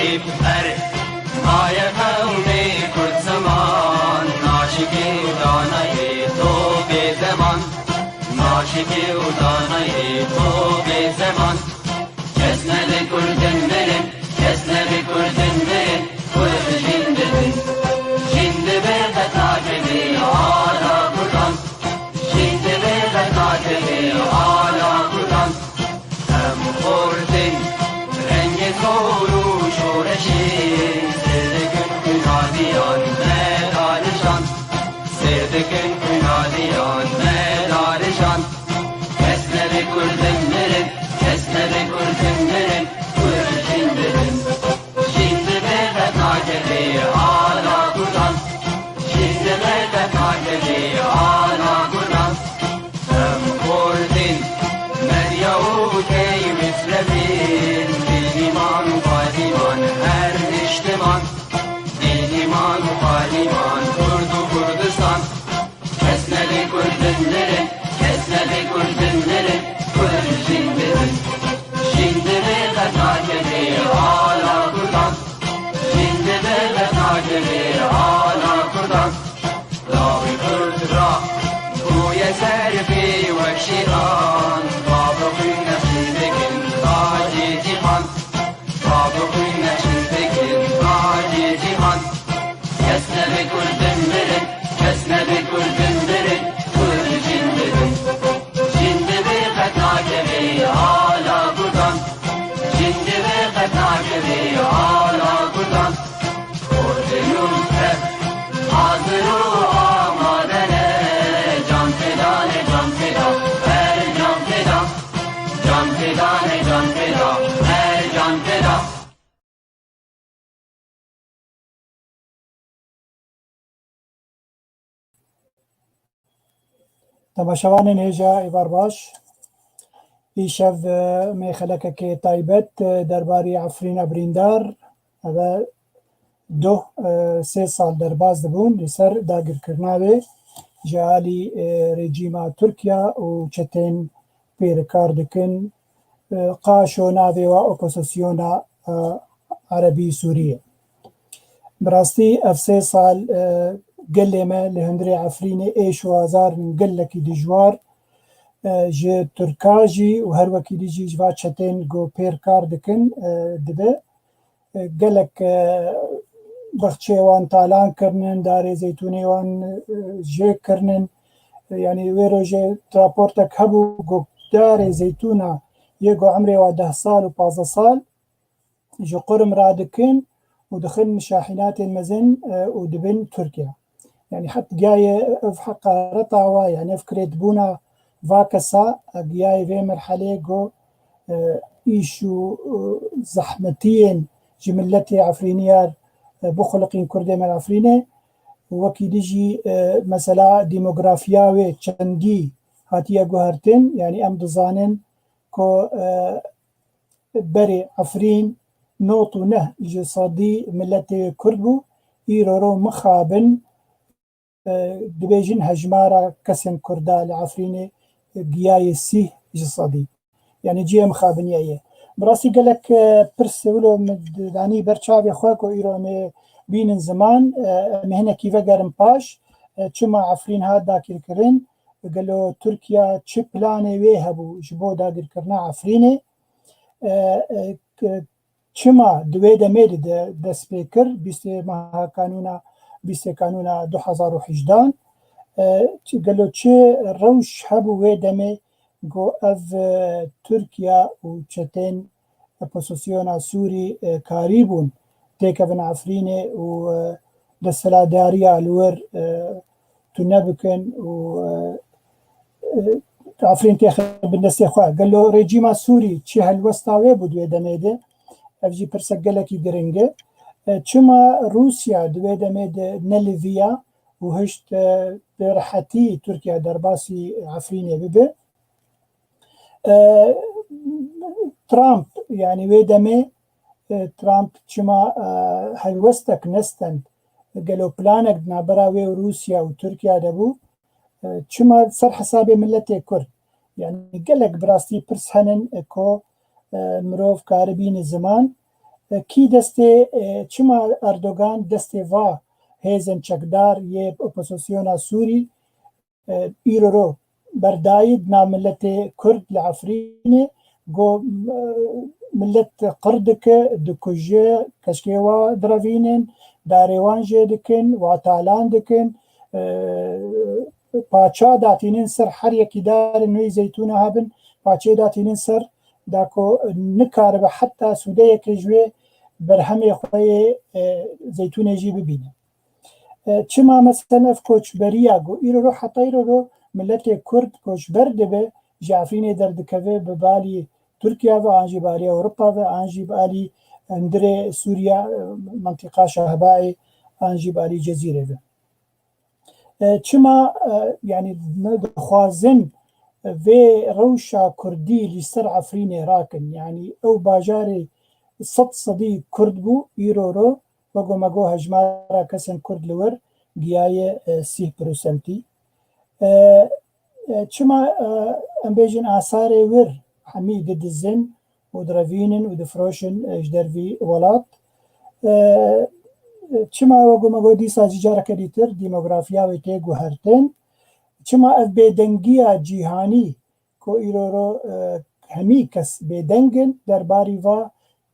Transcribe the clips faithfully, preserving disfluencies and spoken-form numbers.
Erê, maye qewmê Kurd ziman, naşikê û danayê to bê zeman, naşikê û danayê to bê zeman. Kes nebe Kurdin mirin, kes nebe Kurdin mirin, Kurd jin dibin. Jin dibe qet nakeve ala Kurdan. Jin dibe qet nakeve ala Kurdan. Em xortin rengê zor û şoreşê, sêr dikin xwînaliyan me darijan. Sêr dikin xwînaliyan me darijan. Kes nebe Kurdin mirin, kes nebe Kurdin mirin, Kurd jin dibin. Jin dibe qet nakeve ala Kurdan. Jin dibe qet nakeve ala Kurdan. Em xortin, medya û tey misrefin, bîniman û padiman her niştiman. Bîniman û padiman, Kurd û Kurdistan. Kes nebe Kurdin mirin, kes nebe Kurdin mirin, Kurd jin dibin. Jin dibe qet nakeve ala Kurdan. Jin dibe qet nakeve ala Kurdan. Lawê Kurd ra bûye ser pê wek şêran. Bavê xwîn nexşîn dikin tacê cîhan. Bavê xwîn nexşîn dikin tacê cîhan. Kes nebe Kurdin mirin, kes nebe Kurdin mirin, Kurd jin dibin. Jin dibe qet nakeve ala Kurdan. Jin dibe qet nakeve ala Kurdan. Kurdin û Kurd hazir û amade ne, can feda ne, can feda, her can feda. Can feda ne, can feda, her can feda. Temaşevanên hêja êvar baş. Îşev, e, me xelekekê taybet, e, derbarê Efrîna birîndar, eve doh, e, sê sal derbas dibûn li ser dagirkirina wê ji alî, e, rejîma Tirkiye û çetên pê re kar dikin, e, qaşo navê wa opozisyona, e, Erebî Sûriyê. Bi rastî ev sê sal, e, gelê me li hundirê Efrînê êş û azar in gelekî dijwar, e, ji Tirka jî û her wekî dî jî ji va çetên ku pê re kar dikin, e, dibe. E, gelek, e, baxçeyê wan talan kirinin, darê zeytûnê wan, e, jê kirinin. E, yanî wê rojê raportek hebû ku darê zeytûna yê ku emrê wa deh sal û pazdeh sal ji qurm radikin û dixin şahînatên mezin, e, û dibin Tirkiye. Yanî het giyayê ev heqareta wa, yanî ev kirêtbûna va kesa, e, giyayê vê merhelê ku, e, îş û, e, zehmetiyên ji miletê Efrîniyar, e, bixuliqîn Kurdê me Efrînê. Wekî dî jî, e, mesela demografiya wê çendî hatiye guhertin, yanî em dizanin ku, e, berê Efrîn nod û neh ji sedî miletê Kurd bû, îro ro mixabin, e, dibêjin hejmara kesên Kurda li Efrînê, e, giyayê sîh ji sedî. Yanî cihê mixabiniyê ye. Bi rastî gelek, e, pirs wilo min danî ber çavê xwe ku îro em ê bînin ziman, e, em ê hinekî vegerin paş, e, çima Efrîn hat dagirkirin, gelo Tirkiye çi planê wê hebû ji bo dagirkirina Efrînê? E, e, k-, çima di wê demê de, de dest pê kir, bîstê meha kanûna, bîstê kanûna du hezar û hejdehan? E, çi, gelo çi rewş hebû wê demê ku ev, e, Tirkiye û çetên opozisyona Sûrî, e, karîbûn têkevin Efrînê û, e, desthilatdariya li wir, e, tune bikin û, e, e, Efrîn têxe bin destê xwe. Gelo rejîma Sûrî çi helwesta wê bû di wê demê de? Ev jî pirsek gelekî giring e. E, çima Rûsya di wê demê de neliviya û hişt, e, bi rehetî Tirkiye derbasî Efrînê bibe? E, Trump, yanî wê demê, e, Trump çima, e, helwestek nestend? Gelo planek di navbera wê û Rûsya û Tirkiye de bû? E, çima ser hesabê miletê Kurd? Yanî gelek bi rastî pirs henin, e, ku, e, mirov kari bîne ziman. E, kî destê, e, çima Erdogan destê va hêzên çekdar yê opozisyona Sûrî, e, îro ro berdayî di nav miletê Kurd li Efrînê, go, e, milet qir dike, dikuje, keşkê wa direvînin, darê wan jê dikin, wa talan dikin, e, paça datînin ser her yekî darên wê zeytûna hebin, paçê datînin ser, da ku nikaribe heta sûdeyeke ji wê berhemê xwe yê, e, zeytûnê jî bibîne. E, çima mesela ev koçberiya ku îro ro heta îro ro miletê Kurd koçber dibe ji Efrînê derdikeve bi balî Tirkiye ve an jî bi alî Ewropa ve an jî bi alî hundirê Sûriye, e, mentiqa Şehbayê an jî bi alî Cezîrê ve. E, çima, e, yanî me dixwazin vê rewşa Kurdî li ser Efrînê rakin? Yanî ew bajarê sed sedî Kurd bû, îro ro wego me got hejmara kesên Kurd li wir giyaye, e, sîh prosentî. E, e, çima, e, em bêjin asarê wir hemî didizin û direvînin û difiroşin, e, ji dervî welat? E, çima wego me got dîsa jî careke dîtir demografiya wê tê guhertin? Çima ev bêdengiya cîhanî ku îro ro, e, hemî kes bêdeng in derbarî va,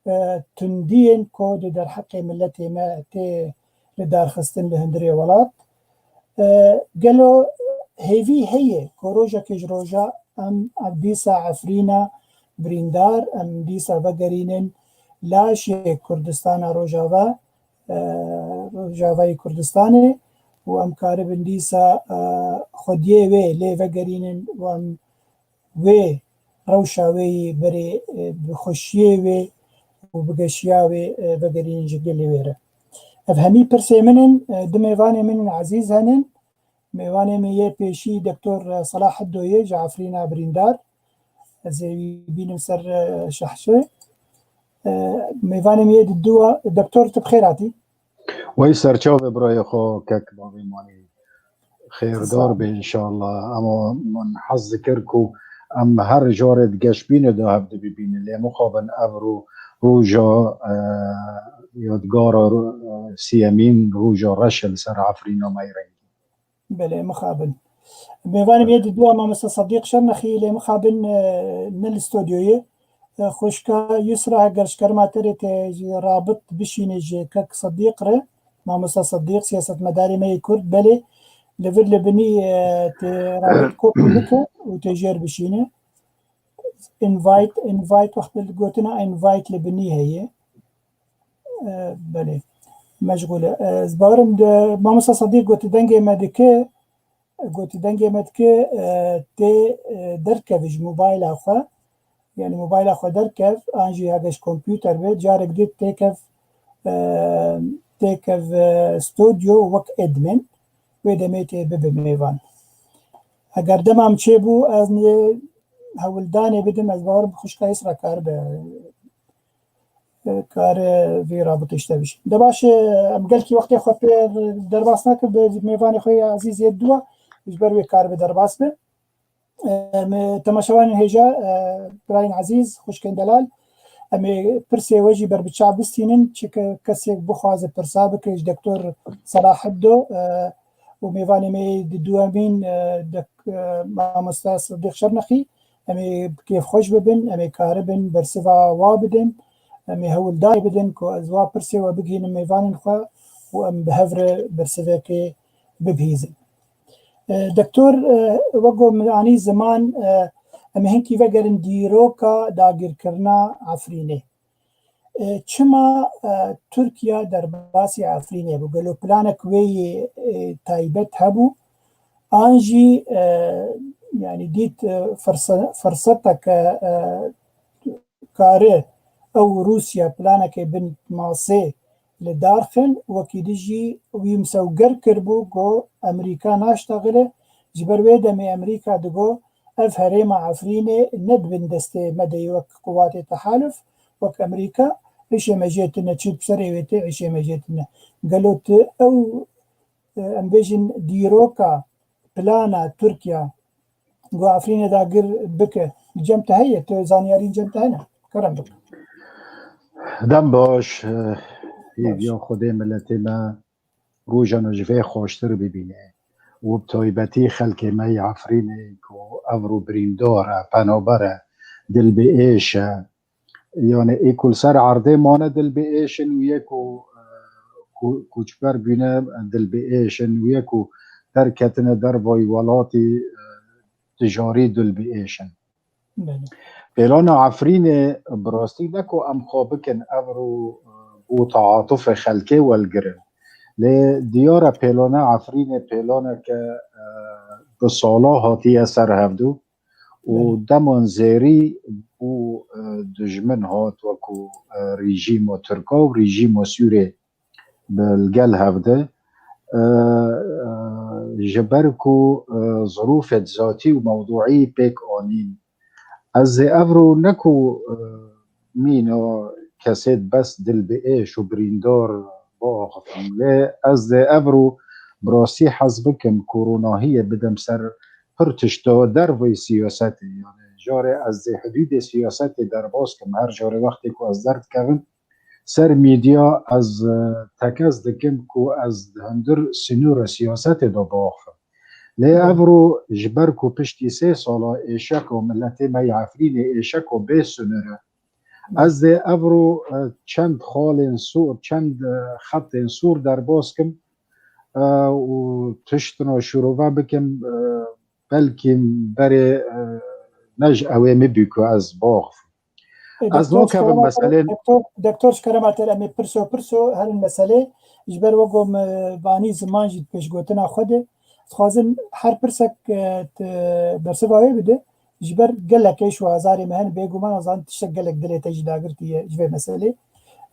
e, tundiyên ku di derheqê miletê me tê lidarxistin li hundirê welat? E, gelo hêvî heye ku rojekê ji roja em, em dîsa Efrîna birîndar, em dîsa vegerînin laşê Kurdistana Rojava, e, Rojavayê Kurdistanê û em karibin dîsa, e, xwediyê wê lê vegerînin û em wê rewşa wê yî berê, e, bi xweşiyê wê û bi geşiya wê, e, vegerînin ji gelê wê re. Ev hemî pirsê min in, e, du mêvanê min in ezîz henin. Mêvanê me yê pêşî Doktor Selah Hiddo ye ji Efrîna birîndar. Ez ê wî bînim ser, e, şehşê. E, mêvanê me yê diduwa, Doktor, tu bi xêr hatî. Wey serçavê birayê xwe kek bavê manî xêrdar be înşallah. Ama min hez dikir ku em her carê di geşbînê de hev dibîbînin. Lê mixabin ev ro-, roja, e, yadgara ro-, e, siyemîn roja reş e li ser Efrîna me yê rengîn. Belê, mixabin. Mêvanê me yê diduwa mamosta Sedîq Şernexî, lê mixabin, e, ne li stûdyoyê. E, xwişka Yusra, heger ji kerema te re tê jî rabit bişîne ji kek Sedîq re. Mamosta Sedîq, siyasetmedarê me yê Kurd, belê li vir li binî, e, tê rabit kopî bike û tê jêr bişîne. Invite, invite, wextê gotina invite li binî heye. E, belê. Meşgûl e. E, ez bawerim de, Mamosta Sedîq, gotî dengê me dike, gotî dengê me dike, e, tê, e, derkeve ji mobayla xwe. Yanî mobayla xwe derkev, an jî hege ji kompûter be, carek dî têkev, e, têkev, e, stûdyo wek admin. Wê demê tê bibe mêvan. Eger dema em çêbû, ez nê hewldanê bidim, ez bawerim xwişka Yusra karibe, e, kare vî rabitê ji te bişî. De baş e, em gelkî wextê xwe pê derbas nakin, bi mêvanê xwe yê ezîz yê dû, ji ber wê karibe derbas be. Em, e, temaşevanên hêja, e, birayên ezîz, xwişkên delal, em ê pirsê we jî ber bi çav bistînin, çike kesek bixwaze pirsa bike ji Doktor Selah Hiddo, e, û mêvanê me yê di duemîn, e, dek-, e, mamosta Sidîq Şernexî, em ê bi kêfxweş bibin, em ê karibin bersiva wa bidin, em ê hewldanê bidin ku ez wa pirsê we bigihînim mêvanên xwe û em bi hev re bersivekê bibihîzin. E, Doktor, e, wek ku min anî ziman, e, em ê hinkî vegerin dîroka dagirkirina Efrînê. E, çima, e, Tirkiye derbasî Efrînê bû? Gelo planek wê yê, e, taybet hebû? An jî, e, yanî dît, e, firse-, firseteke, e, kare ew Rûsya planekê bin masê li dar xin, wekî dî jî wî misewger kiribû ku Amerîka naştexile. Ji ber wê demê Amerîka digot, ev herêma Efrînê ne di bin destê me de ye wek quwatê tehaluf, wek Amerîka, îşê me jê tune, çi bi serê wê tê, îşê me jê tune. Gelo tu ew, e, em bêjin dîroka, plana Tirkiya ku Efrînê dagir bike, li cem te heye, tu zanyarî li cem te hene? Kerem bike. Dem baş, eh, hêviya Xwedê miletê me rojana ji vê xweştir bibîne û bi taybetî xelkê me yê Efrînê ku evro birîndar e, penaber e, dilbiêş e. Yani ê ku li ser erdê mane dilbiêş in û yê ku, eh, ku, koçber bûne dilbiêş in û yê ku derketine dervayî welatî, eh, dijarî dilbiêş in. Belê. Pêlana Efrînê bi rastî ne ku em xwe bikin evro, eh, bo taatufê xelkê welgirin. Lê diyar e pêlana Efrînê pêlaneke, eh, bi sala hatiye ser hevdû û Belê. deman zêrî bû, eh, dijmin hat wekû, eh, rejîma Tirka û rejîma Sûrê bi li gel hevde. Eh, eh, ji ber ku, eh, zirûfê zatî û mewduî pêk anîn. Ez ê evro ne ku, eh, mîna kesê bes dilbiêş û birîndar biaxifim. Lê ez ê evro bi rastî hez bikim ku ronahiyê bidim ser pir tişta derveyî siyasetê. Yani jarê ez ê hidûdê siyasetê derbas kim. Her jarê wextê ku ez derdikevim, ser medya ez, e, tekez dikim ku ez di hundir sînora siyasetê de biaxivim. Lê Evet. evro ji ber ku piştî sê sala êşeka miletê me yê Efrînê êşeka bê sînor e. Ez dê evro, e, çend xalên sor, çend, e, xetên sor derbas kim, e, û tiştina şirove bikim, e, belkî berê, e, ne ji ewê min bî ku ez biaxivim. E, Ez doktor, nakevim ji kerema te re, meselên doktor, doktor, ji kerema te re em ê pirso, pirso herin meselê. Ji ber wek got, me vanî ziman jî pêşgotina xwe de. Dixwazim her pirsek, e, te bersiva wê bide. Ji ber gelek êş û azarê me hene, bêguman ez zanim tiştek gelek dilê te jî dagirtiye ji vê meselê.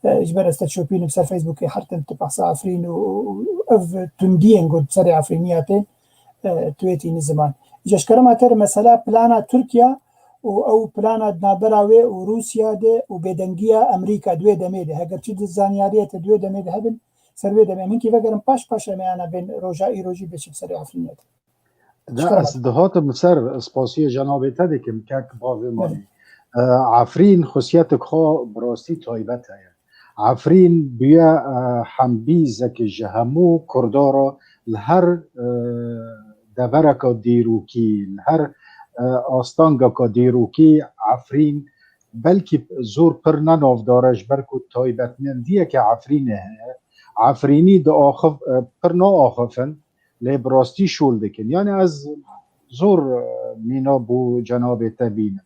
E, ji ber ez te şopînim ser Facebookê her tim tu behsa Efrîn û, û, û ev tundiyên got serê Efrîniya tên, e, tu yê tînî ziman. Ji kerema te re mesela plana Tirkiye û ew plana di navbera wê û Rûsya de û bêdengiya Amerîka di wê demê de, heger çi di zanyariyê te di wê demê de hebin, ser wê demê min kî vegerin paş paş em ê ana bên roja îro jî bêçin serê Efrînê de. De Çıkaramadım. Ez dihatim ser spasiya cenabê te dikim, kek bavê Belê. Manî. E, Efrîn xisiyetek xwe bi rastî taybet heye. Efrîn bûye, e, hembîzek ji hemû Kurda re li her, e, devereka dîrokî, li her, e, astengeka dîrokî Efrîn belkî zor pir ne navdar e ji ber ku taybetmendiyeke Efrînê heye. Efrînî diaxif-, e, pir naaxifin, lê bi rastî şûl dikin. Yani ez zor, e, mîna bo cenabê te bînim.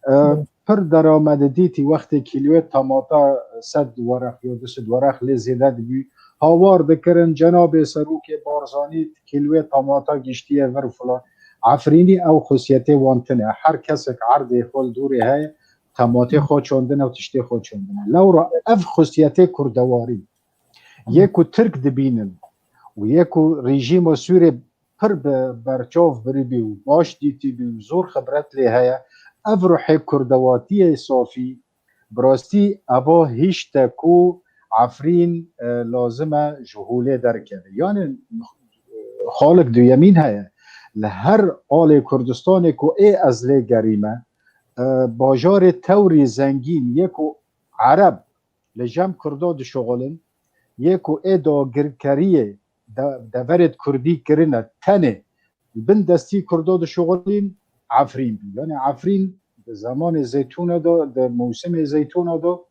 E, Hı. Pir deramedê dîtî wextê kîloyê tamata sed wereq ya du sed wereq lê zêde dibî. Hawar dikirin, cenabê Serokê Barzanî kîloyê tamata giştiye vir û filan. Efrînî ew xisiyetê wan tune. Her kesek erdê xwe li dûrê heye, tematê Hı. xwe çandine û tiştê xwe çandine. Lewra ev xisiyetê kurdewarî. Hı. Yê ku Tirk dibînin û yê ku rejîma Sûrê pir bi berçav biribî û baş dîtibî û zor xibret lê heye, ev ruhê kurdewatiyê safî, bi rastî eva hişte ku Efrîn, e, lazim e ji holê derkeve. Yani xalek duyemîn heye. Li her alê Kurdistanê ku ê ez lê gerîme, e, bajarê tewrî zengîn yê ku Ereb li cem Kurda dişuxulin, yê ku ê dagirkeriyê de, deverê Kurdî kirine tenê li bin destî Kurda dişuxulin Efrîn bû. Yani Efrîn di zemanê zeytûna de, di mewsimê zeytûna de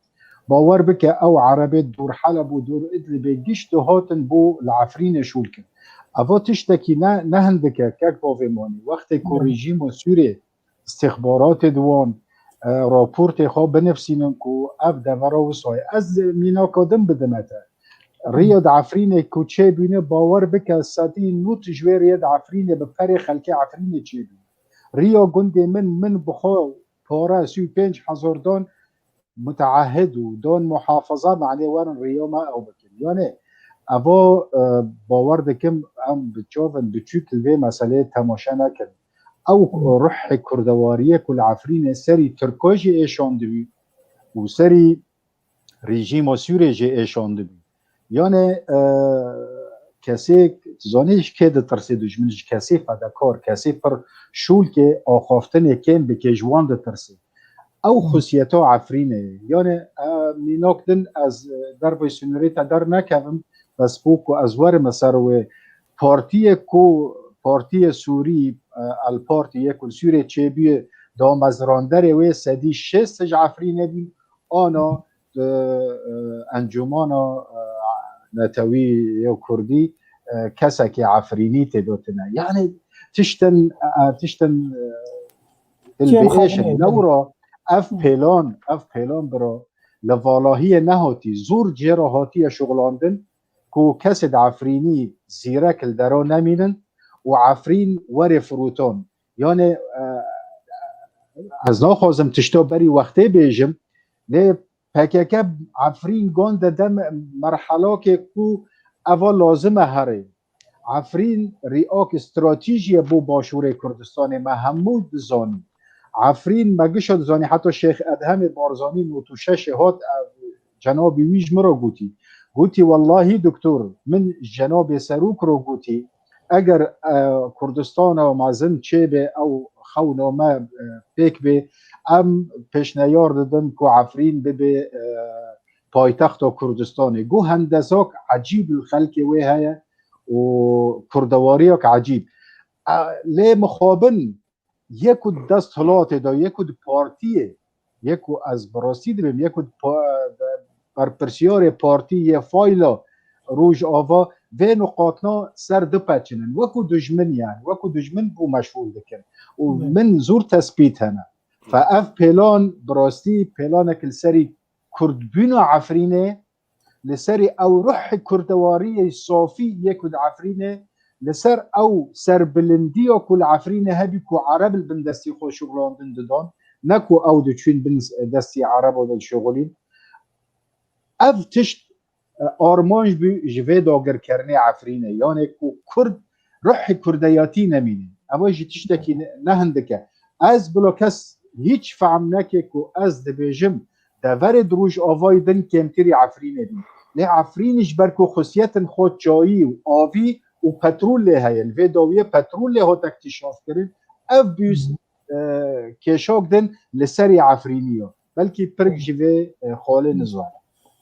bawer bike ew Erebê dûr Heleb û dûr Idlibê giş dihatin bo li Efrînê şûl kin. Eva tiştekî ne, ne hindik e, kek bavê Manî. Wextê ku Hı. rejîma Sûrê, istixbaratê di wan, e, raportê xwe binivsînin ku ev devera wisa ye. Ez mînaka din bidime te. Riyad Efrînê ku çêbûne bawer bike sedî nod ji wê Riyad Efrînê bi perê xelkê Efrînê çêbûne. Riya gundê min, min bi xwe pare sî û pênc hezar dan muteahid û don muhafaza, manê werin riya me ew bikin. Yani eva, e, bawer dikim em bi çavên biçûk li vê meseleyê temaşe nekin. Ew Hı. ruhê kurdewariyê ku li Efrînê serî Tirka jî êşandibû û serî rejîma Sûrê jî êşandibû. Yani, e, kesê, tu zanî ji kê ditirsê, dijmin ji kesê fedekar, kesê pir şûlkê axaftinê kêm bike ji wan ditirsê. Ew xusiyeta Efrînê ye. Yani, e, mînak din ez, e, dervey sînorê te dernekevim, bes bo ku ez werim ser wê. Partiyê ku, partiyê Sûrî, e, El Partî yê ku li Sûriyê çêbûye, damezranderê wê sedî şêst ji Efrînê bûn, ana di, e, Encûmana, e, Netewî yê Kurdî, e, kesekî Efrînî tê de tune. Yani tiştin, e, tiştin, e, Cem dilbihêş in. Xalidê, belê. Lewra ev Hı. pêlan, ev pêlan bira li valahiyê nehatî, zor cê re hatiye şuxlandin ku kesê di Efrînî zîrek li dera nemînin û Efrîn werê firotan. Yani, e, ez naxwazim tişta berî wextê bêjim, lê P K K Efrîn gan de dem merhelakê ku eva lazim e herê. Efrîn rîak stratejî ye bo Başûrê Kurdistanê, me hemû dizanî. Efrîn me gişa dizanî, heta Şêx Edhemê Barzanî nod û şeş hat, e, cenabî wî ji min re gotî. Gotî, wellahî doktor, min ji cenabê serok re gotî, eger, e, Kurdistana mezin çêbe, ew xewna me, e, pêk bê, em pêşneyar didin ku Efrîn bibe, e, paytexta Kurdistanê. Got, hendesak ecîb li xelkê wê heye û kurdewariyak ecîb. E, lê mixabin yê ku di desthilatê de, yê ku di partiyê, yê ku ez bi rastî dibêm, yê ku di pa-, berpirsiyarê partî yê fayla Rojava vê nuqatna ser dipeçinin. Wekû dijmin yani, wekû dijmin bû meşxûl dikin. Û Evet. min zor tespît hene. Fe ev pêlan bi rastî pêlanek li serî kurdbûna Efrînê, li serî ew ruhê kurdewariyê safî yê ku di Efrînê, li ser ew serbilindiya ku li Efrînê hebî ku Ereb li bin destî xwe şuxlandin didan, ne ku ew diçûn bin destî Ereba de dişuxulîn. Ev tişt, e, armanc bû ji vê dagirkerinê Efrînê. Yanê ku Kurd ruhê kurdeyatî nemîne. Ev jî tiştekî ne, ne hindik e. Ez bila kes hîç fehm neke ku ez dibêjim deverê di Rojavayê din kêmtirî Efrînê bî. Lê Efrînê ji ber ku xusiyetin xwe çayî û avî û petrol lê heye. Li vê dawiyê petrol lê hate îktîşaf kirin. Ev bû, e, kêşak din li serî Efrînî ya. Belkî pirik ji vê, e, xalê nizane.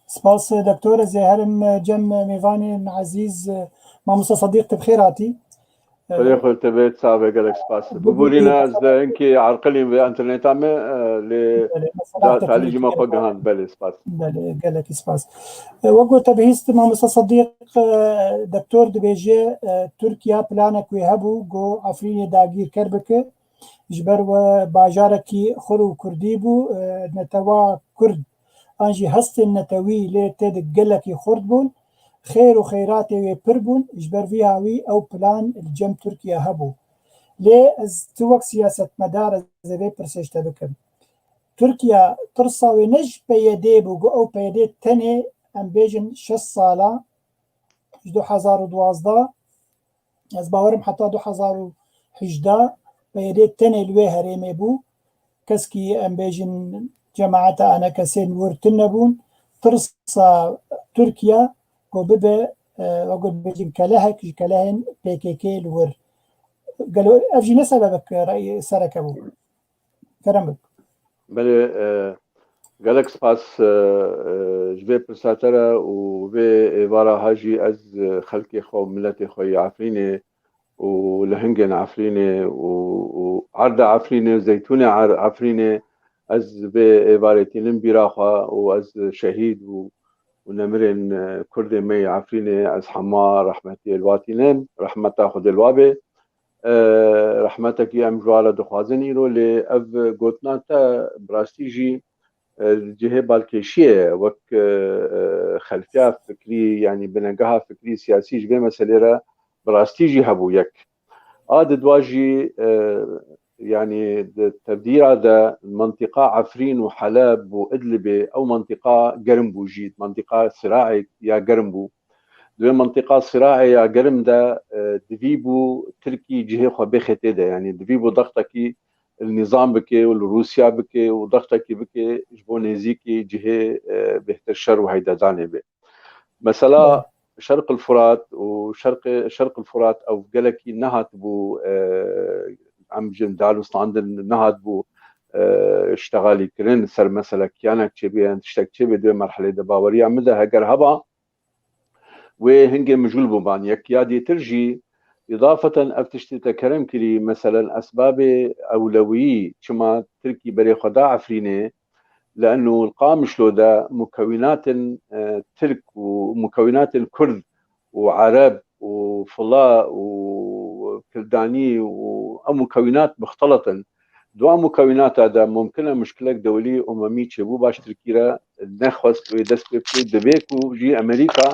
Spas, e, doktor. Ez ê herim, e, cem, e, mêvanên ezîz, e, mamosta Sedîq, tu bi xêr hatî. E, Xwedê xwe te bê, sax be, gelek spas. Bibûrîne, ez de hinkî erqilîm vê interneta me, e, lê Belê, mesela talî ji me xwe gihand, belê, spas. Belê, gelekî spas. E, wek ku te bihîst, mamosta Sedîq, e, doktor dibêje, e, Tirkiye planek wê hebû, ku Efrînê dagîrker bike. Ji ber we bajarekî xur û kurdî bû, e, netewa kurd an jî hestên netewî lê tê de gelekî xurt bûn. Xêr û xeyratê wê pir bûn, ji ber vî hawî ew plan li cem Tirkiye hebû. Lê ez, tu wek siyasetmedar, ez ê vê pirsê ji te bikim. Tirkiye tirsa wê ne ji P Y D bû, ku ew P Y D tenê, em bêjin, şeş sala, ji du hezar û duwazdeh, ez bawerim heta du hezar û hejdeh P Y D tenê li wê herêmê bû. Keskî, em bêjin, cemaeta enekesên wir tune bûn. Tirsa Tirkiye ku bibe, e, wek bêjin, kelehek ji kelehên P K K li wir. Gelo ev jî ne sebebek rey sereke bû? Kerem bik. Belê, e, gelek spas, e, e, ji vê pirsa te re û vê êvara ha jî ez, e, xelkê xwe û miletê xwe yê Efrînê û lihingên Efrînê û, û erda Efrînê û zeytûnê Er-, Efrînê, ez vê êvarê tînim bîra xwe û ez şehîd û, û nemirên, e, Kurdê me yê Efrînê ez hema rehmetiyê li wa tînim, rehmeta Xwedê li wa bê. E, rehmetekî em ji wan re dixwazin îro, lê ev gotina te bi rastî jî, e, cihê balkêşiyê ye. Wek, e, e, xelfiya fikrî, yanî binegeha fikrî siyasî ji vê meselê re bi rastî jî hebû yek. A di dua jî, e, yanî di tevdîra de mintîqa Efrîn û Heleb û Idlibê ew mintîqa germ bû jî, mintîqa siraê ya germ bû. Di wê mintîqa siraê ya germ de, e, divî bû Tirkî cihê xwe bêxê tê de, yanî divî bû dextekî li nîzam bike û li Rûsya bike û dextekî bike ji bo nêzîkî cihê, e, bêhtir şer û heydedanê be. Mesela Evet. Şerq el Furat û Şerqê, Şerq el Furat ew gelekî nehatibû, e, em jin dalûstandin nehatibû, e, ştexalî kirin ser mesela kiyanek çêbê yan tiştek çêbê di wê merhelê de baweriya min de heger heba, wê hingê mijûl bûban. Yek ya dîtir jî, îdafeten ev tiştê te kerem kirî, meselen esbabê ewlewiyî, çima Tirkî berê xwe da Efrînê, li eno li Qamişlo de mukewînatên, e, Tirk û mukewînatên Kurd û Ereb û Fila û Kildanî û ew mukewînat muxtelit in. Di wan mukewînata de mumkin e muşkilek dewlî umemî çêbû baş Tirkî re nexwest wê dest pê bike. Divê ku jî Amerîka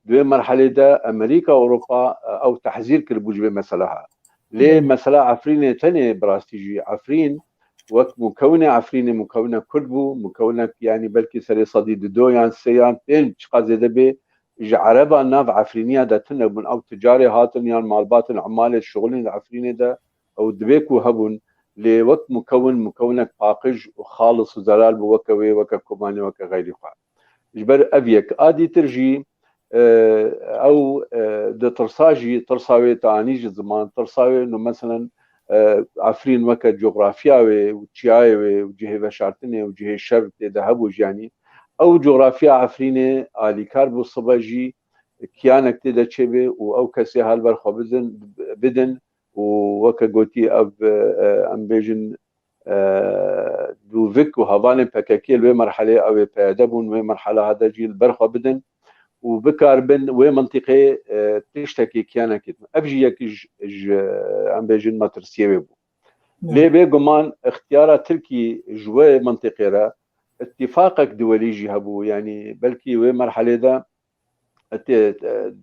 di wê merhelê de Amerîka, Ewropa, e, ew tehzîr kiribû ji vê meseleha. Lê Belê. mesela Efrînê tenê bi rastî jî Efrîn wek mukewinê Efrînê mukewine Kurd bû, mukewinek yanî belkî serê sedî dido yan sê yan pênc çiqa zêde bê ji Ereban nav Efrîniya de tune bûn. Ew ticarê hatin yan malbatên emalê şixulîn di Efrînê de ew divê ku hebûn, lê wek mukewin, mukewinek paqij û xalis û zelal bû weke wê, weke Kobanê, weke xeyrî xwe. Ji ber ev yek. A dîtir jî, e, ew, e, di tirsa jî, tirsa wê te anî ji ziman, tirsa wê, no meselen, e, Efrîn weke coxrafiya wê û çiyayê wê û cihê veşartinê û cihê şer tê de hebû jî, yanî ew coxrafiya Efrînê alîkar bû sibe jî kiyanek tê de çêbê û ew kesê hal ber xwe bidin, bidin û weke gotî ev, e, em bêjin, e, dûvik û hevalên P K K li wê merhelê ew ê P Y D bûn, wê merhela hade jî li ber xwe bidin û bikaribin wê mintîqê, e, tiştekî kiyanekê. Ev jî yek ji, ji, em bêjin metirsiyê wê bû. Lê bêguman îxtiyara Tirkî ji wê mintîqê re îtîfaqek duwelî jî hebû. Yanî belkî wê merhelê de îtî-,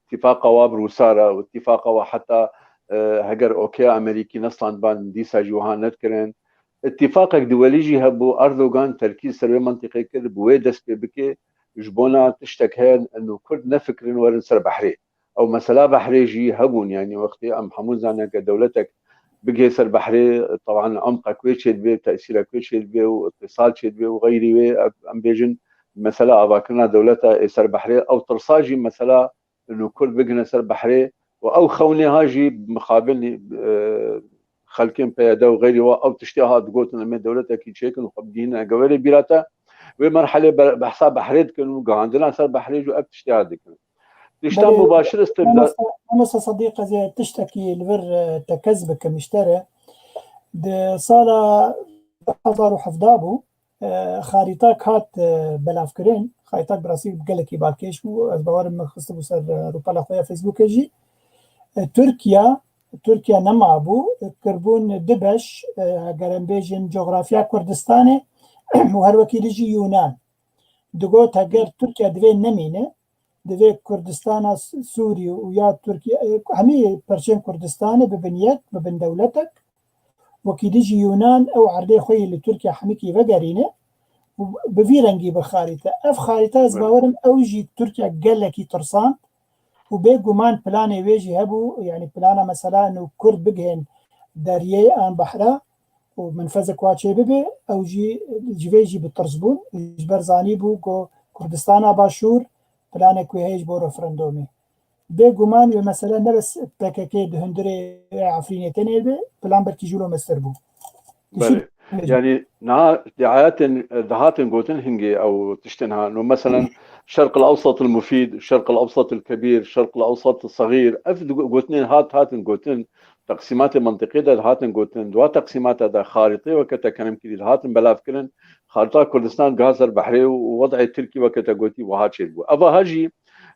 îtîfaqa wa bi Rûsa re û îtîfaqa wa heta, e, heger okeya Amerîkî nestandiban dîsa jî wiha nedikirin. Îtîfaqek duwelî jî hebû, Erdogan terkîz ser wê mintîqê kir, bi wê dest pê bike, ji bona tiştek heye, eno Kurd nefikirin werin ser behrê. Ew mesela behrê jî hebûn, yanî wextê em hemû zanin ke dewletek bigihê ser behrê, teban emqek wê çêdibe, tesîrek wê çêdibe û îtisal çêdibe û xeyrî wê, ev, em bêjin, mesela avakirina dewleta ê ser behrê, ew tirsa jî mesela ino Kurd bigihine ser behrê û ew xewnê ha jî mixabil, e, xelkên P Y D û xeyrî wa ew tiştê ha digotin, em ê dewletekî çêkin û xwe bigihînin, eger were bîra te, wê merhelê be-, behsa behrê dikin û gihandina ser behrê jî ev tiştê ha dikin. Tişta Belê, mubaşir istifda- Mamosta, Mamosta Sedîq, ez ê tiştekî li vir, e, tekez bikim ji te re. Di sala du hezar û hevdeh bû, e, xarîtak hat, e, belavkirin. Xarîtak bi rastî gelekî balkêş bû. Ez bawerim min xistibû ser, e, rûpela xwe ya Facebookê jî. E, Tirkiye, Tirkiye nemabû, e, kirbûn du beş, e, eger em bêjin coxrafya Kurdistanê û her wekî dî jî Yûnan. Digot, heger Tirkiye divê nemîne, divê Kurdistana S-, Sûrî û ya Tirkiye, e, hemî perçên Kurdistanê bibin yek, bibin dewletek. Wekî dî jî Yûnan ew erdê xwe yê li Tirkiye hemikî vegerîne û bi vî rengî bi xarîte. Ev xarîte ez Belê. bawerim ew jî Tirkiye gelekî tirsand û bêguman planê wê jî hebû, yanî plana mesela ino Kurd bigihên deriyê an behra û menfezek wa çê bibe, ew jî ji vê jî bi tirs bûn. Ji ber zanîbû ku Kurdistana Başûr planek wê heye ji bo referandumê. Bêguman wê mesele ne bes P K K di hundirê Efrînê tenê be, plan belkî jî lo meztir bû. Belê. Yanî niha diayetên, e, dihatin gotin hingê ew tiştin ha. No meselen Şerq el-Ewsat el-Mufîd, Şerq el-Ewsat el-Kebîr, Şerq el-Ewsat el-Sexîr. Ev di-, gotinên hat, hatin gotin. Teqsîmatê mentiqê de dihatin gotin. Di wa teqsîmata de xarîtê weke te kerem kirî dihatin belavkirin. Xarîta Kurdistan giha ser behrê û wed'ê Tirkî weke te gotî wiha çêdibû. Eva ha jî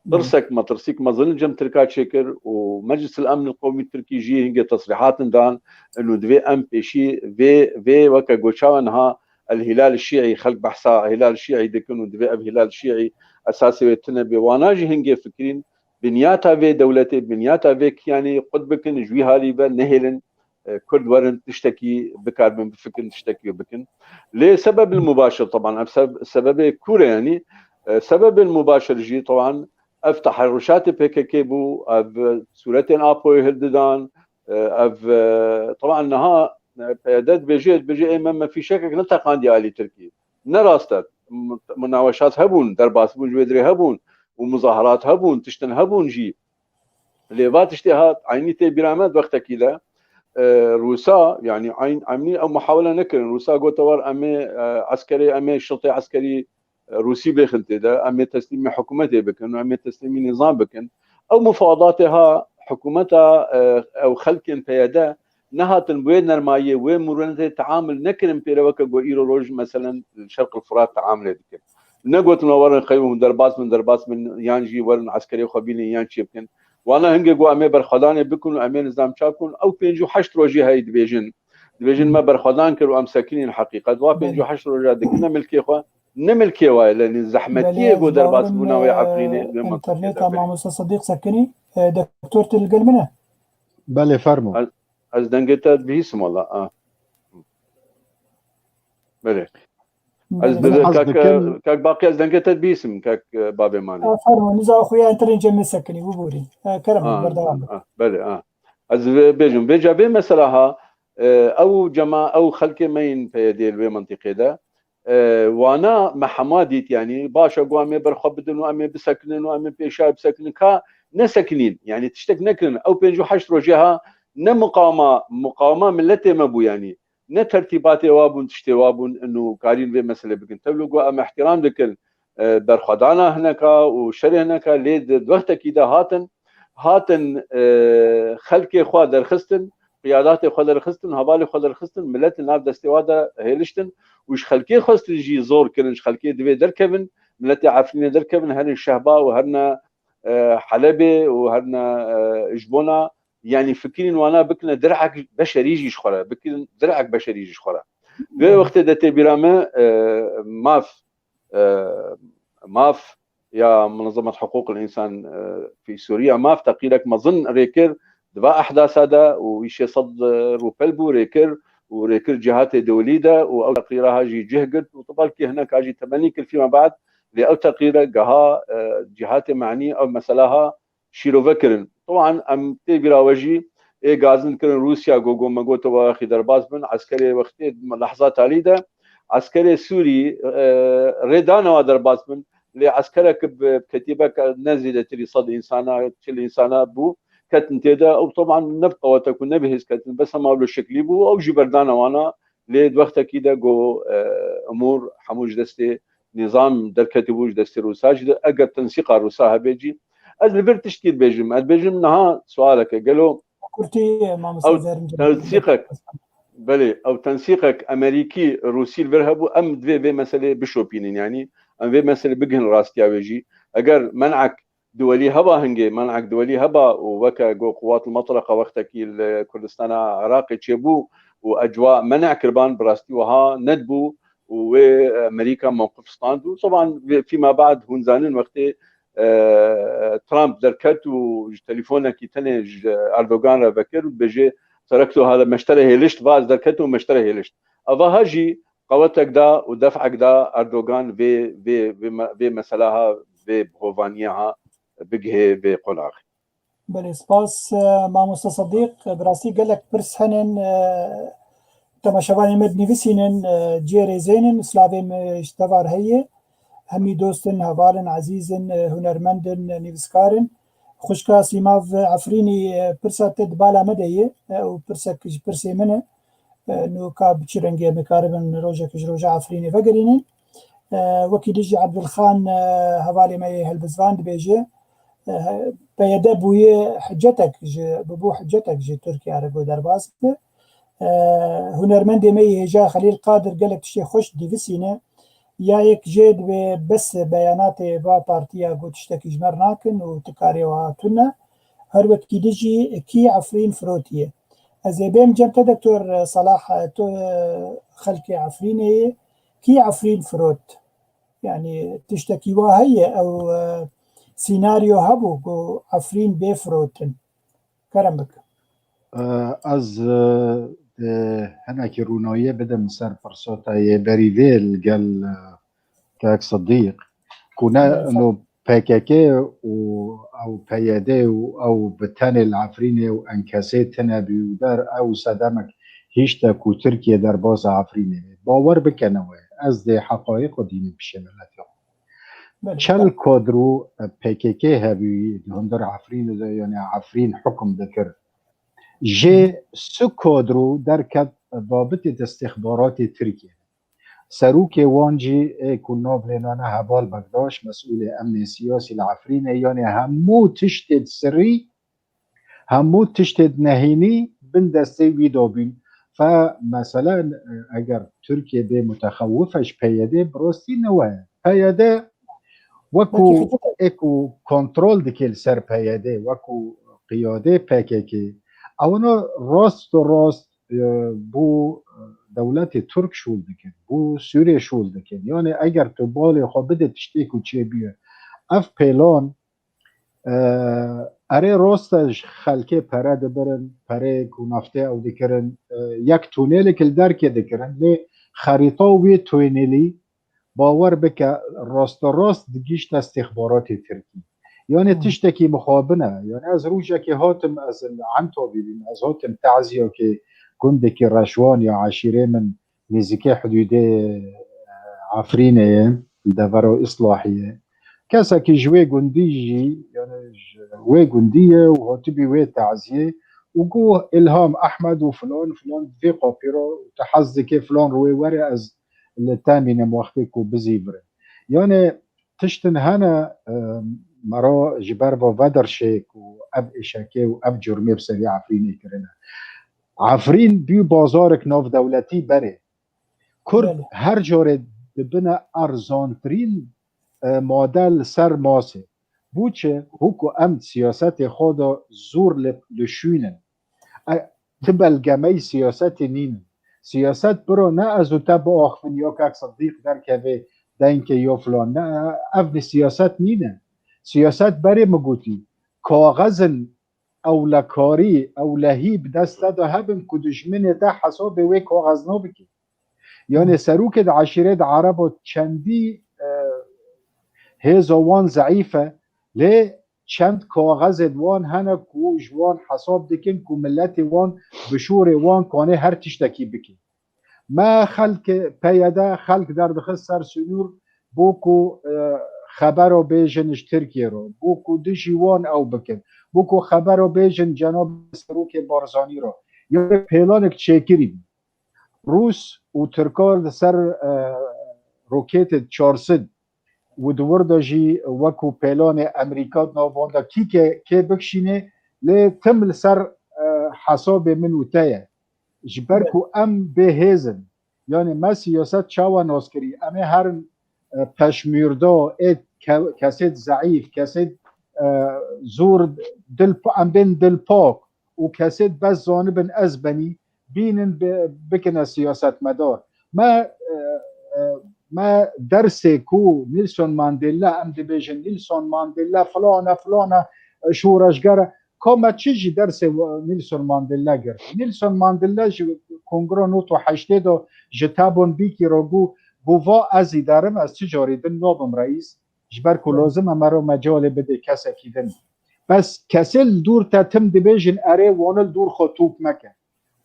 Hı. Tirsek, metirsîk mezin li cem Tirka çêkir û Meclis el Emn el Qewmî Tirkî jî hingê tesrîhatin dan, ino divê em pêşî vê, vê weke goça we niha El Hilal Şîî, xelk behsa Hilal Şîî dikin û divê ev Hilal Şîî esasê wê tune bê. Wana jî hingê fikirîn binyata vê dewletê, binyata vê kiyanê qut bikin, ji wî halî ve nehêlin e, Kurd werin tiştekî bikaribin, bifikirin tiştekî bikin. Lê sebebin mubaşir, teban, ev seb-, sebebê kûr e, yanî, e, sebebin mubaşir jî, teban, ev teherruşatê P K K bû, ev sûretên Apoyê hildidan, e, ev, e, teban, niha, e, P Y D dibêje, dibêje, ê me, me fîşekek neteqandiye alî Tirkî. Ne rast e. M-, munaweşat hebûn, derbas bûn, ji wê dirê hebûn û muzaherat hebûn, tiştin hebûn jî. Lê va tiştê hat, eynî tê bîra me di wextekî de, e, Rûsa, yanî eyn, eynî ew muhawele nekirin. Rûsa gote, wer em ê, e, eskerê, em ê şiltê eskerî, e, Rûsî bêxin tê de, em ê teslîmê hikûmetê bikin û em ê teslîmî nîzam bikin. Ew mufadatê ha hikûmeta, e, ew xelkên P Y D nehatin bi wê nermayiyê, wê mûrûnetê teamul nekirin pê re weke ku îro roj meselen li Şerqil Firat teamulê dikin. Negotin we werin xeywin hûn derbas bin, derbas bin, yan jî werin eskerê xwe bînin, yan çê bikin. Wana hingê ku em ê berxwedanê bikin û em ê nizam çak bin, ew pêncî û heşt rojî heyî dibêjin. Dibêjin me berxwedan kir û em sekinîn heqîqet. Wa Belê. pêncî û heşt roja dikine milkê xwe. Ne milkê wa ye, lenî zehmetiyê Belê, ku ez derbas bawerim, bûna wê e, Efrînê, wê mintîqê de. interneta Belê. Mamoste Sedîq sekinî. E, doktor, tu li gel min e? Belê, fermo. Ez, ez dengê te dibihîsim wela. A. Belê. Ez Belê. bi Ez hez kak, dikim. kak Baqî, ez dengê te dibihîsim, kak, e, Babê Manê. A, fermo, niza xuya internet cem sekinî, biborî. E, kerem, A, berdewam bike. a, belê, a. Ez vê bêjim, vêca vê mesela ha, e, ew cema, ew xelkê me yên P Y D li wê mintîqê de, e, wana me hema dît, yanî baş e ku em ê berxwe bidin û em ê bisekinin û em ê pêşiya bisekinin, ka nesekinîn, yanî tiştek nekirin. Ew pêncî û heşt rojê ha ne muqawema, muqawema miletê me bû, yanî ne tertîbatê wa bûn, tiştê wa bûn, û karîn vê meselê bikin. Tevlo ku em îhtîram dikin, e, berxwedana hineka û şerê hineka, lê di wextekî de hatin, hatin, e, xelkê xwe derxistin, qiyadatê xwe derxistin, hevalê xwe derxistin, milet li nav destê wa de hêliştin û ji xelkê xwestin jî zor kirin, ji xelkê divê derkevin, miletê Efrînê derkevin, herin Şehba û herine, e, Helebê û herine, e, ji bona, yanî fikirîn wana bikine direk beşerî jî ji xwe re, bikin direk beşerî jî ji xwe re. Vê Belê. wextê de tê bîra me, e, maf, e, maf ya Munezemet Hiqûq el Însan, e, fî Sûriye maf teqîrek mezin rê kir di va ehdasa de û îşê sed rûpel bû rê kir û rê kir cihatê dewlî de û ew teqîra ha jî cih girt û belkî hineka jî temenî kir fîma bad, lê ew teqîre geha, e, cihatê manî ew mesela ha şîrove kirin. Teban em tê bîra we jî ê gazin kirin Rûsya, go, go me gote we wexî derbas bin, eskerê wextê lehza talî de eskerê Sûrî, e, rê dane wa derbas bin, lê eskerek bi ketîbek ne zêdetirî sed însana, çil însana bû, ketin tê de, ew teban ne bi qewete ku ne bi hêz ketin, bes hema wilo şeklî bû, ew jî berdane wana, lê di wextekî de go, e, emûr hemû ji destê nîzam derketibû, ji destê Rûsa jî de, eger tensîqa Rûsa hebe jî. Ez li vir tiştkî dibêjim. Ez dibêjim niha sualeke, gelo Kurtî, mamoste ew Zerrin Cem. tensîqek, belê, ew tensîqek Amerîkî, Rûsî li vir hebû, em divê vê meselê bişopînin, yanî em vê meselê bigihin rastiya wê jî. Eger menek duwelî heba hingê, menek duwelî heba û weke go quwat mutlaka wextekî li Kurdistana Iraqê çêbû û ecwa men'e kiriban, bi rastî wiha nedibû û wê Amerîka mewqif stand û teban vê fîma bad hûn zanin wextê, e, Trump derket û ji telefonekî tenê ji Erdogan re vekir û dibêje, "Terektu hada, me ji te re hêlişt", va, "Ez derketim û me ji te re hêlişt." Eva ha jî qewetek da û def'ek da Erdogan vê, vê, vê me-, vê mesela ha, vê bihovaniya ha bigihê vê qonaxê. Belê, spas, e, mamoste Sedîq. Bi rastî gelek pirs henin, e, temaşevanên me dinivîsînin, e, cihê rêzênin, silavê me ji te var heye. Hemî dost in, heval in, ezîz in, e, hunermend in, e, nivîskar in. Xwişka Sîmav Efrînî, e, pirsa te di bala me de ye, e, û pirsek ji pirsê min e. E, nû ka bi çi rengî em ê karibin rojek ji roja Efrînê vegerînin? E, wekî dî jî Ebdulxan, e, hevalê me yê Helbizvan dibêje, e, P Y D bûye hicetek ji, bibû hicetek ji Tirkiye re ku derbas be. E, hunermendê me yê hêja Xelîl Qadir gelek tiştê xweş dinivîsîne. Ya yek jê dibê bes beyanatê va partiya ku tiştekî ji me re nakin û tu karê wiha tune. Her wekî dî jî kî Efrîn firotiye. Ez ê bêm cem te, Doktor Salah, tu xelkê Efrînê yê. Kî Efrîn firot? Yanî tiştekî wa heye, ew, e, sînaryo hebû ku Efrîn bê firotin? Kerem bike. E, ez, e, e, hinekî rûnayiyê bidim ser firseta yê berî vê li gel, e, Kak Sidîq, ku ne, Belê, no P K K û ew P Y D û ew bi tenê li Efrînê û enkesê tine bî û der ew sedemek hişte ku Tirkiye derbasa Efrînê be. Bawer bikene we, ez dê heqayê xwe dînim pişê miletê xwe. Belê, Çel belê. Kadro P K K hebî di hundir Efrînê de, yani Efrîn hukum dikir. Jê su kadro derket babitê de istixbaratê Tirkiyê. Serokê wan jî ê ku nav lê nane Hebal Bekdaş, mesûlê emnê siyasî li Efrînê, yanê hemû tiştê sirrî, hemû tiştê nehênî bin destê wî de bûn. Fe meselen, eger Tirkiye bê mutexewife ji P Y D, bi rastî ne we. P Y D wekû ê ku kontrol dike li ser P Y D, wekû qiyadê P K K, ewna rast û rast, e, bo dewletê Tirk şûl dikin, bo Sûriyê şûl dikin. Yani eger tu balê xwe bide tiştê ku çêbûye, ev pêlan, e, erê rast e ji xelkê pere dibirin, perê ku naftê ew dikirin, e, yek tunelek li derkê dikirin, lê xerîta wê tunelî, bawer bike, rasterast digihîşte istixbaratê Tirkî. Yani tiştekî mixabin e. Yani ez rojekê hatim, ez li Entabî bîm, ez hatim taziyekê gundekî Reşwan ya eşîrê min nêzîkê hidûdê, e, Efrînê ye, li devera Îslahiyê. Kesekî ji wê gundî jî, yani ji wê gundî ye û hatibî wê taziyê û got, Îlham Ehmed û filan, filan vê qapî re, tu hez dikê filan rûyê were, ez li te mînim wextê ku bizîvirin. Yani tiştin hene, e, mera ji ber ve vedirşê ku ev êşekê û ev curmê bi serî Efrînê kirine. Efrîn bû bazarek navdewletî berê. Kurd Belê. her carê dibine erzantirîn, e, made li ser masê. Bo çi? Hû ku em siyasetê xwe de zor li, li şûn in. E, ti belgemeyî siyasetê nînin. Siyaset biro ne ez û te biaxivin ya kek Sidîq derkeve denkê ya filan. Ne, ev ne siyaset nîne. Siyaset berê min gotî. Kaxezin ewlekarî, ewlehî bi dest te de hebin ku dijminê te hesabê wê kaxezna bike. Yani serokê di eşîrê di Erebo çendî, e, hêza wan zeîf e, lê çend kaxezê di wan hene ku ji wan hesab dikin ku miletê wan bi şûrê wan kanê her tiştekî bike. Me xelk P Y D, xelk derdixist ser sinûr, bo ku, e, xebero bêjin ji Tirkiye re, bo ku dijî wan ew bikin, bo ku xebero bêjin cenab serokê Barzanî re. Ya pêlanek çêkirî. Rûs û Tirka li ser, e, roketê çar sed û di wir de jî wekû pêlanê Amerîka di nav wan de kî ke, kê bikişînê, lê tim li ser, e, hesabê min û te ye. Ji ber ku em bêhêz in. Yani me siyaset çawa nas kirî? Em ê herin, e, peşmîrda, ê ke-, kesêt zeîf, kesêt, e, zor dil pa-, em bên dilpak û kesêt bes zanibin ez benî, bînin bi-, bikine siyasetmedar. Me, e, e, me dersê ku Nelson Mandela, em dibêjin Nelson Mandela filane, filane, e, şoreşger e. Ka me çi ji dersê Nelson Mandela girt? Nelson Mandela ji Kongra nod û heştê de ji Thabo Mbeki re got, got va ez îdare im, ez ti carî din nabim reîs, ji ber ku lazim e me re mecalê bidê kesekî din. Bes kesê li dûr te tim dibêjin erê wan li dûr xwe top meke.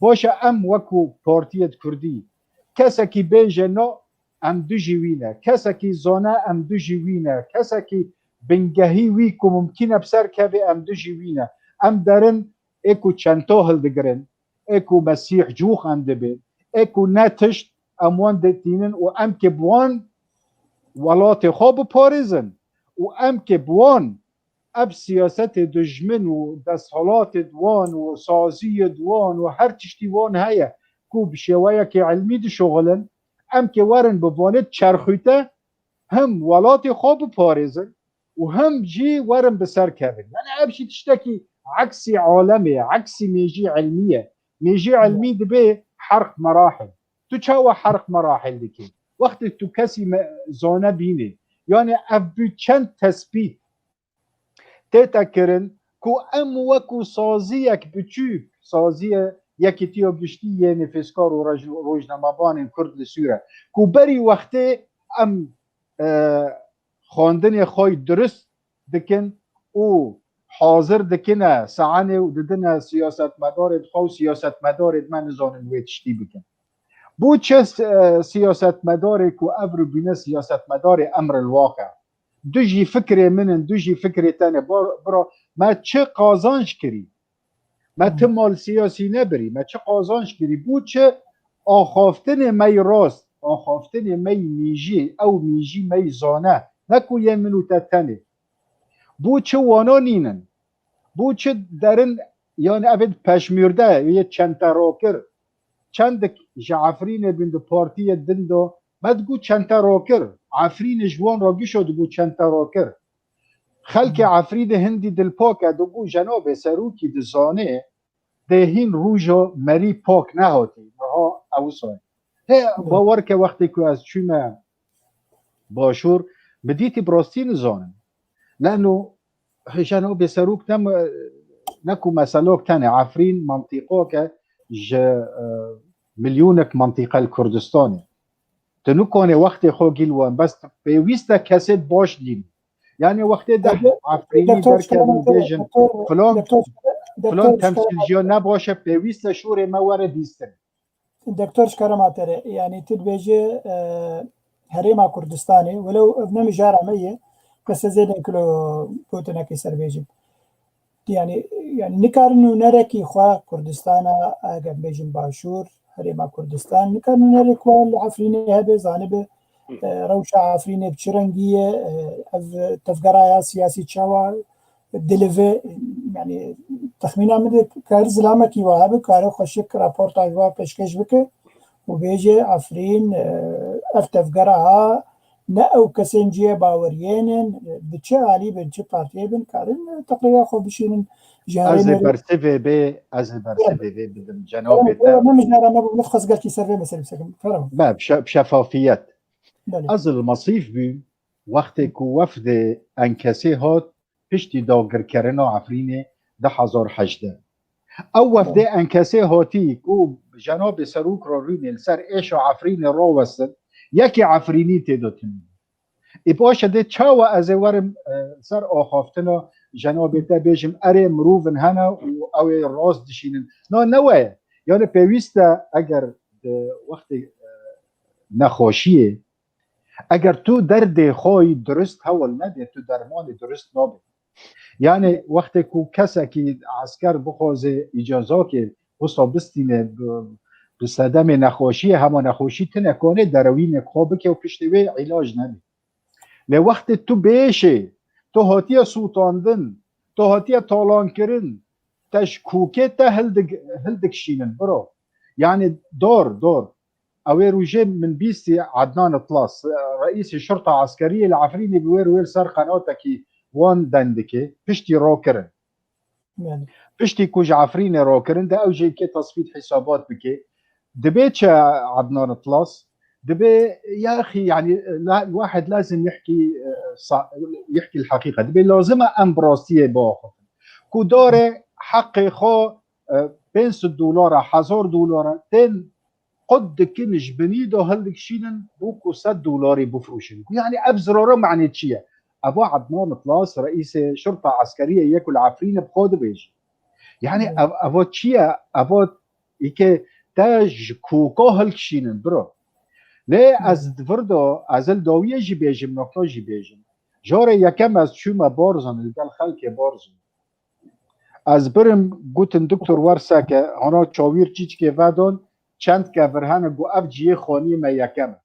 Baş e, em wekû partiyê di Kurdî kesekî bêje na, em dijî wî ne. Kesekî zane, em dijî wî ne. Kesekî bingehî wî ku mumkîn e bi ser kevê, em dijî wî ne. Em derin ê ku çento hildigirin, ê ku Mesîh cûx em dibin, ê ku ne tişt em wan ditînin û em ki bi wan welatê xwe biparêzin û em ki bi wan ev siyasetê dijmin û desthilatê di wan û saziyê di wan û her tiştî wan heye ku bi şêweyekê ilmî dişuxulin, em kê werin bi vanê çerxûte him welatê xwe biparêzin û him jî werin bi ser kevin. Yani ev jî tiştekî eksî alemê ye, eksî mêjî ilmî ye. Mêjî ilmî dibê herq merahil. Tu çawa herq merahil dikî? Wextê tu kesî me-, zane bînê. Yani ev bû çend tespît tête kirin ku em wekû saziyek biçûk, saziye Yekîtiya Giştî yê Nivîskar û Roj-, Rojnamevanên Kurd li Sûre, ku berî wextê em, e, xwendinê xwe yî dirust dikin û hazir dikine sahanê û didine siyasetmedarê xwe û siyasetmedarê me nizanin wê tiştî bikin. Bo çi, e, siyasetmedarê ku ev rûbîne siyasetmedarê emr el-waqi, dijî fikrê min in, dijî fikrê te ne. Bar-, bira, me çi qazanc kirî? Me ti mal siyasî nebirî, me çi qazanç kirî? Bû çi? Axaftinê me yî rast, axaftinê me yî mîjî, ew mîjî me yî zane, ne ku yên min û te tenê. Bû çi wana nînin? Bû çi derin, yani evê peşmîrde yê çenterokir? Çendik ji Efrînê bin di partiyê din de me digot çenterokir. Efrînê ji wan re gişo digot çenterokir. Xelkê Efrînê hindî dilpak e, digot cenabê serokî dizanê dê hîn rûjo merî pak nehatî. Niha ew zane. He, bawer ke wextê ku ez çûme başûr, bi dîtî bi rastî nizanim. Leno cenabê serok ne, ne ku meselok tenê, Efrîn mantîqok e ji, e, milyonek mantîqe li Kurdistanê. Tu nikonê wextê xwe gîl wan, bes pêwîst e kesê baş dîn. Yani wextê de Efrînî derkevin bêjin, filan, filan temsîlciya ne baş e, pêwîst e şûrê me were dîstin. Doktor, ji kerema te re, yanî tu dibêje, e, Herêma Kurdistanê, welew ev ne mijara me ye, bes ez ê nêkilo gotinekê ser bêjim. Yanî, yanî nikarin nûnerekî xwe Kurdistana, eger bêjim Başûr, Herêma Kurdistan, nikarin nûnerek xwe li Efrînê hebe, zanibe, e, rewşa Efrînê bi çi rengî ye, e, ev tevgera ya siyasî çawa dilive, yanî texmîna min de kar zilamekî wa hebe, kare xweşik raporta ji wa pêşkêş bike û bêje, Efrîn, e, ev tevgera ha, ne ew kesên cihê baweriyê ne, bi çi alî bin, çi partiyê bin, karin, e, teqrîra xwe bişînin. Ji Ez ê herêmê re bersivê bê, ez ê bersivê bê bidim cenabê te. Kerem, ne mijara me bû, min xwest gelkî ser vê meselê bisekim. Kerem. Be, bi şe-, bi şefafiyet. Belê. Ez li Mesîf bûm, wextê ku wefdê Enkesê hat, piştî dagirkerina Efrînê du hezar hejdeh. Ew wefdê Enkesê hatî ku cenabê serok re rûnê li ser êşa Efrînê rawestin, yekê Efrînî tê de tune. Ê baş e, dê çawa ez ê werim, e, ser axaftina cenabê te bêjim, erê mirovin hene û ew ê rast dişînin. Na ne we ye. Yani pêwîst e eger di wextê, e, nexweşiyê, eger tu derdê xwe yî durist hewl nedê, tu dermanê durist nabê. Yani wextê ku kesekî esker bixwaze îcazakê wisa bistîne bi, bi sedemê nexweşiyê, hema nexweşî tine konê derewînek xwe bike û piştê wê îlac nebê. Lê wextê tu bêşê, tu hatiye sûtandin, tu hatiye talankirin, te ji kokê te hildik-, hildikşînin, biro. Yani dor, dor. Ew ê rojê min bîstî Adnan Atlas, reîsê şurta eskeriyê li Efrînê bi wêr wêr ser qenatekî wan deng dike, piştî rakirin. Belê. Piştî ku ji Efrînê rakirin de ew jê kê tesfît hîsabat bike. Dibê çi Adnan Atlas? Dibê ya exî, yani, la-, الواحد لازم يحكي، e, sa-, يحكي الحقيقة. Dibê lazim e em bi rastiyê biaxifin. Ku dore heqê xwe, e, pênc sed dolara, hezar dolara tên qut dikin ji binî de hildikşînin bo ku sed dolarî bifroşin. Ku yani ev zirara manê çi ye? Eva Adnan Atlas, reîsê şurta eskeriyê ye ku li Efrînê bi xwe dibêje. Yani ev, eva çi ye? Eva îke te ji koka hilkişînin, biro. Lê ez di vir de, ez li dawiyê jî bêjim, nokta jî bêjim. Carê yekem ez çûme Barzan, li gel xelkê Barzan. Ez birim, gotin doktor werseke, hana çawîr çîçikê vedon, çend kevir hene, got, ev cihê xaniyê me yekem e.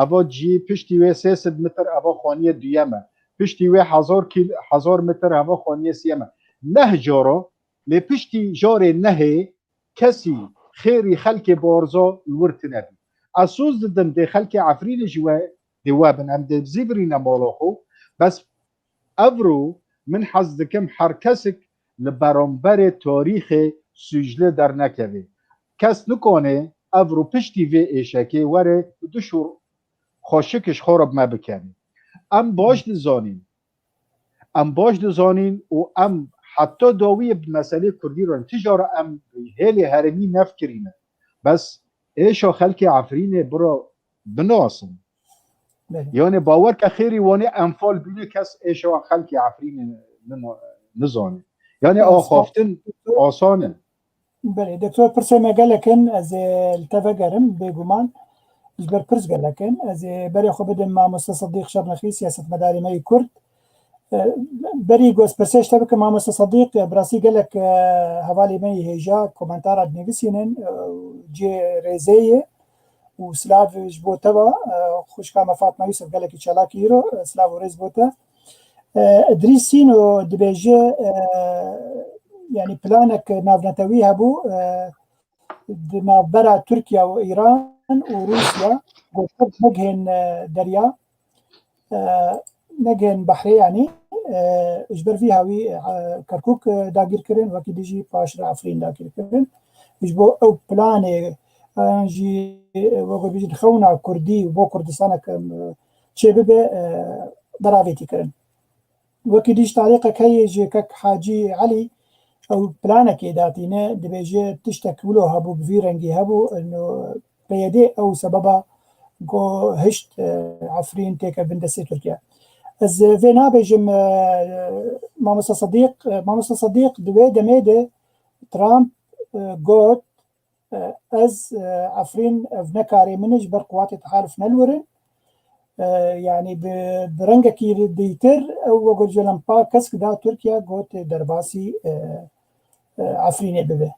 Eva cihê piştî wê sê sed metre, eva xaniyê duyem e. Piştî wê hezar kîl-, hezar metre, eva xaniyê siyem e. Neh cara, lê piştî jarê nehê kesî xêrî xelkê Barza li wir tine bî. Ez soz didim dê xelkê Efrînê ji we dê we bin, em dê bizîvirîne mala xwe. Bes evro min hez dikim her kesik li beramberê tarîxê sûclê dernekeve. Kes nikane evro piştî vê êşekê were du şûr xweşik ji xwe re bi me bikeve. Em baş dizanîn. Em baş dizanîn û em heta dawiyê bi meselê Kurdî re ne. Ti cara em hêlê herêmî nefikirîne. Bes êşa xelkê Efrînê bira binasin. Belê. Yani bawer ke xêrî wanê enfal bîne kes êşa xelkê Efrînê nina-, nizane. Yani axaftin asan e. Belê, doktor, pirsê me gelek in, ez ê li te vegerim, bêguman. Ji ber pirs gelek in, ez ê berê xwe bidim mamoste Sidîq Şernexî, siyasetmedarê me yê Kurd. Berî ku ez pirsê ji te bikim, mamoste Sedîq, bi rastî gelek, e, hevalê me yê hêja komentara dinivîsînin, e, cê rêzê ye û silav ji bo te ve, e, xwişka me Fatma Yûsif gelekî çalakî îro, e, silav û rêz bo te. E, Idrîs Sîno dibêje, e, yanî planek navnetewî hebû, e, di navbera Tirkiye û Îran û Rûsya, ku Kurd negihên, e, derya, e, negihên behrê, yanî, e, ji ber vî hawî, e, Kerkûk, e, dagîr kirin, wekî dî jî paşre Efrîn dagîr kirin. Ji bo ew planê, yan jî, e, wek bêjin, xewna Kurdî û bo Kurdistanek, e, çêbibe, e, deravêtî kirin. Wekî dî ji talîqek heye ji kek Hacî Elî, ew planekê datîne, dibêje tiştek wilo hebû, bi vî rengî hebû, ino P Y D ew sebeba ku hişt, e, Efrîn têke bin destê Tirkiye. Ez vê nabêjim, e, mamoste Sedîq, e, mamoste Sedîq di wê demê de Trump, e, got, e, ez, e, Efrîn ev ne karê min e, ji ber quwatê tehaluf ne li wir in. E, yanî bi, bi rengekî dîtir ew wegurcê lempa kesk da Tirkiye, got derbasî, e, e, Efrînê bibe.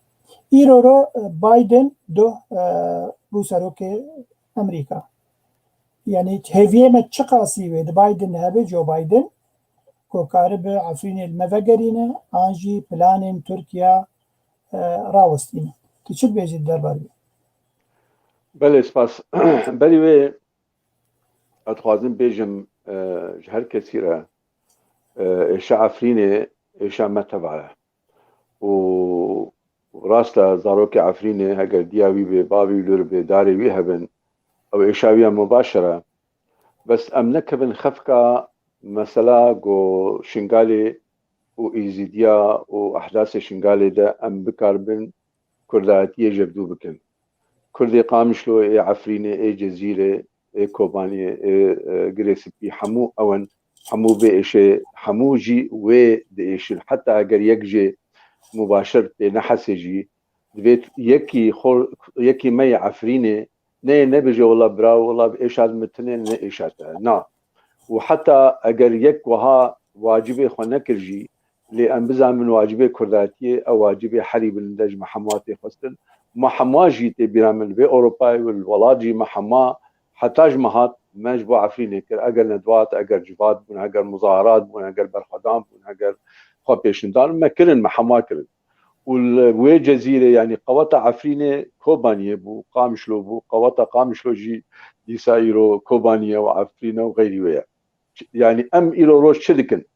Îro ro, e, Biden doh, e, bû serokê Amerîka. Yanî hêviyê me çiqasî wê di Biden hebe, Joe Biden, ku karibe Efrînê li me vegerîne, an jî planên Tirkiye, e, rawestîne. Tu çi dibêjî di derbarê wê? Belê, spas. Berî wê ez dixwazim bêjim, e, ji her kesî re, e, êşa Efrînê êşa me teva ye. Û rast e, zarokê Efrînê, heger diya wî bê, bavî wî li wir bê, darê wî hebin, ew êşa wî ya mubaşer e. Bes em nekevin xefka mesela ku Şingalê û Êzîdiya û ehdasê Şingalê de em bikaribin Kurdayetiyê jevdû bikin. Kurdê Qamişlo, ê Efrînê, ê Cezîrê, ê Kobaniyê, ê, e, Girê Spî, hemû ew in, hemû vê êşê, hemû jî wê diêşin. Heta eger yek jê mubaşir tê nehesê jî, divê yekî xwe, yekî me yê Efrînê neyê nebêje, wela bira, wela êşa min tune ne êşa te. Na. Û heta eger yek wiha wacibê xwe nekir jî, lê em bizanin wacibê Kurdatiyê, ew wacibê herî bilind e, ji me hemû tê xwestin. Me hemû jî tê bîra min, vê Ewropayê û li welat jî me hemû, heta ji me hat, me ji bo Efrînê kir. Eger nedwat, eger civat bûn, eger muzaherat bûn, eger berxwedan bûn, eger xwepêşandan, me kirin, me hemû kirin. Û li wê Cezîrê, yanî qeweta Efrînê Kobaniyê bû, Qamişlo bû, qeweta Qamişlo jî dîsa îro Kobaniye û Efrîne û xeyrî wê ye. Yanî em îro roj çi dikin?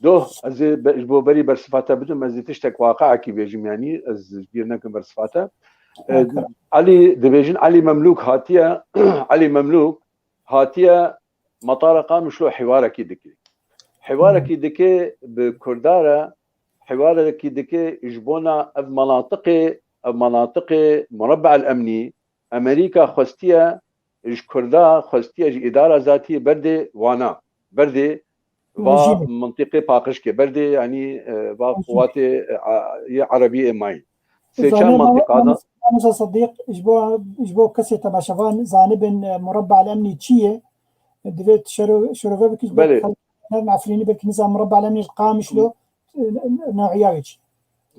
Doh, ez ê be-, ji bo berî bersiva te bidim, ez ê tiştek waqiekî bêjim, yanî ez ji bîr nekim bersiva te. E, Elî, dibêjin Elî Memlûk hatiye, Elî Memlûk hatiye metara Qamişlo hîwarekî dike. Hîwarekî dike bi Kurda re, hîwarekî dike ji bona ev menatiqê, ev menatiqê Murabba el Emnî, Amerîka xwestiye ji Kurda, xwestiye ji îdara zatiyê berdê wana, berdê va Rejîmê. Mintîqê paqij ke, berdê, yanî, e, va Rejîmê. Quwatê, e, a, yê Erebî ê mayîn. Sê çar Zanê mintîqa da. Mamosta Sedîq, ji bo, ji bo kesê temaşevan zanibin, e, Murabba el Emnî çi ye? Divê tu şero-, şerove bikî, ji bo Belê. Xelk Efrînî belkî nizan Murabba el Emnî li Qamişlo, e, ne-, ne-, new'iya wê çi?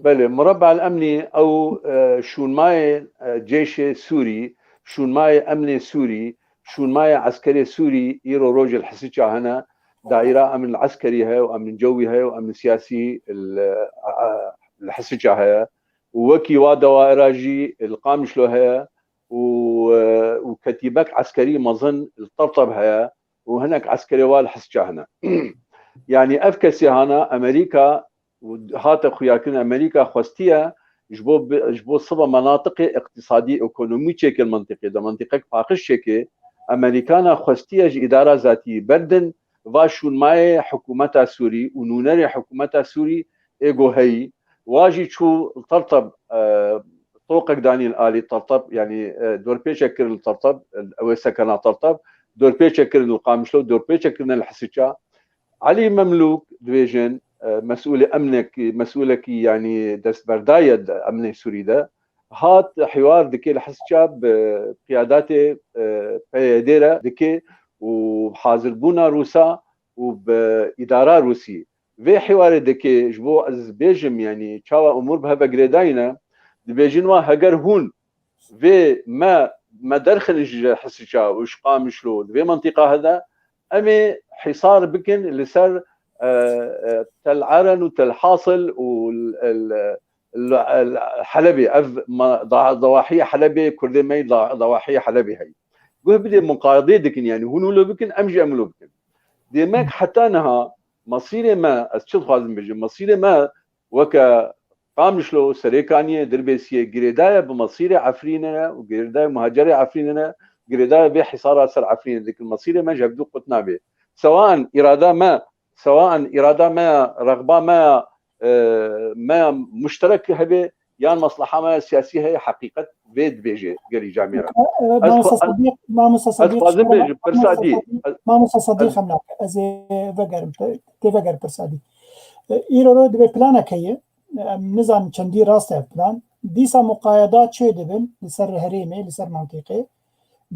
Belê, Murabba el Emnî ew, e, şûnmayê, e, cêşê Sûrî, şûnmayê emnê Sûrî, şûnmayê eskerê Sûrî îro rojê li Hisiça hene, daîra emn eskerî heye û emn cewî heye û emn siyasî li, e, e, li Hisiça heye. Û wekî wa daîra jî li Qamişlo heye û, e, û ketîbek eskerî mezin li Terteb heye û hinek eskerê wa li Hisiça hene. Yanî ev kesê hana Amerîka û hate xuyakirin, Amerîka xwestiye ji bo bi-, ji bo siba menatiqê iqtisadî, ekonomî çêkin mintîqê de, mintîqek paqij çêke, Amerîkana xwestiye ji îdara zatî berdin, va şûnmayê hikûmeta Sûrî û nûnerê hikûmeta Sûrî ê go heyî, wa jî çû Terteb, e, toqek danî li alî Terteb, yanî, e, dorpêçek kirin li Terteb, ew ê sekena Terteb, dorpêçek kirin li Qamişlo, dorpêçek kirine li Hisiça. Elî Memlûk dibêjin, e, mesûlê emnekî, mesûlekî, yanî destberdaye di emnê Sûrî de, hat hîwar dike li Hisiça bi qiyadatê, e, P Y D re dike û hazirbûna Rûsa û bi îdara Rûsî. Vê hiwarê dike, ji bo ez bêjim, yanî çawa umûr bi hev ve girêdayî ne, dibêjin wa heger hûn vê me, me derxin ji Hisiça û ji Qamişlo di vê mentiqa he de, em ê hîsar bikin li ser, e, e, Tel Eren û Tel Hasil û l-, l-, l-, l-, Helebê, ev ma-, da-, dawahiyê Helebê, Kurdê me yê da-, dawahiyê Helebê heyî. Guh bidê, muqayedê dikin, yanî hûn wilo bikin, em jî em wilo bikin. Demek heta niha mesîrê me, ez çi dixwazim bêjim, mesîrê me weke Qamişlo, Serêkaniyê, Dirbêsiyê girêdaye bi mesîrê Efrînê re û girêdaye muhacerê Efrînê re, girêdaye vê hîsara ser Efrînê dikin. Mesîrê me ji hevdû qut nabe. Sewaen îrada me, sewaen îrada me ya, rexba me ya, e, me ya muşterek hebe, yan mesleha me ya siyasî heye, heqîqet vê dibêje gelî camêra. E, e, Ez Mamosta xwe-, ez, Sedîq, Mamosta ez Sedîq, dixwazim şikayet bêjim, pirsa Mamosta dî. Sedîq, Ez, Mamosta Sedîq ez hem nake. Ez ê vegerim, te, tê veger pirsa dî. E, îro ro divê planek heye. Em nizanin çendî rast e plan. Dîsa muqayeda çê dibin li ser herêmê, li ser mantîqê.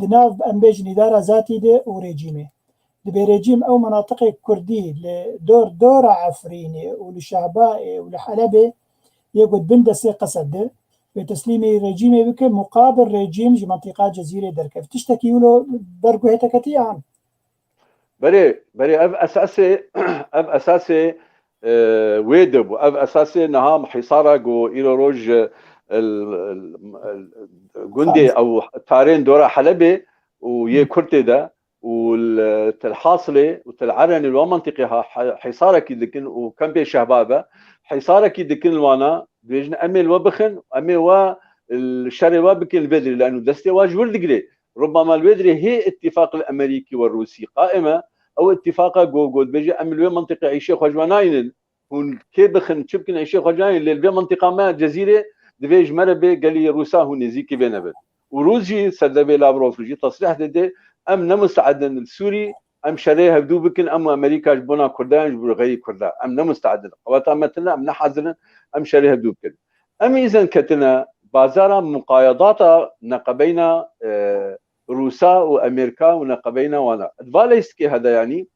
Di nav, em bêjin, îdara zatî de û rejîmê. Dibê rejîm ew menatiqê kurdî li dor dora Efrînê û li Şehbayê û li Helebê yê ku di bin destê Qesed de, wê teslîmê rejîmê bike, muqabil rejîm ji mentiqa Cezîrê derkeve. Tiştekî wilo ber guhê te ketiye an? Berê, berê, ev esasê, ev esasê, e, wê de bû. Ev esasê niha hîsara ku îro roj, e, l-, l-, l-, gundê ew tarên dora Helebê û yê Kurtê de û li Tel Hasilê û Tel Erenê li wan mentiqê ha-, ha-, hîsarekî dikin û kempê Şehba be hîsarekî dikin li wana, dibêjin em ê li we bixin, em ê we, li şerê we bikin li vê dirê, leno destê we ji wir digire. Rubama li wê dirê hê îtîfaq li Amerîkî we Rûsî qaim e, ew îtîfaqa ku, ku dibêje em li wê mentiqê îşê xwe ji we nayînin, hûn kê bixin, çi bikin, îşê xwe ji we nayînin, lê li vê mentiqa me Cezîrê divê ji me re bê gelî Rûsa hûn nêzîkî vê nebin. Û Rûs jî Serdevê Lavrov jî tesrîh dide, em ne musteed in li Sûrî, em şerê hevdû bikin, em û Amerîka ji bona Kurdan, ji bo xeyrî Kurda. Em ne musteed in. Qeweta me tune, em ne hazir in, em şerê hevdû bikin. Em îzen ketine bazara muqayedata neqebeyna, e, Rûsa û Amerîka û neqebeyna wana. Di va leyistikê hede yanî,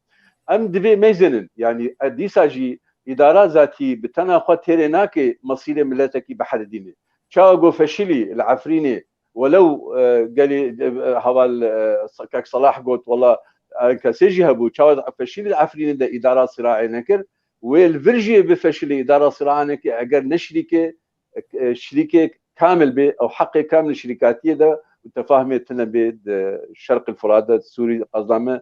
em divê meyzênin. Yanî, e, dîsa jî îdara zatî bi tena xwe têrê nake mesîrê miletekî biheredîne. Çawa ku feşilî li Efrînê, welew, e, gelê, e, heval, e, Kek Salah got, wela, e, kesê jî hebû, çawa feşilî li Efrînê de îdara siraê nekir, wê li vir jî bi feşilî îdara siraê neke, eger ne şirîkê, e, şirîkê kamil bê, ew heqê kamil şirîkatiyê de û tefahmê tune bê di Şerqil Furat de, di Sûrî, qezda me,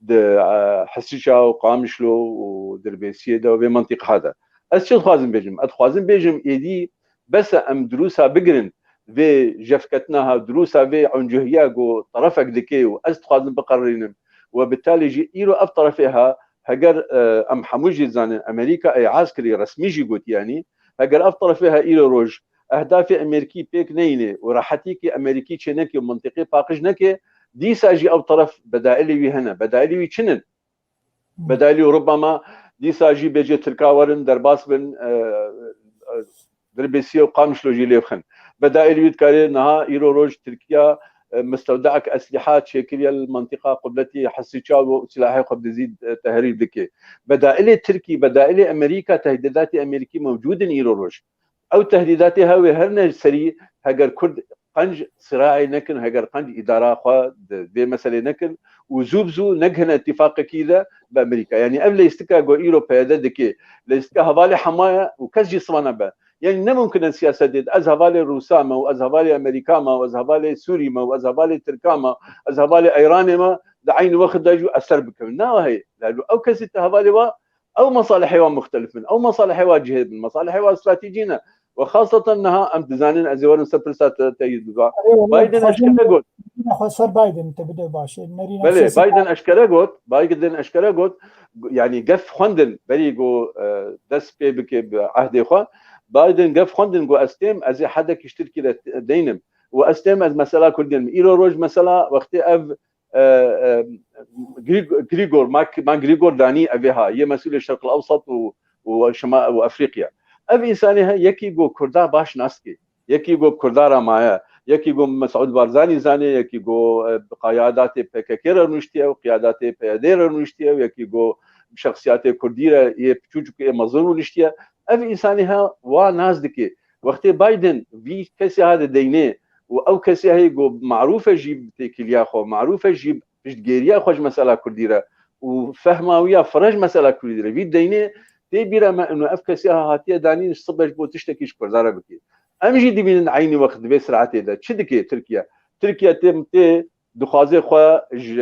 di, e, Hisiça û Qamişlo û Dirbêsiyê de û vê mentiqa de. Ez çi dixwazim bêjim? Ez dixwazim bêjim, êdî bes e em dirûsa bigirin vê jefketina ha, dirûsa vê uncuhiya ku terefek dike û ez dixwazim biqerînim. We bi talî jî îro ev terefê ha, heger, e, em hemû jî dizanin, Amerîka ê hez kirî, resmî jî got, yanî, heger ev terefê ha îro roj ehdafê Amerîkî pêk neyîne û rehetîkî Amerîkî çêneke û mentiqê paqij neke, dîsa jî ew teref bedailê wî hene. Bedailê wî çi nin? Bedailî û rubama dîsa jî bêje Tirka werin derbas bin, e, e, Dirbêsiyê û Qamişlo jî lê bixin. Bedailî wî dikarê niha îro roj Tirkiya, e, mistewdeek eslîha çêkiriye li mentiqa qubletî Hisiça û silahê xwe bi dizî, e, tehrîr dike. Bedailê Tirkî, bedailê Amerîka, tehdîdatê Amerîkî mewcûd in îro roj. Ew tehdîdatê hev ê herine serî, heger Kurd qenc siraê nekin, heger qenc îdara xwe di vê meselê nekin û zû bi zû negihine îtîfaqekî de bi Amerîka. Yanî ev leyistika ku îro P Y D dike, leyistika hevalê hema ye û kes jî siva nabe. Yanî ne mumkin e siyasetê de ez hevalê Rûsa me û ez hevalê Amerîka me û ez hevalê Sûrî me û ez hevalê Tirka me, ez hevalê Eyranê me, di eynî wext de jî ez ser bikevim. Na heye. Lalo ew kesî te hevalê wa, ew mesalihê wa muxtelif bin. Ew mesalihê wa cihê bin. Mesalihê wa stratejî ne. Ve xaseten niha em dizanin, ez ê werim ser pirsa te, te yî biba. Erê, wele, Biden dixwazim eşkere got. Xwe ser Biden te bide baş. Nerîna Belê, siyasî Biden eşkere got. Biden eşkere got. Yanî gef xwendin, berî ku, e, dest pê bike bi ehdê xwe. Biden gef xwendin ku ez têm, ez ê hedekî ji Tirkî re deynim. Û ez têm, ez mesela Kurdî ne. Îro roj mesela wextê ev, e, e, Grig-, Grigor, Mak-, Man Grigor Danî evê ha, yê mesûlê Şerqil Ewsat û, û Şima-, û Efrîqya. Ev însanê he, yekî ku Kurda baş nas dike, yekî ku Kurda re maye, yekî ku Mesûd Barzanî zanê, yekî ku, e, qiyadatê P K K re rûniştiye û qiyadatê P Y D re rûniştiye û yekî ku şexsiyatê kurdî re, yê piçûçik ê mezin rûniştiye. Ev însanî ha wa nas dike. Wextê Biden vî kesê ha dideynê û ew kesê heye ku marûf e jî bi têkiliya xwe, marûf e jî piştgêriya xwe ji mesela kurdî re û fehma wî ya fireh ji mesela kurdî re. Vî deynê tê bîra me û ev kesê ha hatiye danîn ji sibe ji bo tiştekî ji kurda re bike. Em jî dibînin eynî wext di vê siratê de çi dike Tirkiye? Tirkiye tê, tê dixwaze xwe ji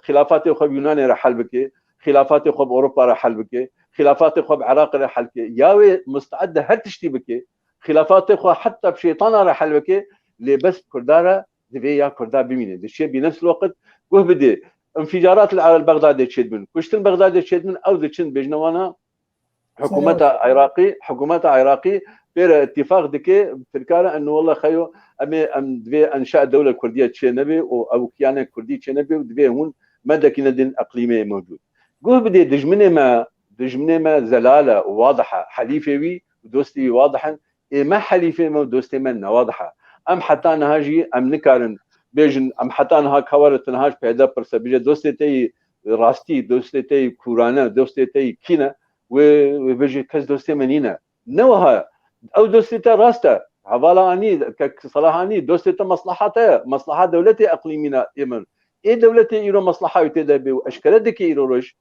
xilafatê xwe bi Yunanê re hel bike, xilafatê xwe bi Ewropa re hel bike, xilafatê xwe bi Iraqê re hel bike. Ya wê musteed de her tiştî bike, xilafatê xwe heta bi şeytana re hel bike, lê bes bi kurda re divê ya kurda bimîne. Diçe bi nefs waqt guh bidê. Înficarat li Bexdadê çêdibin. Kuştin Bexdadê çêdibin, ew diçin bêjne wana hikûmeta Iraqî, hikûmeta Iraqî pê re îtîfaq dike, Tirka re, eno wele xeyo, em ê, em divê enşa dewle Kurdiye çê nebe û ew kiyanek Kurdî çê nebe û divê hûn medekî nedin eqlîmê mewcûd. Guh bidê dijminê me, dijminê me zelal e û wadih e, helîfê wî û dostê wî wadih in, ê me helîfê me û dostê me newadih e. Em heta niha jî em nikarin bêjin, em heta niha ka were tu niha ji P Y D pirse, bêje dostê te yî rastî, dostê te yî kûrane, dostê te yî kî ne, wê, wê bêje kes dostê me nîne. Ne wiha ye. Ew dostê te rast e. Hevala anî, kek Selah anî, dostê te mesleha te ye. Mesleha dewletê eqlîmî ne ê min. Ê dewletê îro mesleha wî tê de bê û eşkere dike îro roj.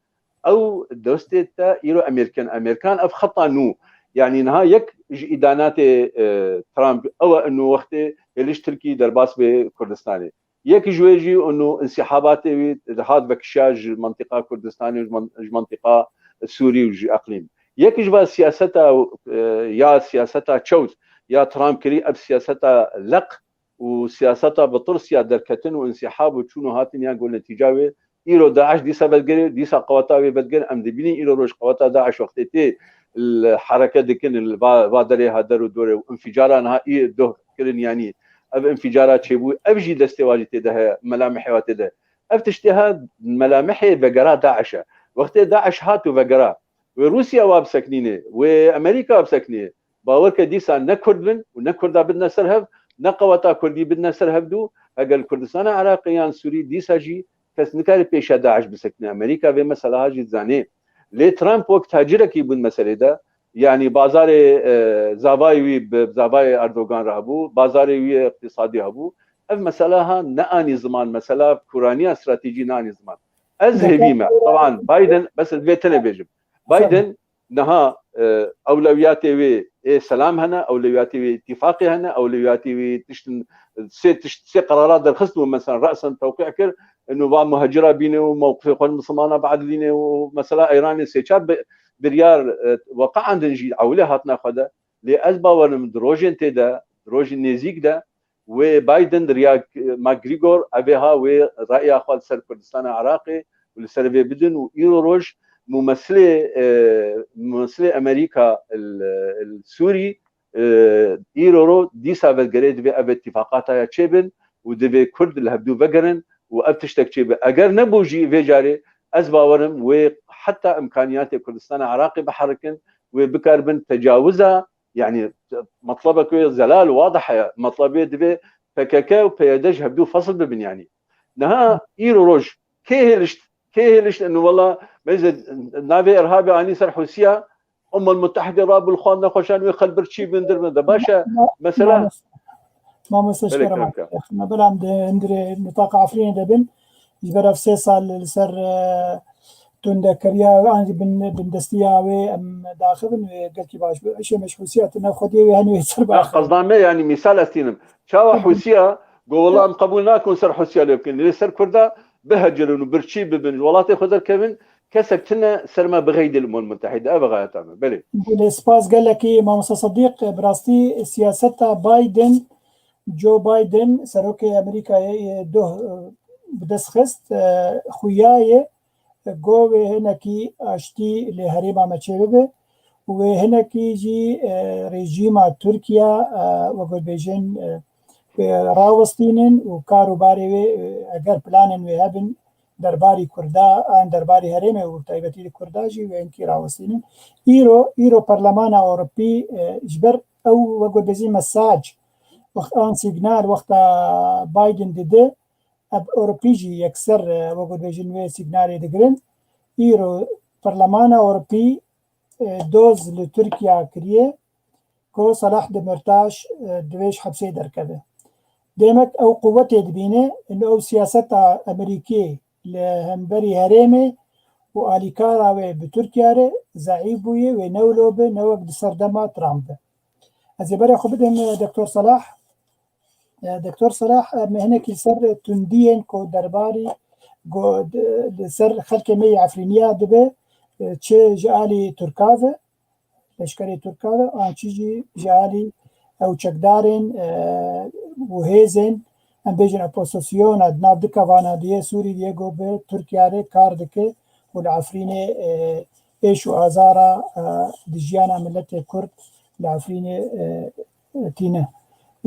Ew dostê te îro Amerîkan, Amerîkan ev xeta nû. Yanî niha yek ji îdanatê, e, Trump ew e, ino wextê hêliş Tirkî derbas bê Kurdistanê. Yek ji wê jî û nû însihabatê wî dihat vekişiya ji mentiqa Kurdistanê û ji men-, ji mentiqa Sûrî û ji eqlîm. Yek ji va siyaseta, e, ya siyaseta çewt ya Trump kirî, ev siyaseta leq û siyaseta bi tirs ya derketin û însihab û çûn û hatin ya ku netîca wê îro DAIŞ dîsa vedigere, dîsa qeweta wê vedigere. Em dibînin îro roj qeweta DAIŞ wextê tê li hereke dikin li va, va derê ha der û dorê û înfîcara niha î doh kirin, yanî ev înfîcara çêbû, ev jî destê wa jî tê de heye, melamihê wa tê de. Ev tiştê ha melamihê vegera DAIŞ e. Wextê DAIŞ hat û vegera, wê Rûsya wa biseknînê, wê Amerîka wa biseknînê, bawer ke dîsa ne Kurd bin û ne Kurda bidine ser hev, ne qeweta Kurdî bidine ser hev dû, heger li Kurdistana Iraqê yan Sûrî dîsa jî kes nikare pêşiya DAIŞ bisekine. Amerîka vê mesela ha jî dizanê. Lê Trump wek tacirekî bûn meselê de, yanî bazarê, e, zavayê wî bi zavayê Erdogan re hebû, bazarê wî îqtîsadî hebû. Ev mesela ha neanî ziman, mesela kûraniya stratejî neanî ziman. Ez hêvî me. Teban Biden, bes ez vê tenê bêjim. Biden niha, e, ewlewiyatê wê ê selam hene, ewlewiyatê wê îtîfaqê hene, ewlewiyatê wê tiştin, sê tişt, sê qerara derxist bû, mesela resen tewqî kir, inu va muhacira bîne û mewqifê xwe li Misilmana biedilîne û mesela Îranê sê çar bi-, biryar, e, weqean din jî ewilê hatina xwe de. Lê ez bawer im di rojên tê de, di rojên nêzîk de, wê Biden di riya, e, McGregor, evê ha wê raya xwe li ser Kurdistana Iraqê û li ser vê bidin û îro roj mumesilê, e, mumesilê Amerîka li, li Sûrî, e, îro ro dîsa vegerê divê ev îtîfaqata ya çêbin û divê Kurd li hevdû vegerin û ev tiştek çêbe. Eger nebû jî vê carê ez bawer im wê heta imkaniyatê Kurdistana Iraqê biherikin, wê bikaribin tecawiza, yanî metlebek wê zelal wadih heye. Metlebê divê P K K û P Y D ji hevdû fesil bibin yanî. Niha îro roj kê hêlişt, kê hêlişt inu wela meyze navê irhabê anî ser Hûsiya, Umel Mutehidê rabû li xwe nexweşan wê xelbir çî bin dir bin de. Baş e, mesela. Mamoste, ji Belê, ber em kaka. Me belam di hundirê nitaqa Efrînê de bin. Ji ber ev sê sal li ser, e, tundekiriya an jî bin, bindestiya wê em daxivin wê gelkî baş bi. Işê me ji Hûsiya tune xwediyê wê henê wê ser Ya, baş. Qezdan me, yanî mîsal ez tînim. Çawa Hûsiya, go wela em qebûl nakin ser Hûsiya lê bikin. Lê ser Kurda bihecirin û birçî bibin, ji welatê xwe derkevin, kesek tune ser me bixeydê li Umem Mutehîde. Ev e xayeta me. Belê. Belê, spas gelekî Mamoste Sedîq. Bi rastî siyaseta Biden, Joe Biden, serokê Amerîkayê, e, doh, e, bi dest xist, e, xuya ye, e, go wê hinekî aştî li herêma me çêbibe û wê hinekî jî, e, rejîma Tirkiye, e, wek bêjin, e, e, rawestînin û kar û barê wê, e, eger planên wê hebin derbarî Kurda, an derbarî herêmê û taybetî li Kurda jî wê hinkî rawestînin. Îro, îro Parlemana Ewropî, e, ji ber ew wek bêjin mesaj, wext an signal wexta Biden dide, ev Ewropî jî yekser, e, wek bêjin wê signalê digirin. Îro Perlemana Ewropî, e, doz li Tirkiye kiriye ku Salah Demirtaş, e, divê ji hepsê derkeve. Demek ew quwetê dibîne, ino ew siyaseta Amerîkê li hemberî herêmê û alîkara wê bi Tirkiye re zeîf bûye, wê ne wilo be, ne wek di serdema Trump be. Ez ê berê xwe bidim, e, Doktor Salah. E, Doktor Salah, e, me hinekî li ser tundiyên ku derbarî go-, di-, li ser xelkê me yê Efrîniya dibe, e, çi ji alî Tirka ve, leşkerê Tirka ve, an çi jî ji alî ew çekdarên, e, û hêzên, em bêjin opozîsyona di nav dika vana diyê Sûrî diyê go bi Tirkiye re kar dike û li Efrînê, e, êş û azara, e, di jiyana miletê Kurd li Efrînê, e, tîne.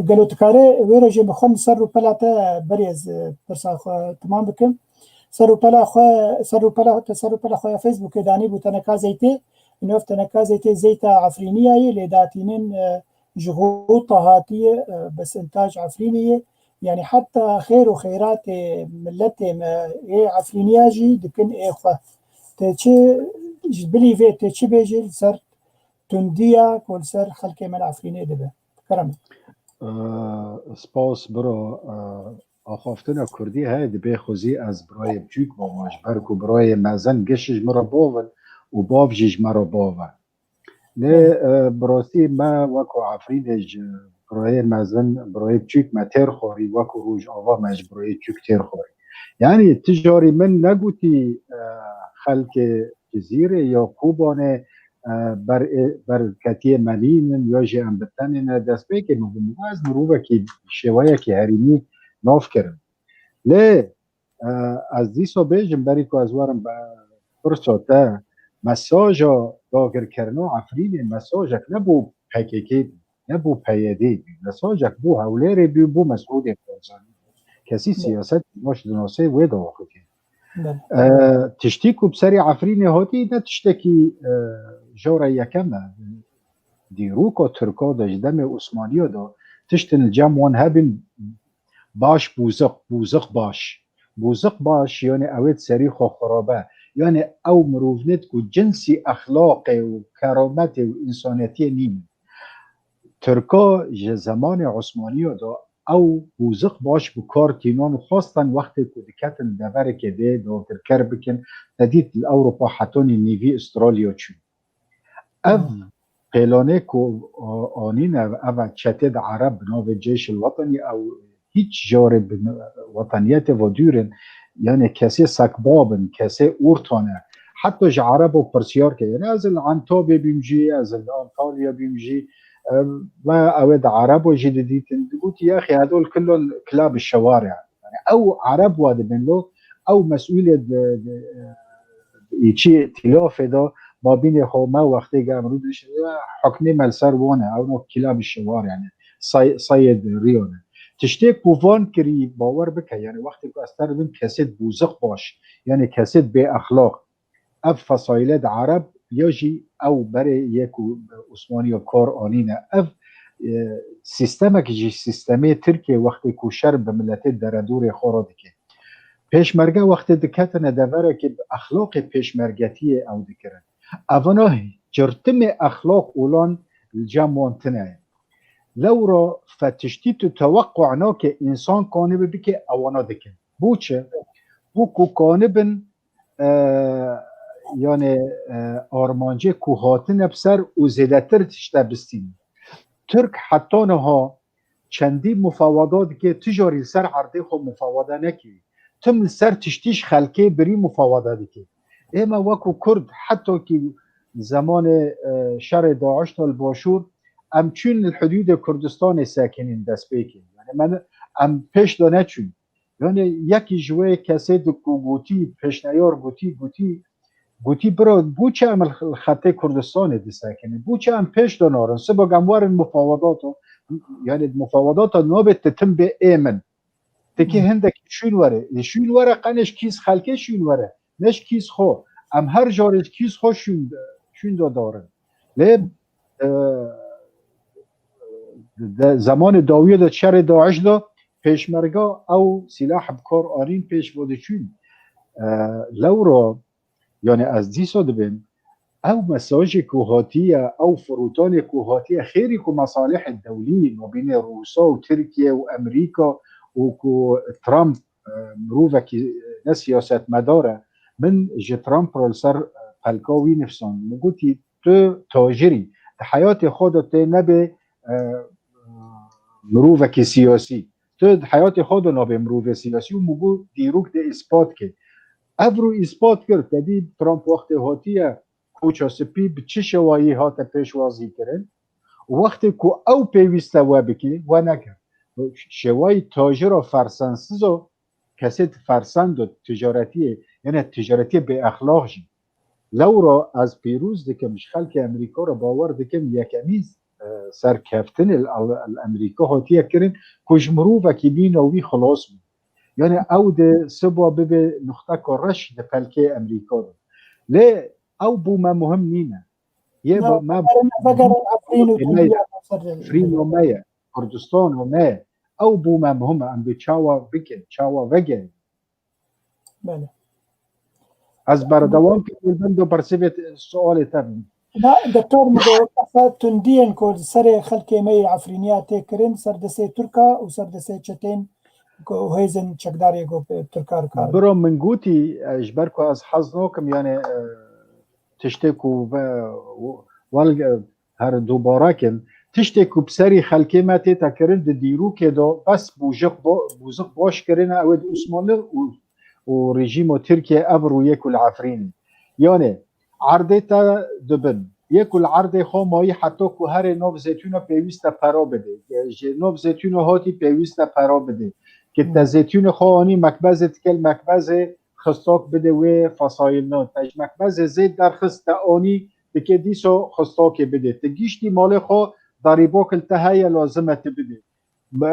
Gelo tu kare wê rojê min xwe min ser rûpela te berê ez, e, pirsa xwe temam bikim. Ser rûpela xwe, ser rûpela, te ser rûpela xwe ya Facebookê danî bû teneka zeytê. Inof teneka zeytê zeyta Efrîniya yê lê datînin, e, ji Xûta hatiye, e, bes intaj Efrînê yê. Yani heta xêr û xeyratê miletê me ê Efrîniya jî dikin ê xwe. Te çi ji bilî vê te çi bêjî li ser tundiya ku li ser xelkê me li Efrînê dibe. Kerem. Ee, spas biro, ee, axaftina Kurdî heye, dibê xwezî ez birayê biçûk bama, ji ber ku birayê mezin giş ji min re bavin û bav jî ji me re bavin. Lê, e, bi rastî me weko Efrînê ji birayê mezin, birayê biçûk me têr xwarî, weko Rojava me ji birayê biçûk têr xwarî. Yani ti carî min negotî, e, xelkê Cizîrê ya Kobanê, e, ber, ber ketiyê me nînin ya jî em bi tenê ne. Destpêkê min got, ez mirovekî şêweyekî herêmî nav kirim. Lê, e, ez dîsa bêjim, berî ku ez werim be pirsa te, mesaja dagirkirina Efrînê mesajek ne bo P K K bû, ne bo P Y D bû, mesajek bo Hewlêrê bû, bo Mesûdê Barzanî. Kesî siyaset baş dinasê wê dawaxikê. E, tiştî ku bi serê Efrînê hatî ne tiştekî, e, jara yekem e. Dîroka Tirka de ji demê Osmaniya de tiştin li cem wan hebin baş bûziq, bûziq baş. Bûziq baş, yani ew ê di serî xwe xirabe. Yani ew mirovnêt ku cinsî exlaqê û kerametê û însanetiyê nînin. Tirka ji zemanê Osmaniya de ew bûziq baş bi kar tînan û xwestan wextê ku diketin deverekê dê dagirker bikin, te dît li Ewropa hetanî nîvî Australya çûn. Ev pêlanê ku, e, anîne, ev çetê de Ereb bi navê Ceyşil Wetenî, ew hiç carê bi weteniyetê ve dûr in, yani kesê sekbab in, kesê orta ne. Heta ji Erebo pirsiyar ke, yani ez li Antabê bîm jî, ez li Antalya bîm jî, e, me ew ê di Erebo jî didîtin, digotî, ya xî hedol kilon kilab şeware. Yani ew Ereb wa dibin lo, ew mesûlê di, di, di, çi tîlafê de mabînê xwe me wextê ge em rû dişin, hukmê me li ser wan e, ew no kîla bi şewar yani, say, sayê di riyo ne. Tiştê ku van kirî bawer bike, yani wextê ku ez te dibim kesê bûziq baş, yani kesê bê exlaq, ev fesaîle di Ereb ya jî ew berê yê ku Osmaniya kar anîne. Ev, e, sîstemek ji sîstemê Tirkiyê wextê ku şer bi miletê deredorê xwe re dike. Pêşmerge wextê diketine deverekê bi exlaqê pêşmergetiyê ew dikirin. Evana cirtimê exlaq olan li cem wan tune ye. Lewra fe tiştî tu teweqqa nake însan kanibe bike ewana dikin. Bo çi? Bo ku kanibin, e, yani, e, armancê ku hatine bi ser û zêdetir tişte bistînin. Tirk heta niha çendî mufawada dike, tu jarî li ser erdê xwe mufawada nekirî. Tim li ser tiştî ji xelkê birî mufawada dike. Ême wekû Kurd, heta kî zemanê, e, şerê DAIŞ de li Başûr, em çûn li hidûdê Kurdistanê sekinîn destpêkê. Yani me ne, em pêş de neçûn. Yani yekî ji wê kesê di ku gotî, pêşneyar gotî, gotî, gotî, bira, bo çi em li xetê Kurdistanê disekinin? Bo çi em pêş de narin? Sibak em werin mufawadata, yani mufawadata nabe ti tim bê ê min. Tekî hindek şûn were. Ê şûn were, qenê ji kîs xelkê şûn were. Ne ji kîs xwe. Em her carê ji kîs xwe şûn, şûn de darin. Lê, e, de, zemanê dawiyê de şerê DAIŞ de pêşmerga ew sîlah bi kar anîn pêş ve diçûn. E, lewra Yani ez dîsa dibêm ew mesajê ku hatiye, ew firotanê ku hatiye, xêrî ku mesalihê dewlî mabînê Rûsa û Tirkiye û Emerîka û ku Trump, e, mirovekî ne siyasetmedar e. Min ji Trump re li ser, e, pelka wî nifsan. Min gotî, tu tajirî. Di heyatê xwe de tê nebê, e, mirovekî siyasî. Tu di heyatê xwe de nabê mirovê siyasî û min got dîrok dê îspat ke. Evro îspat kir, te dî Trump wextê hatiye Koça Spî bi çi şewayî hate pêşwazî kirin? Û wextê ku ew pêwîste we bike, we nekir. Şewayî tajira fersensiz o, kesê di fersend û ticaretiyê, yane ticaretiyê bêexlaq jî. Lewra ez pîroz dikim, ji xelkê Emerîka re bawer dikim, yekemî, e, serkeftinê li, li Emerîka hatiye kirin ku ji mirovekî nîna wî xilas bû. Yani ew di siba bibe nuxteka reş di pelkê Emerîka de. Lê ew bo me muhim nîne. Yê bo me vegerin Efrîn û Efrîna me ye. Kurdistana me. Ew bo me muhim e, em dê çawa bikin, çawa vegerin. Belê. Ez berdewam kim, li bin do bersivê sualê te bim. Na, doktor, min got, esa tundiyên ku li serê xelkê me yê Efrîniya tê kirin, ser destê Tirka û ser destê çetên ku hêzên çekdarê ku Tirka re kar. Biro min gotî, e, ji ber ku ez hez nakim, yani, e, tiştê ku ve, wel, e, her dubare kim. Tiştê ku bi serî xelkê me tête kirin di dîrokê de bes bûjix bo-, bûzix baş kirine, ew ê di Osmanlı û, û rejîma Tirkiye ev rûyê ku li Efrînê. Yani erdê te dibin. Yê ku li erdê xwe mayî heta ku herê nav zeytûna pêwîst e pera bidê. Ji nav zeytûna hatî pêwîst e pera bidê. Ki te Hmm. zeytûnê xwe anî mekbezê dike li mekbezê xistak bidê wê fesayilna. Te ji mekbezê zêt derxist te anî dike dîsa xistakê bidê. Ti giştî malê xwe darîbok li te heye lazim e tu bidê. E,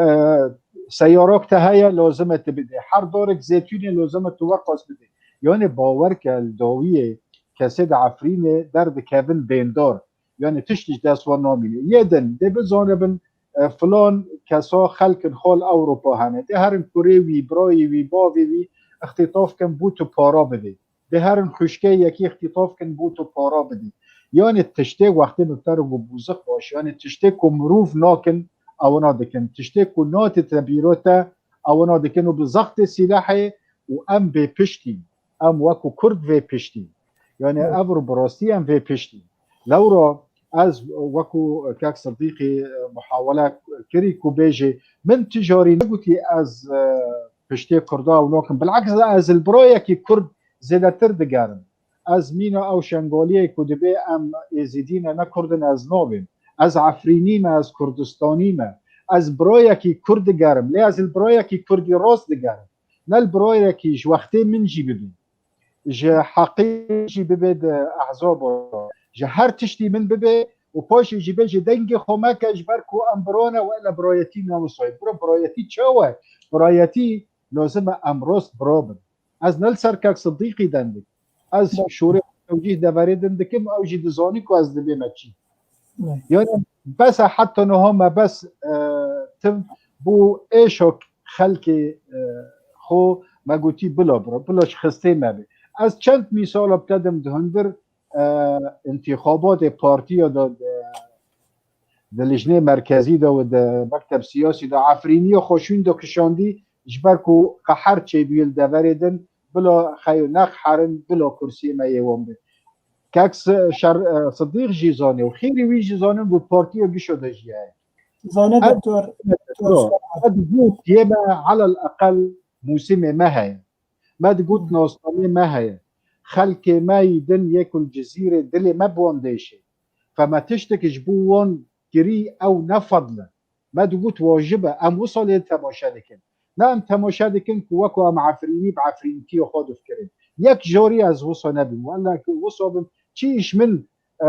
seyarak te heye lazim e tu bidê. Her darek zeytûnê lazim e tu weqas bidê. Yani bawer ke li dawiyê kesê di Efrînê derdikevin dêndar. Yani tişt ji dest wan namîne. Yê din dê bizanibin, e, filan kesa xelkin xal Ewropa hene. Dê herin kurê wî, birayê wî, bavê wî îxtîtaf kin bû tu para bidê. Dê herin xwişkê yekî îxtîtaf kin bû tu para bidê. Yani tiştê wextê min te re got bûzix baş. Yani tiştê ku mirov nakin, ewina dikin. Tiştê ku natê te bîro te, ewina dikin û bi zextê sîlehê û em bê piştî. Em wekû Kurd vê piştî. Yani Evet. ev rû bi rastî em vê piştî. Lewra ez wekû kek Sidîqî, e, muhawele kirî ku bêjê, min tu jarî negotî ez, e, piştê Kurda ew nakim. Bileks ez li birayekî Kurd zêdetir digerim. Ez mîna ew şengaliyê ku dibê em Êzidî ne, ne Kurd in, ez nabêm. Ez Efrînî me, ez Kurdistanî me. Ez birayekî Kurd digerim. Lê ez li birayekî Kurdî rast digerim. Ne li birayekî ji wextê min jî bibe. Ji heqê jî bibe di ehzaba. Ji her tiştî min bibe û paşê jî bê ji dengê xwe meke ji ber ku em bira ne, wele birayetî ne wisayê. Bira birayetî çawa ye? Birayetî lazim e em rast bira bin. Ez ne li ser kek Sidîqî dendik. Ez şûrê tewcîh deverê din dikim, ew jî dizanî ku ez dibême çi. Ne. Yani bes e, heta niha me bes, e, tim bû êşok xelkê, e, xwe me gotî bila bira, bila ji xistê me be. Ez çend mîsala bi te dim di hundir, e, întîxabatê partiya de, de, di lijnê merkezî de û di mekteb siyasî de Efrîniya xwe şûn de kişandî, ji ber ku qeher çêbûyî li deverê din, bila xeyo neqherin, bila kursiyê me yê wan be. Kek Si-, Şer-, e, Sidîq jî zanê û xêrî wî jî zanin ku partiya gişo de jî heye. Zane Ev doktor, doktor Şerhat. Ev got yê me elel eqel mûsimê me heye. Me digot nasnamê me heye. Xelkê me yî din yê ku li Cizîrê dilê me bi wan dêşê. Fe me tiştek ji bo wan kirî ew ne fadl e. Me digot wacib e. Em wisa lê temaşe dikin. Ne em temaşe dikin ku weko em Efrînî bi Efrîntiya xwe difikirin. Yek jorî ez wisa nebim. Wele ku wisa bim, çi îş min, e,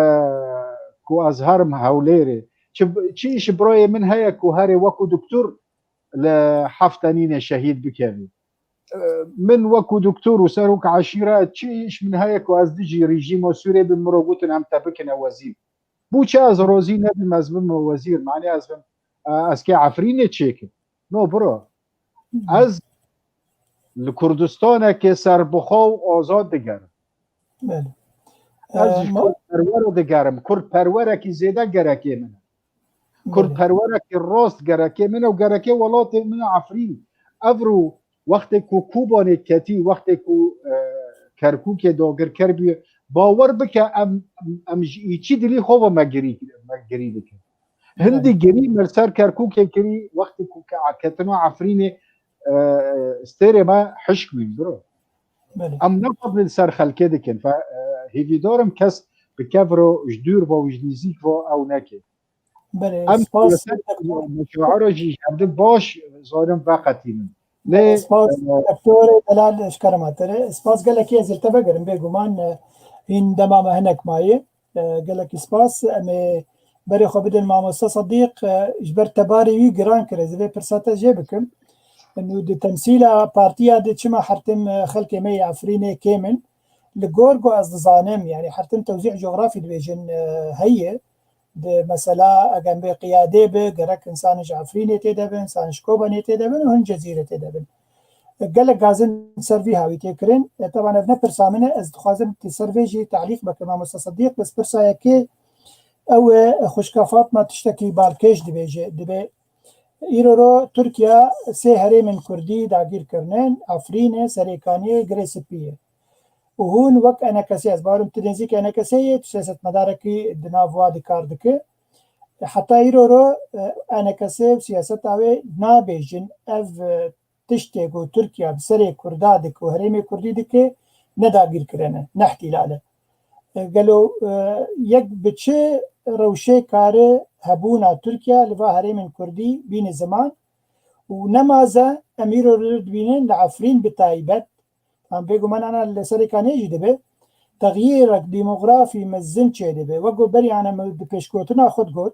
ku ez herim Hewlêrê. Çi, çi îş birayê min heye ku herê weko doktor li Heftenînê şehîd bikevî. E, min wekû doktor û serok eşîre çi îş min heye ku ez dijî rejîma Sûrê bim, min re gotin em te bikine wezîr. Bû çi ez rozî nebim, ez bim wezîr, manê ez bim, e, ez kê Efrînê çêkim. No bro. Ez li Kurdistanekê serbixwe û azad digerim. Belê. Ez jî Kurdperwer digerim. Kurdperwerekî zêde gerekê min e. Kurdperwerekî rast gerekê min e û gerekê welatê min e Efrîn. Evro wextê ku Kobanê ketî, wextê ku, e, Kerkûkê dagirker bûye, bawer bike em, em ji îçî dilî xwe ve me girî, me girî dikin. Hindî girî me li ser Kerkûkê kirî, wextê ku ke-, ketina Efrînê, e, stêrê me hişk bûn, biro. Belê. Em ne xwe li ser xelkê dikin. Fe, e, hêvîdar im kes bi kevro ji dûr ve û ji nîzîk ve ew neke. Belê, em spas. Meşaira jî ji hevdin baş zanin veqetînin. Lê, spas, e, doktorê delal ji kerema te re. Spas gelekî ez li te vegerim, bêguman, e, hîn dema me hinek mayê. E, gelekî spas. Em ê berê xwe bidin mamoste Sedîq, e, ji ber tebarê wî giran kir. Ez ê vê pirsa te jê bikim. Nû di temsîla partiya de çima her tim, e, xelkê me yê Efrînê kêm in? Li gor ku ez dizanim, yani her tim tewzî cografî dibêjin, e, heye. Di mesela, eger bê qiyadê bi, gerek însan ji Efrînê tê de bin, însan ji Kobanê tê de bin û hin Cezîrê tê de bin. Gelek gazin ser vî hawî tê kirin. E, teban ev ne pirsa min e, ez dixwazim ti ser vê jî te'lîq bikim, mamoste Sedîq, bes pirsa yekê ew e, xwişka Fatma tiştekî balkêş dibêje, dibê, îro ro Tirkiya sê herêmên Kurdî dagîr kirine, Efrînê, Serêkaniyê, Girê Spî ye. Û hûn wek E N K S, ez bawerim tu nêzîk E N K S yê, tu siyasetmedarekî di nav wa de kar dike. Heta îro ro, e, E N K S û siyaseta wê nabêjin ev, e, tiştê ku Tirkiye bi serê Kurda dike û herêmê Kurdî dike, ne dagîrkirin e, ne îhtîlal e. E, gelo, e, yek bi çi rewşê kare hebûna Tirkiye li va herêmên Kurdî bîne ziman û nemaze em îro li dibînin li Efrîn bi taybet, Em bêguman ana li Serêkaniyê jî dibe texyîrek demografî mezin çêdibe. Wek ku berî ana min di pêşgotina xwe digot,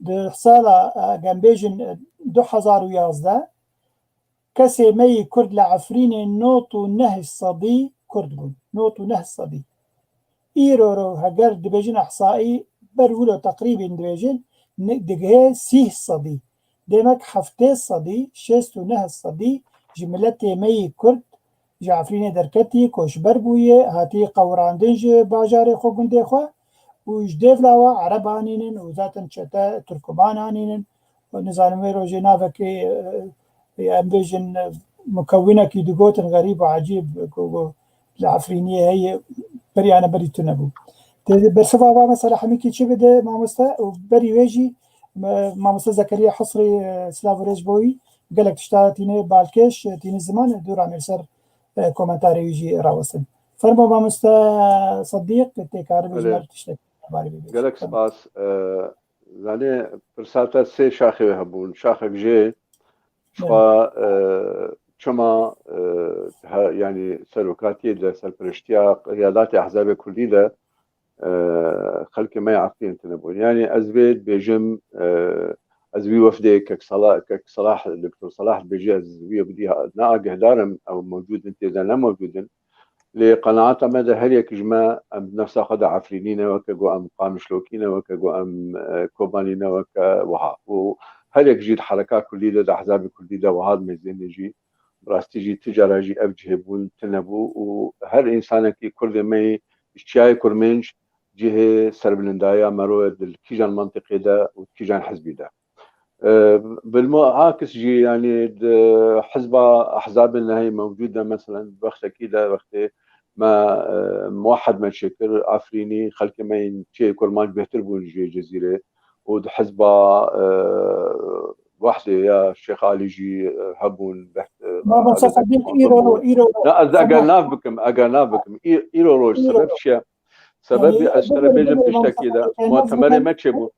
di sala, e, em bêjin, e, du hezar û yazdeh, kesê me yî Kurd li Efrînê nod û neh sedî Kurd bûn. Nod û neh sedî. Îro ro heger dibêjin ehsaî ber wilo teqrîbîn dibêjin, ne-, digihê sîh sedî. Demek heftê sedî, şêst û neh sedî ji miletê me yî Kurd ji Efrînê derketî, koçber bûye, hatî qewirandin ji bajarê xwe, gundê xwe û ji dêvla we Ereb anînin û zaten çete Tirkuman anînin. Nizanim wê rojê navekê, e, em bêjin, e, mukewwinekî digotin xerîb û ecîb, ku, ku li Efrîniyê heye, berî ana berî tune bû. Tê bersiva va mesela hemîkî çi bide mamoste û berî wê jî, e, mamoste Zekeriya Hisrî, e, silav û rêz bo wî, gelek tişta tîne balkêş, e, tîne ziman, e, dûra me li ser, e, komentarê wî jî rawestin. Fermo mamoste Sedîq, tê karibê ji Belê. Ber tiştek barê bibêjî. Gelek Fermo. Spas. E, Zanê, pirsa te sê şaxê hebûn. Şaxek jê ji xwe, e, çima, e, he, yanî serokatiyê de, serperiştiya riyadatê ehzabê kurdî de, e, xelkê me yê Efrînê tune bûn. Yanî ez vê dibêjim, e, ez wî wefdê Kek Sala-, Kek Salah, Doktor Salah dibêje, ez wî wefdî ha-, ne agihdarim, ew mewcûd in, tê de ne mewcûd in. Lê qenaeta me de her yek ji me, em nefsa xwe de Efrînî ne, weke ku em Qamişlokî ne, weke ku em, e, Kobanî ne, weke wiha. Û her yek jî di hereka kurdî de, di ehzabê kurdî de wiha dimezêne jî, bi rastî jî ti cara jî ev cihê bûn tune bû û her însanekî Kurdê me yî ji Çiyayê Kurmênc cihê serbilindaya mero ye, di li kîjan mentiqê de û di kîjan hizbî de. E, Bilmo akis jî, yanî di hizba, ehzabên nehê mewcûd de, meselen, wextekî de, wextê me, e, muwehed me çêkir, Efrînî, xelkê me yên çiyê Kurmanc bêhtir bûn ji Cezîrê û di hizba, e, Wehdê ya Şêx Alî jî, e, hebûn, beht-, e, Mamoste Sedîq, îro, îro, Ne, ez eger nav bikim, eger nav bikim, î-, îro roj sebeb çi ye? Sebebî ez ji te re bêjim tiştekî de, mutemerê me çêbû.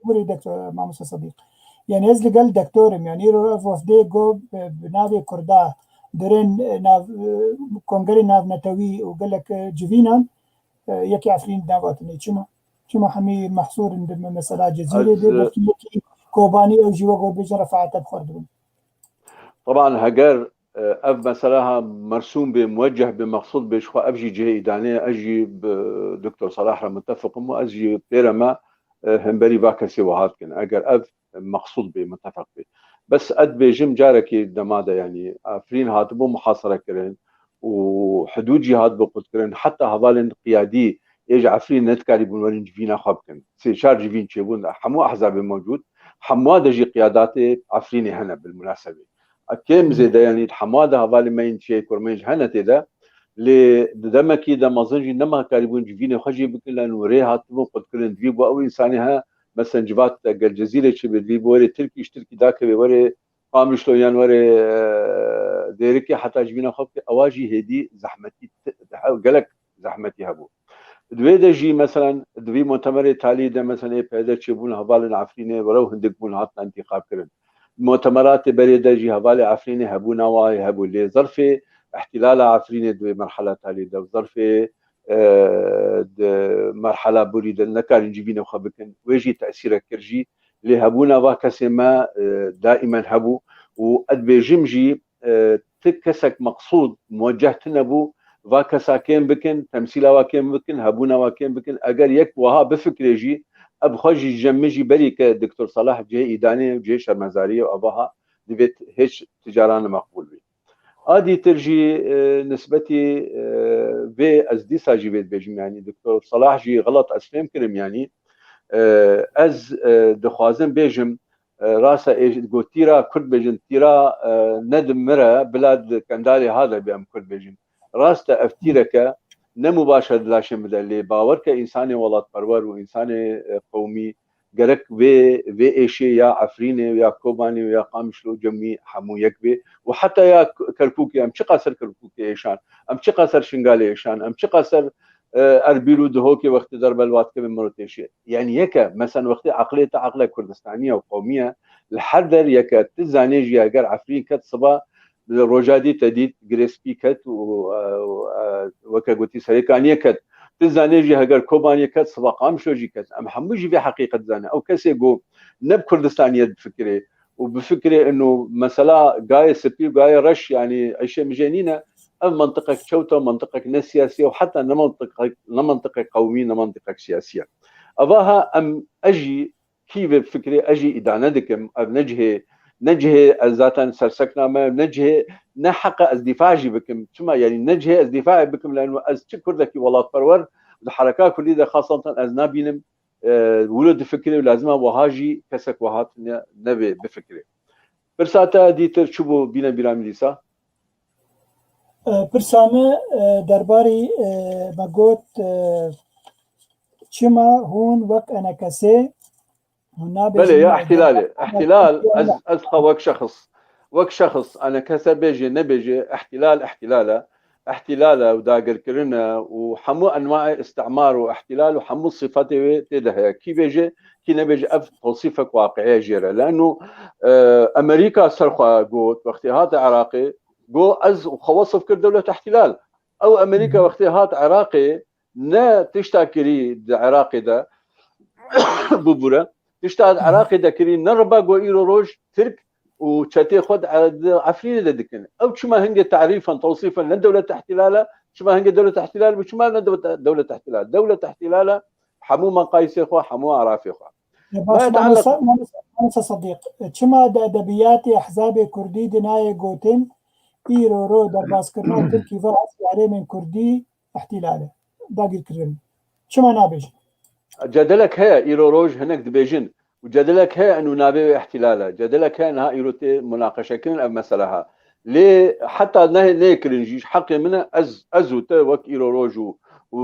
Bûrî doktor, mamoste Sedîq. Yani ez li gel doktor im. Yani îro ev wefdê go bi, bi navê Kurda dirin, e, nav, e, kongerê navnetewî û gelek, e, civînan, e, yekî Efrîn navatinê. Çima? Çima hemî mehsûr in di me-, mesela Cezîrê de, e, belkî yekî Kobanî ew jî wek we bêjin refaeta bi xwe dibin. Taban heger, e, ev mesela ha mersûm bê, muwecceh bê, mexsûd bê, ji xwe ev jî cihê îdanê ye, ez jî bi Doktor Salah re mutefiq im û ez jî pê re me, e, hemberî va kesê wiha dikin. Eger ev mexsûd bê, mutefiq bê. Bes ez dibêjim carekê dema de, yanî Efrîn hatibû muhasere kirin û hidûd jî hatibû qutkirin, heta hevalên qiyadî ê ji Efrînê nedikarîbûn werin civîna xwe bikin. Sê çar civîn çêbûn, hemû ehzabê mewcûd, hemûa de jî qiyadatê Efrînê hene bilmunasebê. Kêm zêde, yanî hemûa de hevalê me yên çiyê kurmên jî hene tê de. Lê di demekî de mezin jî nema karîbûn civînê xwe jî bikin, lê rê hatibûn qutkirin. Divî bo ew însanê he, mesela Civat de gel Cezîrê çêbe, divî bo werê Tirkî, ji Tirkî dakeve werê Qamişlo yan werê, e, Dêrikê heta civîna xwe bike, ewa jî hêdî zehmetî ti-, he-, gelek zehmetî hebû. Di wê de jî, meselen, di vî mutemerê talî de, meselen, ê P Y D çêbûn, hevalên Efrînê were û hindik bûn hatin întîxabkirin. Mutemeratê berê de jî hevalê Efrînê hebûna wayê hebû. Lê zerfê îhtîlala Efrînê di wê merhala talî de, zerfê, e, di merhala borî de nekarîn civînê xwe bikin. Wê jî tesîrek kir jî. Lê hebûna va kesê me, e, daîmen hebû û ez dibêjim jî, e, ti kesek meqsûd muweceh tune bû, va kesa kêm bikin, temsîla wa kêm bikin, hebûna wa kêm bikin. Eger yek wiha bifikirê jî, ev xwe jî cem min jî berî ke Doktor Salah cihê îdanê û cihê şermezariyê û evaha divê t-, hêç ti cara ne meqbûl bî. A dîtir jî, e, nisbetî, e, vê ez dîsa jî vê dibêjim, yanî Doktor Salah jî xelet ez fêm kirim, yanî, e, ez, e, dixwazim bêjim, e, rast e, ê got tîra Kurd bêjin, tîra, e, ne di mir e, bila di Kendalê ha de bê em Kurd bêjin. Rast e, ev tîreke ne mubaşer di laşê min de, lê bawer ke însanê welatperwer û însanê, e, qewmî gerek vê, vê êşê ya Efrînê, ya Kobanê, ya Qamişlo, cemî hemû yek bê. Û heta ya K-, Kerkûkê, em çiqas ser Kerkûkê êşan, em çiqas ser Şingalê êşan, em çiqas ser, e, Erbîl û Duhokê wextê derbe li wat kevin mirot êşê. Yanî yek e, meselen wextê eqlê te eqlek Kurdistanî ye û qewmî ye, li her der yek e, ti zanê jî eger Efrîn ket siba, li roja dî te dît girê spî ket û, e, û, e, weke gotî Serêkaniyê ket. Ti zanê jî heger Kobaniyê ket, siba Qamişlo jî ket. Em hemû jî vê heqîqet zanin. Ew kesê ku ne bi Kurdistaniyê difikirê û bifikirê ino mesela gayê spî û gayê reş, yanî eyşê mijê nîne, ev mentiqek çewt e, mentiqek ne siyasî ye û heta ne mentiqek, ne mentiqek qewmî, ne mentiqek siyasî ye. Eva ha em, ez jî kî vê fikrê ez jî îdane dikim. Ev ne cihê, ne cihê ez zaten sersekna me, ne cihê, ne heqa ez dîfa jî bikim. Çima, yanî ne cihê ez dîfa bikim, leno ez çi Kurdekî welatperwer di hereka Kurdî de xasatan ez nabînim, e, wilo difikirê û lazima wiha jî kesek wiha tune nevê bifikirê. Pirsa te dîtir çi bû bîne bîra min dîsa? E, pirsa me, e, derbarî, e, me got, e, çima hûn wek enekesê hûn nabêjin Belê, ya me ihtilalê. İhtilal, ez, ez xwe wek şexs, wek şexs, enekese bêjê, nebêjê, ihtilal, ihtilal e. Ihtilal e û dagirkirin e û hemû enwaê istimar û ihtilal û hemû sifetê wê tê de heye. Kî bêje, kî nebêje, ev tewsîfek waqiye jê re. Leno, e, Amerîka ser xwe got, wextê hate Iraqê, got, ez xwe wesif kir dewlet ihtilal. Ew Amerîka Hı hı. wextê hat Iraqê, ne tişta kirî di Iraqê de, bibûre, tişta di Hı hı. Iraqê de kirî, ne riba got îro roj Tirk û çetê xwe di, di Efrînê de dikin. Ew çima hingê tarîfan, tewsîfan ne dewlet ihtilal e, çima hingê dewlet ihtilal bû, çima ne dewlet, dewlet ihtilal? Dewlet ihtilal e, hemû meqayîsê xwe, hemû arafê xwe. E, baş, Ma mamosta, yetaleq- mamosta, mamosta Sadiq, e, çima di edebiyatê ehzabê kurdî di nayê gotin, îro ro derbaskirina Tirkî ve ez ji herêmên kurdî ihtilal e, dagirkirin. Çima nabêjin? Cedelek heye, îro roj hinek dibêjin. Û cedelek heye, eno navê wê ihtilal e. Cedelek heye, niha îro tê munaqeşekirin ev mesele ha. Lê heta ne, neyê kirin jî, heqê min e, ez, ez û te wek îro roj û, û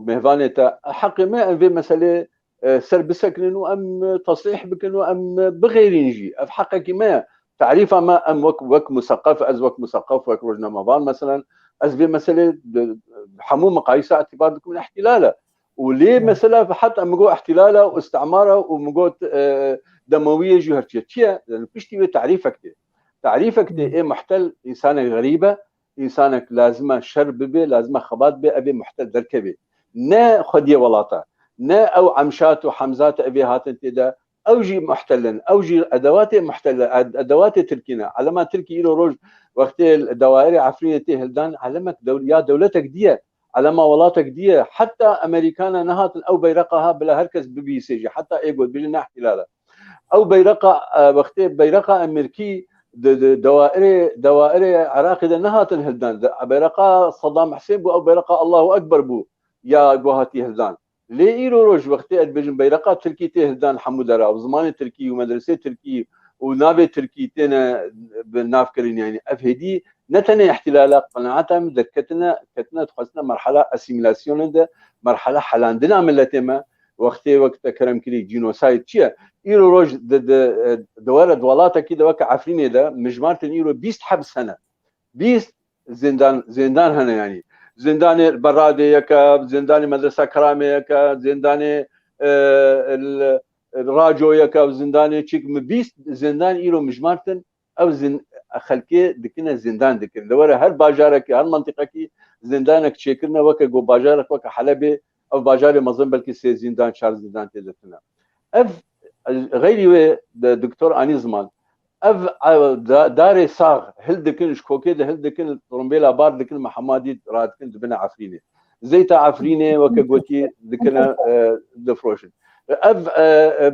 mêvanê te, heqê me em vê meselê, e, ser bisekinin û em, e, teslîh bikin û em, e, bixêrîn jî. Ev heqekî me ye. Tarîfa me, em wek, wek museqef, ez wek museqef, wek rojnamevan, meselen, ez vê meselê di, hemû miqayîsa îtîbar dikim, îhtîlal e. Û lê Evet. mesela heta min got îhtîlal e û îstimar e û min got, e, demawiyê jî her çi ye. Çi ye? Yani piştî wê tarîfek tê. Tarîfek tê, Evet. ê muhtel însanek xerîb e, însanek lazim e şer bibe, lazim e xebat be, ev ê muhtel derkeve. Ne xwediyê welata, ne ew Emşat û Hemzat evê hatin tê de, ew jî muhtel in, ew jî edewatê muhtel, ed-, edewatê Tirkî ne. Elema Tirkî îro roj wextê li dewayerê Efrînê tê hildan, elemek dew-, ya dewletek dî ye, elema welatek dî ye. Heta Amerîkana nehatin ew beyreqa ha bila her kes bibîsê jî. Heta ê got bêjin ne îhtîlal e. Ew beyreqa, e, wextê beyreqa Amerîkî di, di dewairê, dewairê Iraqê de nehatin hildan. Di, beyreqa Saddam Husên bû, ew beyreqa Allahu Ekber bû ya ku hatî hildan. Lê îro roj wextê ez dibêjim beyreqa tirkî tê hildan hemû dera, bi zimanê tirkî û medresê tirkî û navê tirkî têne bi nav kirin, yanî ev hêdî ne tenê îhtîlal e, qenaeta min derketine, ketine dixwestine merhala asîmîlasyonê de, merhala helandina miletê me, wextê wek te kerem kirî, cînosayd çi ye? Îro roj di, di, di were di welatekî de weke Efrînê de mijmartin îro bîst hebs hene. Bîst zindan, zindan hene yanî. Zindanê Beradê yeke, zindanê Medresa Keramê yeke, zindanê, e, el, Raco yeke, zindanê çik mi bîst zindan îro mijmartin. Ev zin-, xelkê dikine zindan dikin. Li were her bajarekî, her mentiqekî zindanek çêkirine, weke ku bajarek weke Helebê, ev bajarê mezin belkî sê zindan, çar zindan tê de tune. Ev, xeyrî wê de doktor anî ziman. Ev, ev da-, darê sax hildikin, ji kokê de hildikin, trumbêla bar dikin, me hema dît radikin dibine Efrînê. Zeyta Efrînê weke gotî dikine, e, difroşin. Ev, e, e,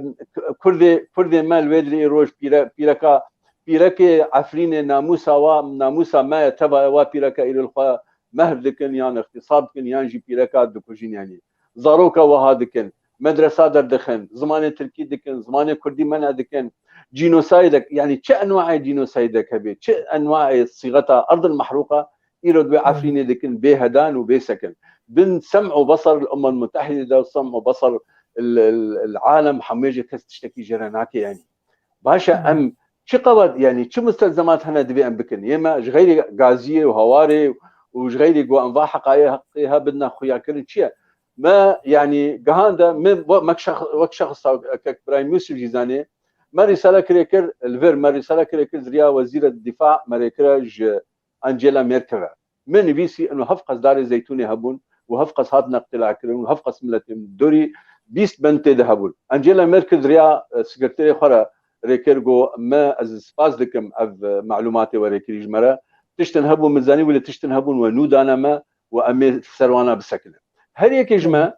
Kurdê, Kurdê me li wê dirê roj pîre-, pîreka, pîrekê Efrînê namûsa wa, namûsa me ye, teva ye, wa pîreka îro li xwe mehv dikin, yan îxtîsar dikin, yan jî pîreka dikujin yanî. Zaroka wiha dikin, medresa derdixin, zimanê tirkî dikin, zimanê kurdî mena dikin. Cînosaydek, yanî çi enwaê cînosaydek hebe, çi enwaê sîxeta erdil mehrûqa îro di wê Efrînê dikin, bê hedan û bê sekin. Bin sem û besar il Umma Mutehîde de, sem û besar il, il, il alem, hemû jê kes tiştekî jê re nake yanî. Baş e, em çi qewet, yanî çi mustelzemat hene divê em bikin? Yê me ji xeyrî gaziyê û hawarê û ji xeyrî ku em va heqayê heqê hebidine xuyakirin çi ye? Me, yanî gihande, min we-, mek şex-, wek şexs, Kek Birahîm Yûsif jî zanê, me rîsale kirê kir, li vir me rîsale kirê kir, ziriya wezîre difa me rê kire ji Angela Merkel re. Min nivîsî, ino heft qez darê zeytûnê hebûn û heft qez hatine qitila kirin û heft qez miletên dorî bîst bend tê de hebûn. Angela Merkel riya, e, sekreterê xwe re rê kir, got, me, ez spas dikim ev, e, malûmatê we rê kirî ji me re. Tiştin hebûn, min zanî wile tiştin hebûn we nû dane me û em ê ser wana bisekinin. Her yekê ji me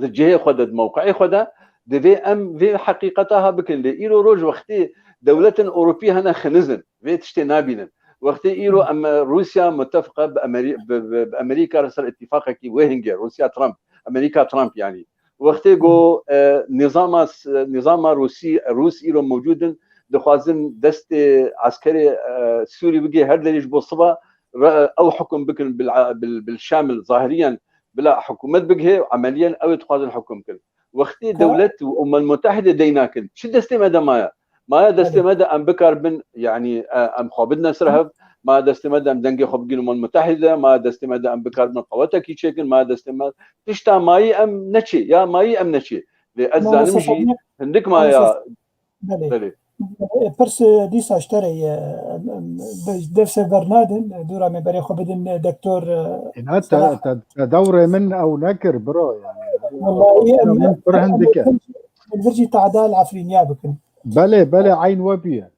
di cihê xwe de, di mewqeyê xwe de, divê em vê heqîqeta ha bikin. Lê îro roj wextê dewletên Ewropî hene xinizin, vê tiştê nabînin. Wextê îro em, Rûsya mutefiqe bi Amerî-, bi, bi, bi Amerîka re ser îtîfaqekî wê hingê, Rûsya Trump, Amerîka Trump yanî. Wextê ku, e, nîzama s-, nîzama Rûsî, Rûs îro mewcûd in, dixwazin destê eskerê, e, Sûrî bigê her derê ji bo siba re, ew hukum bikin bil, bil, bil şamil zahiriyen bila hikûmet bigihê û emeliyen ew ê dixwazin hikûm kin. Wextê dewlet û Umem Mutehîde dey nakin, çi destê me de maye? Maye destê me de em bikaribin, yanî, e, em xwe bidine ser hev, maye destê me de em dengê xwe bigîn Umem Mutehîde, maye destê me de em bikaribin qewetekî çêkin, maye destê me tişta mayî em neçê, ya mayî em neçê. Lê ez zanim jî hindik maye. Belê. Belê. E, pirs, e, dîsa ji te re ye, e, em, em, be-, dev ser bernadin, e, dûra me berê xwe bidin, e, doktor, e, Êna te, Selah. Te, te dewrê min ew nekir, bro, yani. Wallahî, em, min pir em, hindik e. Em vir jî, em vir jî tahda li Efrîniya bikin. Belê, belê, eyn we bûye.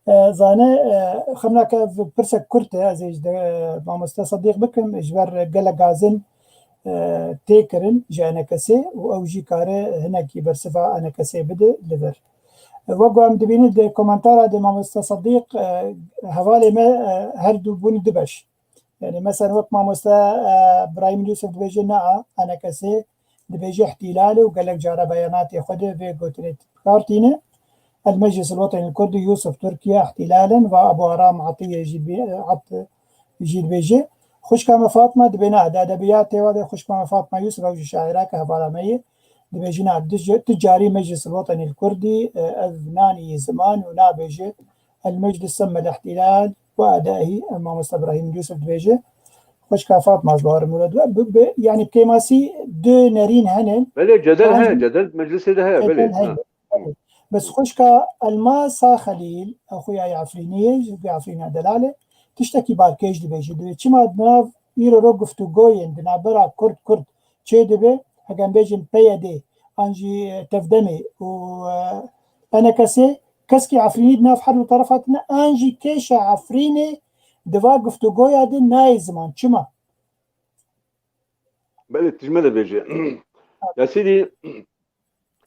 E, zane, e, xemnake pirsek kurt e, ez ê ji de, e, mamoste Sedîq bikim, ji ber gelek gazin, e, tê kirin ji enekesê û ew jî kare hinekî bersiva enekesê bide li vir. E, wek ku em dibînin di komentara de mamoste Sedîq, e, hevalê me, e, her du bûn du beş. Yani mesela wek mamoste, e, Birahîm Yûsif dibêje, na, enekesê dibêje îhtîlal e û gelek cara beyanatê xwe de vê gotinê bi kar tîne. El Meclis El Weteni El Kurdi Yûsif Tirkiye îhtîlal in, va Ebu Aram Atiye jî bi-, At-, jî dibêje. Xwişka me Fatma dibê, na, di edebiyatê wa de xwişka me Fatma Yûsif ew jî şaîreke hevala me ye. Dibêje, na, di-, tu carî Meclis El Weteni El Kurdî, e, ev nanî ziman û nabêje El Meclis semmel îhtîlal we edahî, e, mamoste Birahîm Yûsif dibêje. Xwişka Fatma ez bawerim wilo dibe. Bi, bi, yani kêmasî du nerîn hene. Belê, cedel heye, cedel meclisê de heye, belê. Cedel heye. Ha. Belê. Bes xwişka Elmasa Xelîl, ew xuya yê Efrînî ye, ji vê Efrîna delal e, tiştekî balkêş dibêje. Dibê çima di nav îro ro guftûgoyên di navbera Kurd-Kurd çê dibe, heke em bêjin P Y D, an jî Tevdemê û, e, Enekesê, keskî Efrînî di nav her du teref hatine, an jî kêşa Efrînê di va guftûgoya de nayê ziman. Çima? Belê, tu ji me de bêje. Ya Sîdî,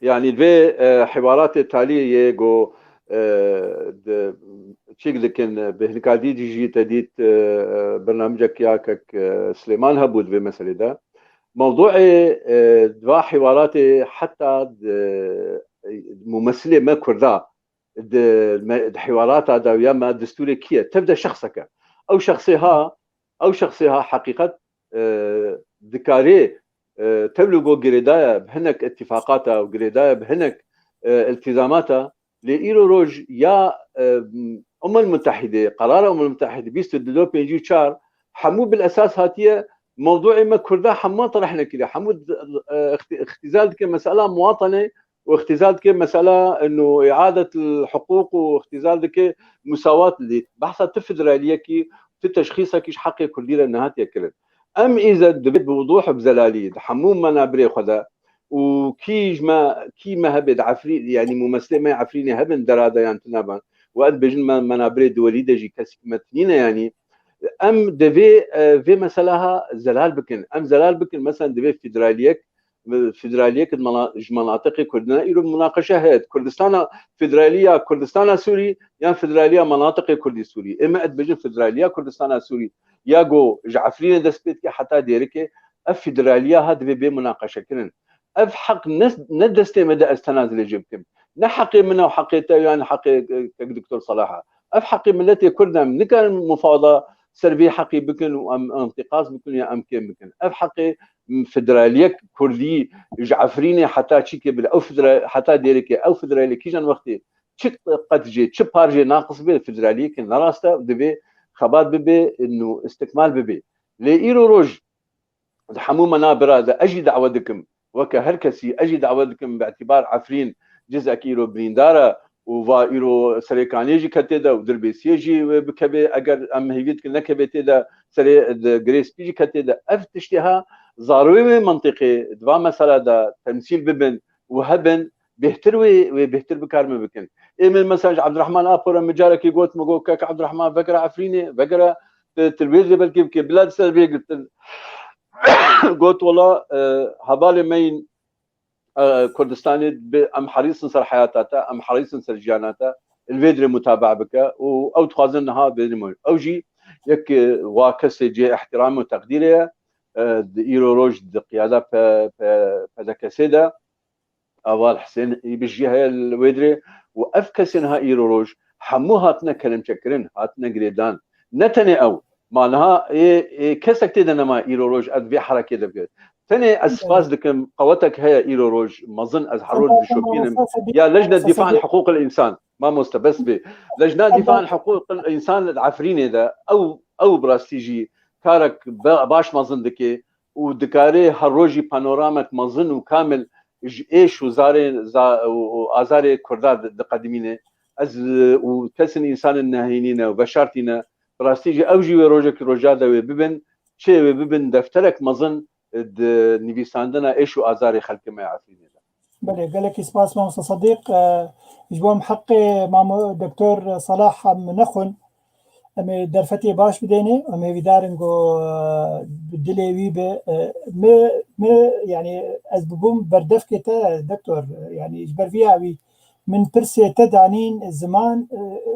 yanî vê, e, hiwaratê taliyê yê ku, e, di, çîk dikin, bi hinkadî jî te dît, e, e, bernamecek ya kek, e, Silêman hebû di vê meselê de. Mewdûê, e, di va hîwaratê heta di, e, mumessilê me Kurda di, me, di hîwarata dawiya me destûrê kî ye? Tev de şexseke. Ew şexsê ha, ew şexsê ha heqîqet, e, dikarê, e, tev li go girêdaye bi hinek îtîfaqata û girêdaye bi hinek, e, îltîzamata. Lê îro roj ya, e, Umel Mutehîdê, qerara Umel Mutehîdê bîst û du pêncî û çar hemû bil esas hatiye mewdûê me Kurda hemû tereh nekiriye. Hemû, e, îxtî-, îxtîzal dike mesela muwatenê û îxtîzal dike mesela ino îadet hiqûq û îxtîzal dike musawat lê. Behsa tu federaliyekî, tu teşxîsekî ji heqê Kurdî re nehatiye kirin. Em îze divê bi wuduh û bi zelalî di hemû menabirê xwe de û kî ji me, kî me hebe di Efrî-, yanî mumessilê me Efrînê hebin derade yan tune ban. Û ez dibêjin me, menabirê duwelî de jî kesî me tinîne yanî. Em divê, e, vê mesela ha zelal bikin. Em zelal bikin, mesela divê federaliyek, federaliyek di mena-, ji menatiqê Kurdî ne, îro munaqeşe heye. Kurdistana, federaliya Kurdistana Sûrî yan federaliya menatiqê Kurdî Sûrî. Ê me ez dibêjin federaliya Kurdistana Sûrî. Ya go ji Efrînê dest pê dike heta Dêrikê, ev federaliya ha divê bê munaqeşekirin. Ev heq ne, ne destê me de ez tena dilê jê bikim. Ne heqê min e û heqê te yan heqê, e, kek Doktor Salah e. Ev heqê miletê Kurd e. Em nikarin mufada ser vê heqê bikin û em, em întiqas bikin ya em kêm bikin. Ev heqê federaliyek Kurdî ji Efrînê heta çîkê bile, ew federa-, heta Dêrikê, ew federaliyê kîjan wextê çi qet jê, çi par jê naqis bê, federaliyekê nerast e, divê xebat bibe û istikmal bibe. Lê îro roj di hemû menabira de ez jî dawe dikim, weke her kesî ez jî dawe dikim, bi îtîbar Efrîn cizek îro birîndar e û va îro Serêkaniyê jî ketê de û Dirbêsiyê jî wê bikeve, eger em hêvî dikin nekeve tê de, serê di Girê Spî jî ketê de. Ev tiştê ha zaroyê wê mentiqê di va mesela de temsîl bibin û hebin, bêhtir wê, wê bêhtir bikarime bikin. Ê min mesela ji Abdurrahman Apo re min carekî got, min got, kek Abdurrahman, vegere Efrînê, vegere, tu, tu li wê dirê belkî bikê, bila di ser vê girtin. Got, wela, e, hevalê me yên, e, Kurdistanê bi, em herîs in ser heyata te, em herîs in ser jiyana te, li vê dirê mutabaa bike û ew dixwazin niha bêne. Ew jî yek, e, wa kesê cihê îhtîram û teqdîrê ye, e, di îro roj di qiyada P-, P-, P D K'ê de, Aval Hisên Îbiş jî heye li wê dirê û ev kesên ha îro roj hemû hatine kelemçekirin, hatine girêdan. Ne tenê ew, ma niha ê, ê kesek tê de nema îro roj ev vê herekê de bike. Tenê ez spas dikim, qewetek heye îro roj mezin, ez her roj dişopînim. Ya Lejne Dîfa an Hiqûqil Însan, mamoste, bes bê. Lejna Dîfa an Hiqûqil Însan li Efrînê de ew, ew bi rastî jî karek be-, baş mezin dike û dikarê her rojî panoramek mezin û kamil ji êş û zarê za-, û, û azarê Kurda di-, diqedimîne. Ez, e, û kesên însanên nehênî ne û veşartî ne. Bi rastî jî ew jî wê rojekî roja de wê bibin, çê wê bibin defterek mezin, e, di nivîsandina êş û azarê xelkê me ya Efrînê de. Belê, gelekî spas mamoste Sedîq. E, ji bo em heqê mamo-, Doktor Salah em nexwin, em ê derfetê baş bidêne, em hêvîdar in ku, e, bi dilê wî be. E, mi, mi, yanî ez bibûm berdevkê te, Doktor, yanî ji ber vî awî min pirsê te danîn ziman, e, e,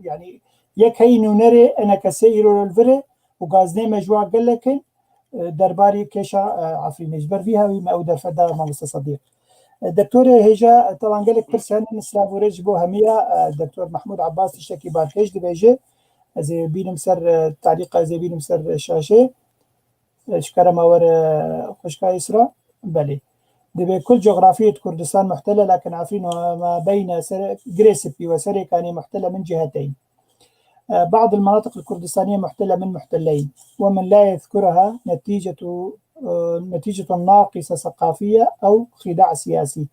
yanî yek heyî nûnerê enekesê îro li vir e û gazinê me ji wa gelek in, e, derbarî kêşa, e, Efrînê. Ji ber vî hawî me ew derfet da mamoste Sedîq. E, Doktorê hêja, e, tevan gelek pirs hene, min silav û rêz ji bo hemiya, e, Doktor Mehmûd Abbas tiştekî balkêş dibêje. Ez ê bînim ser, e, talîqa ez ê bînim ser şaşê. E, ji kerema we re xwişka Îsra. Belê. Dibê kul coğrafiyet Kurdistan muhtel e, lakin Efrîn ve ma beyne ser-, Girê Spî ve Serêkanê muhtel e min ciheteyn. بعض المناطق الكردستانية محتلة من محتلين، ومن لا يذكرها نتيجة، نتيجة ناقصة ثقافية أو خداع سياسي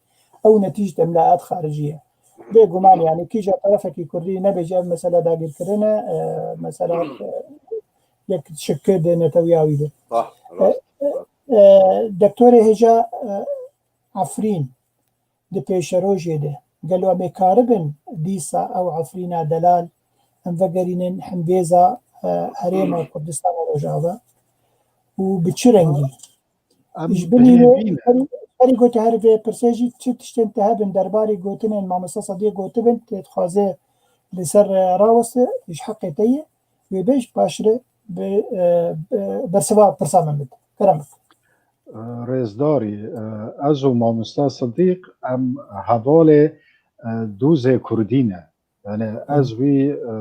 أو نتيجة إملاءات خارجية. Bêguman, yanî kîja terefekî kurdî nebêje ev mesele dagîrkirin e, e, mesela, e, yek şikê de netewiya wî de. Sah, rast, rast. E, e, Doktorê hêja, e, Efrîn, di pêşerojê de gelo em ê karibin dîsa ew Efrîna delal em vegerînin hembêza, e, herêma Kurdistana Rojava û bi çi rengî? Em Ji binî bihêvî ne. Herî gotî, her vê pirsê jî çi tiştên te hebin derbarê gotinên mamosta Sedîq gotibin, tê dixwaze li ser, e, raweste, ji heqê te ye, wê bêj paşre bi, e, bi bersiva pirsa min bide. Kerem bike. Rêzdarî, e, ez û mamosta Sedîq em hevalê, e, dûzê Kurdî ne. Yani ez wî, e,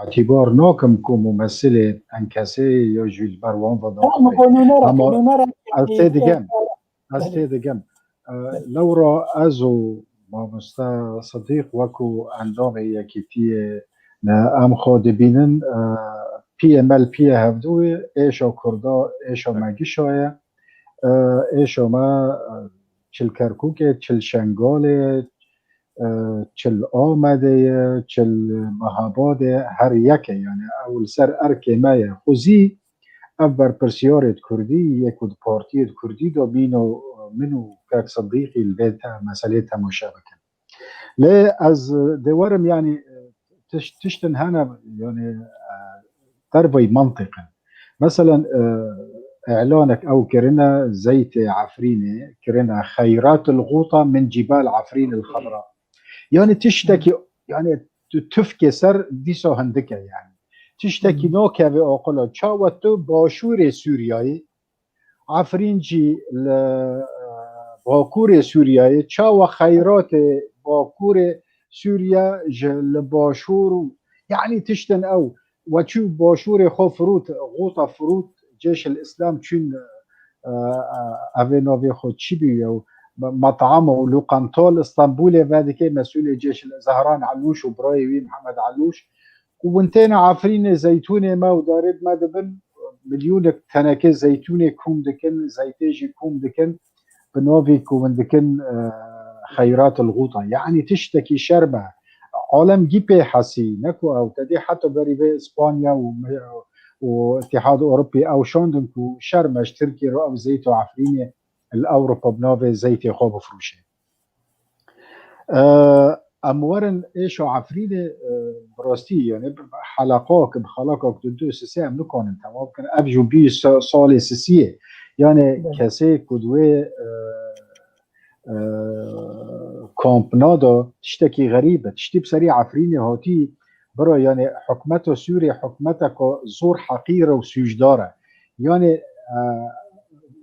îtîbar nakim ku mumessilê enkesê ya jî li ber wan ve daxivê. Ama ez tê digem. Ez tê digem. E, lewra ez û mamosta Sedîq wekû endamê yekîtiyê ne, em xwe dibînin, e, piyê me li piyê hevdû ye, êşa Kurda, êşa me gişa ye. E, êşa me, e, çil Kerkûkê, çil Şengalê, e, çil Amedê ye, çil Mehabadê, her yek e. Yani ew li ser erkê me ye. Xwezî ev berpirsiyarê di Kurdî yê ku di partiyê di Kurdî de bîno, min û kek Sidîqî li vê te, meselê temaşe bikin. Lê ez dê werim, yani tiş, tiştin hene, yani, e, derveyî mantiq in. Meselen, e, îlanek ew kirine zeytê Efrînê, kirine xeyratil xuta min cîbal Efrîn il xadra. Yani tiştekî, yani tu tifkê ser dîsa hindik e yani. Tiştekî nakeve aqila. Çawa tu başûrê Sûriyeyê, Efrîn jî li, e, bakurê Sûriyeyê, çawa xeyratê bakurê Sûriye ji li başûr û, yani tiştin ew, we çû başûrê xwe firût, xuta firût, Cêşil Îslam çûn, e, e, evê navê xwe çi bî ew, Matama û Luqantal Îstanbulê vedike, mesûlê Cêşil Zehran Elûş û birayê wî Mihemed Elûş, û win têne Efrînê zeytûnê me û darê me dibin, milyûnek tenekê zeytûnê kûm dikin, zeytê jî kûm dikin, bi navê ku win dikin, e, xeyratil xuta. Yani tiştekî şerm e. Alem gî pê hesî, ne ku ew te dî heta berî vê Îspanya û, û Îtîhad Ewropî ew şandin ku şerm e ji Tirkiyê re ew zeyt û Efrînê li Ewropa bi navê zeytê xwe bifroşê. E, em werin êşa Efrînê, e, bi rastî, yani, bi, bi heleqak, bi xelaqak du du sisê em nikanin temam bikin. Ev jî bî sa-, salê sisiyê. Yani, kesê ku di wê, e, e, kampna de tiştekî xerîb e. Tiştî bi serî Efrînê hatî, bira, yani, hikûmeta Sûriyê hikûmeteka zor heqîr e û sûcdar e. Yani, e,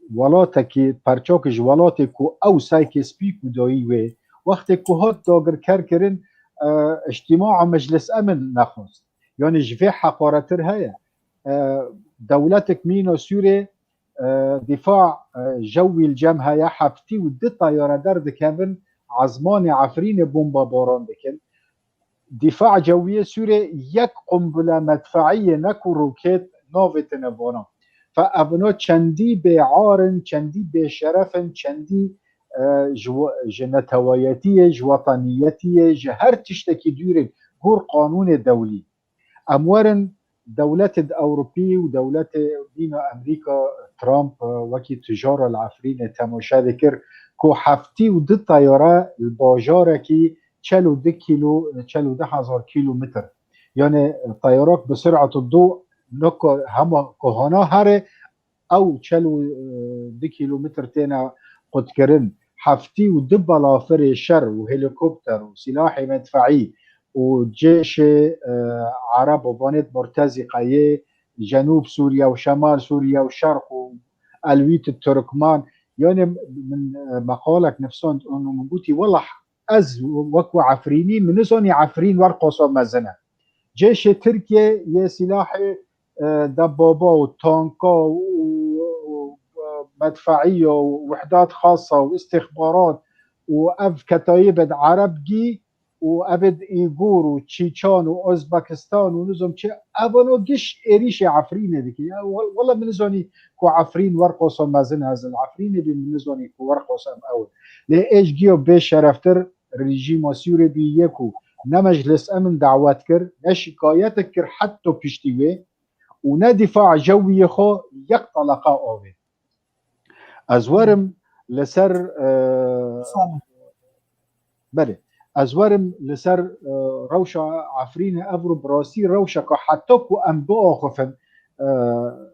welatekî, perçakî ji welatê ku ew saykê spî ku dayî wê, wextê ku hat dagirker kirin, e, îctîmaa Meclis Emin nexwest. Yani ji vê heqaretir heye. E, dewletek mîna Sûrê, e, dîfa, e, jewî li cem heye, heftî û du teyare derdikevin, ezmanê Efrînê bombabaran dikin. Dîfa cewiyê Sûrê yek qumbile medfeiyê ne ku roket navêtine vana. Fe evno çendî bêar in, çendî bêşeref in, çendî, e, ji we-, ji netewayetiyê, ji wetaniyetiyê, ji her tiştekî dûr in, gor qanûnê dewlî. Em werin dewletê di Ewropî û dewletê dîna Amerîka, Trump, e, wekî tijara li Efrînê temaşe dikir ku heftî û du teyare li bajarekî çel û du kîlo, çel û du hezar kîlometr. Yani teyarak bi sur'et û du noko hema kohana here ew çel û du kîlometr têne qutkirin. Heftî û du balafirê şer û helîkopter û silahê medfeî û cêşê, e, Ereb û vanêt Murtezîqeyê, Cenûb Sûriye û Şemal Sûriye û Şerq û Elwît Turkman. Yani min, e, meqalek nifsand û min gotî, wela ez wekû Efrînî, min nizanî Efrîn werqosa mezin e. Cêşê Tirkiye yê silahê, e, debaba û tanka û, û, e, medfeîya û wihdat xasa û istixbarat û ev ketayî bed Ereb gî û ev ed Îgur û Çîçan û Ozbekistan û nizam çi, evano giş êrîşê Efrînê dike. Ya, we-, wela min nizanî ku Efrîn werqosa mezin e, ez li Efrînê bî, min nizanî ku werqosa em ew in. Lê êj giya bê şereftir rejîma Sûrê bî yê ku ne Meclis Emin dawet kir, ne şikayetek kir heta piştî wê û ne dîfa cewiyê xwe yek teleqa avêt. Ez werim li ser, e, belê, ez werim li ser, e, rewşa Efrînê, ev ro bi rastî rewşeka heta ku em biaxifin, e,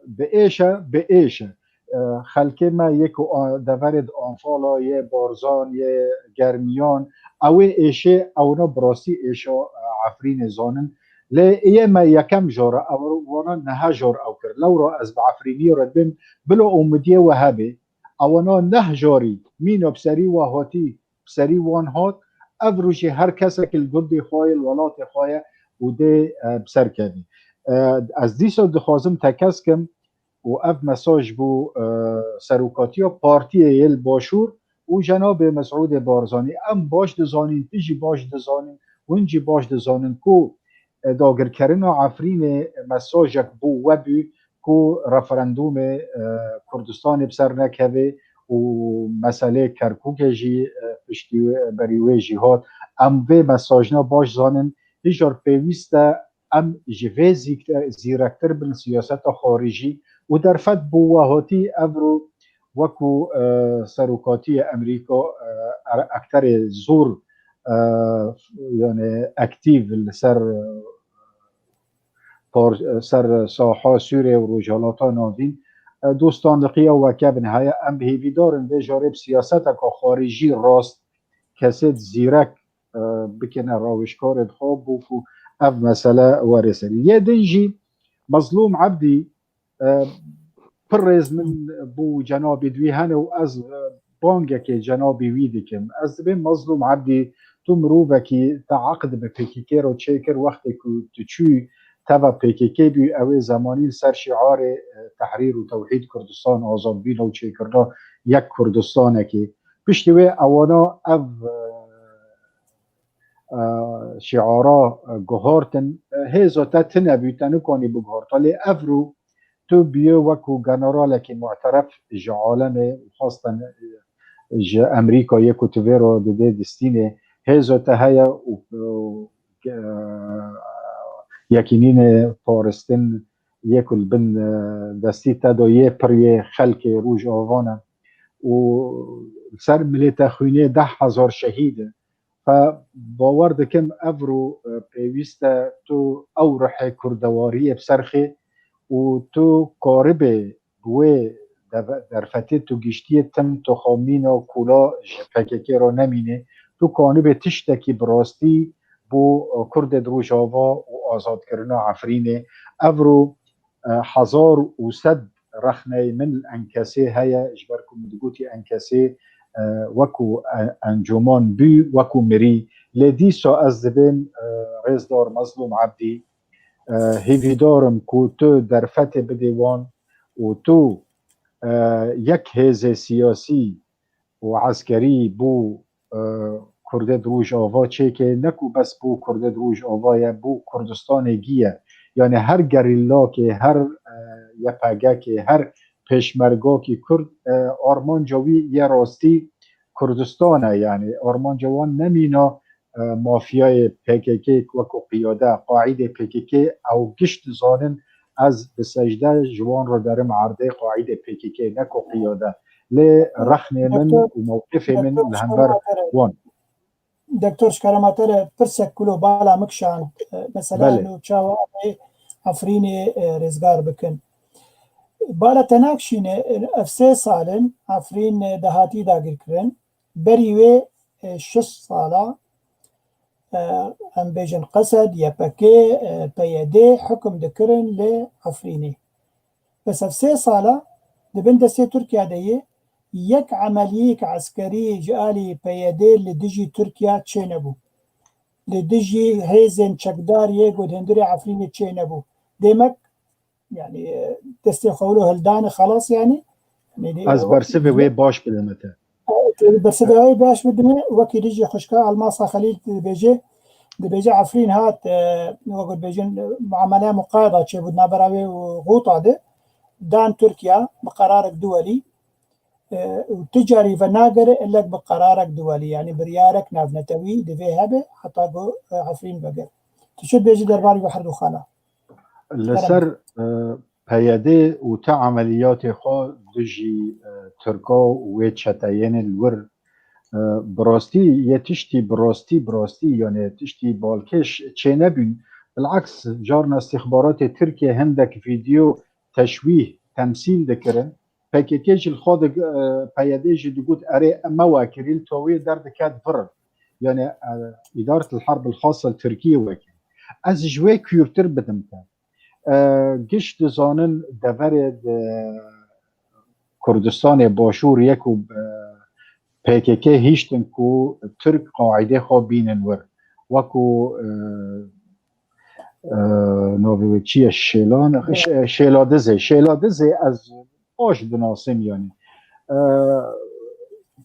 bi êş e, bi êş e. Xelkê me yê ku a-, deverê di Anfala, yê Barzan, yê Germiyan, ew ê êşê, ewna bi rastî êşa, e, Efrînê zanin. Lê yê me yekem jar e, ew wana nehe jar ew kir. Lewra ez bi Efrîniyê re dibêm, bila umidiyê we hebe. Ewana neh jarî mîna bi serî we hatî, bi serî wan hat. Ev rojê her kesek li gundê xwe ye, li welatê xwe ye û dê, e, bi ser kevî. E, ez dîsa dixwazim tekez kim û ev mesaj bû, e, serokatiya partiyê yê li Başûr û cenabê Mesûdê Barzanî. Em baş dizanîn, tu jî baş dizanîn, hûn jî baş dizanîn ku, e, dagirkerina Efrînê mesajek bo we bû ku referandûmê, e, Kurdistanê bi ser nekeve û meselê Kerkûkê jî, e, piştî wê, berî wê jî hat. Em vê mesajna baş zanin. Hijar pêwîst e em ji vê zîkte-, zîrektir bin siyaseta xaricî û derfet bo we hatî evro wekû, e, serokatiyê Amerîka, e, er-, ekterê zor, e, yani aktîv li ser, e, par-, ser saha Sûriyê û Rojhilata Navîn, e, dostanliqiya weke bin heye. Em hêvîdar in vê jarê bi siyaseteka xaricî rast kesê zîrek, e, bikine rawişkarê xwe bo ku ev mesele were serî. Yê din jî Mezlûm Ebdî, e, pir rêz min bo cenabê wî hene û ez, e, bangekê cenabê wî dikim. Ez dibêm Mezlûm Ebdî, tu mirovekî te eqd bi P K K re çêkir, wextê ku tu çûyî teva P K K bû, ew ê zemanî li ser şiarê, e, tehrîr û tewhîd Kurdistan, azadbûn û çêkirina yek Kurdistanekê. Piştî wê ewana ev, e, e, şiara, e, guhartin. E, hêza te tune bû, te nikanî biguharta. Lê evro tu bûye wekû generalekî mu'teref ji alemê, xastan, e, ji Amerîkayê ku tu vê re didê distînê. Hêza te heye û, û, e, yekînînê paristin yê ku li bin, e, destî te de yê pir yê xelkê Rojava ne. Û li ser milê te xwînê deh hezar şehîd e. Fe bawer dikim evro, e, pêwîst e tu ew ruhê kurdewariyê bi ser xê û tu karibê bi wê deve-, derfetê tu giştiyê tim tu xwe mîna kula ji P K K re nemînê. Tu kanibê tiştekî bi rastî bo, e, Kurdê di Rojava û azadkirina Efrînê. Evro, e, hezar û sed rexneyê min li Enkesê heye, ji ber ku min digotî Enkesê, e, wekû, e, encûman bû, wekû mirî. Lê dîsa ez dibêm, e, rêzdar Mezlûm Ebdî, e, hêvîdar im ku tu derfetê bidê wan û tu, e, yek hêzê siyasî û eskerî bo, e, Kurdê di Rojava çêke, ne ku bes bo Kurdê di Rojava ye, bo Kurdistanê gî ye. Yani her gerîllakê, her, e, Y P G kê, her pêşmergakî Kurd, e, armanca wî yê rastî Kurdistan e. Yani armanca wan nemîna, e, mafyayê P K K wekû qiyade, qaîdê P K K, ew giş dizanin, ez bi secde ji wan re derim erdê, qaîdê P K K ne ku qiyade. Lê rexnê min Doktor, û mewqifê min Doktor, li hember şikara me tere, wan. Doktor, şikara me tere pirsek kulo bala min kişand, e, mesela Belê. No çawa em ê Efrînê, e, rêzgar bikin. Bala te nakişîne, e, ev sê sal in Efrîn, e, dihatî dagirkirin. Berî wê, e, şeş sala, e, em bêjin Qesed, Y P G, e, P Y D hukum dikirin li Efrînê. Bes ev sê sala di bin destê Tirkiye de ye, yek emeliyek eskerî ji alî P Y D li dijî Tirkiye çênebû. Li dijî hêzên çekdar yê ku di hundirê Efrînê çênebû. Demek, yani, e, destê xwe wilo hildane, xelas yani. Yani, Ez e, bersivê wê baş bidime te. E, bersivê wê baş bidime, wekî dijî xwişka Elmasa Xelîl dibêje, dibêje Efrîn hat, e, wekî dibêjin, e, muameleya muqayeda çêbû di navbera wê û Xûta de, dan Tirkiye bi qerarek duwelî, e, û ti carî venagere ilek bi qerarek duwelî, yani biryarek navnetewî divê hebe heta ku, e, Efrîn vegere. Tu çi dibêjî derbarê wê herdu xala? Li ser, e, P Y D û ti emeliyatê xwe dijî, e, Tirka û wê çeteyêne li wir, e, bi rastî yê tiştî bi rastî, bi rastî, yani tiştî balkêş çênebûn. Bileks, carna îstîxbaratê Tirkiye hindek vîdeo teşwîh, temsîl dikirin. P K K jî li xwe dig-, e, P Y D jî digot, erê, em me wekirî, li tawiyê derdiket vir. Yani, e, îdaret el-herb el-xasa li Tirkiyê wekirî. Ez ji wê kûrtir bidim te. E, giş dizanin deverê di Kurdistanê Başûr yek û, e, P K K hiştin ku Tirk qaîdê xwe bînin wir. Wekû, e, e, navê wê çi ye? Şêlan, Ş-, Şêladizê. Şêladizê ez baş dinasim yani. E,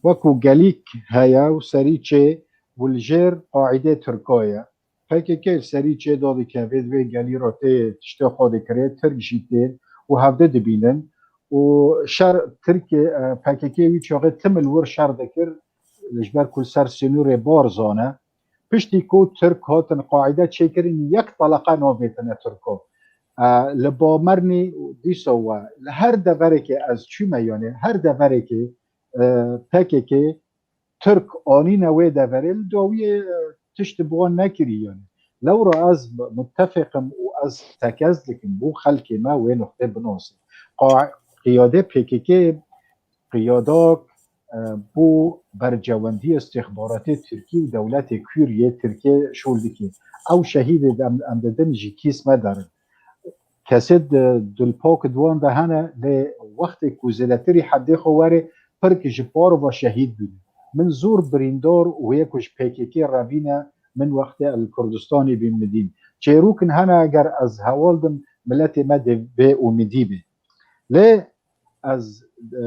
wekû gelîk heye û serî çê û li jêr qaîdê Tirka ye. P K K serî çê dadikeve, vê gelî re tê tiştê xwe dikirê, Tirk jî tên û hevde dibînin. Û şer Tirkê, e, P K K wî çaxê tim li wir şer dikir, ji ber ku li ser sînorê Barzan e. Piştî ku Tirk hatin qaîde çêkirin, yek teleqe navêtine Tirko. E, li Bamernî dîsa we, li her deverekê ez çûme, yani her deverekê, e, P K K Tirk anîne wê deverê, li dawiyê, e, tişt bi wan nekirî yani. Lewra ez mutefeqim û ez tekez dikim bo xelkê me wê nuqtê binasin. Qa-, qiyadê P K K qiyadak, e, bo bercewendiyê istixbaratê Tirkî û dewletê Kûr yê Tirkê şol dike. Ew şehîdê em, em didin ji kîs me derin. Kesê di dilpak di wan de hene, lê wextê ku zêdetirî heddê xwe were, pirk ji par ve şehîd bûne. Min zor birîndar û yek ku ji P K K re bîne, min wextê li Kurdistanê bîn min dîn. Çêrûkin hene, eger ez heval dim, miletê me dê bê umîdî bê. Lê ez, e,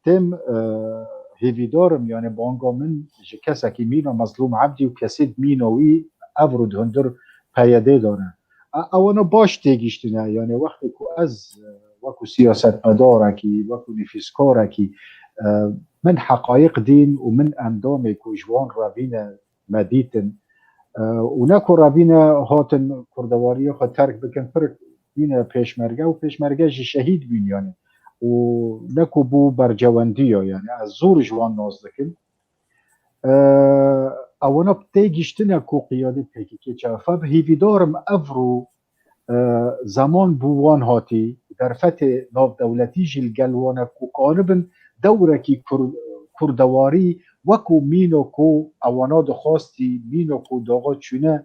têm, e, hêvîdar im, yani banga min ji kesekî mîna Mezlûm Ebdî û kesê mîna wî evro di hundir P Y D de ne. E, ewana baş têgihiştine, yani wextê ku ez, e, wekû siyasetmedarekî, wekû nivîskarekî, e, min heqayiq dîn û min endamê ku ji wan re bîne me dîtin. E, û ne ku re bîne hatin kurdewariyê xwe terk bikin, pir bîne pêşmerge û pêşmerge jî şehîd bîn yani. Û ne ku bû bercewendiya yani. Ez zor ji wan nas dikim. E, ewana tê gihiştine ku qiyadê P K K çafa bi hêvîdar im evro, e, zeman bû wan hatî, derfetê navdewletî jî li gel wan e ku kanibin dewrekî kur-, kurdewarî wekû mîno ku ewana dixwastî, mîno ku daxa çûne,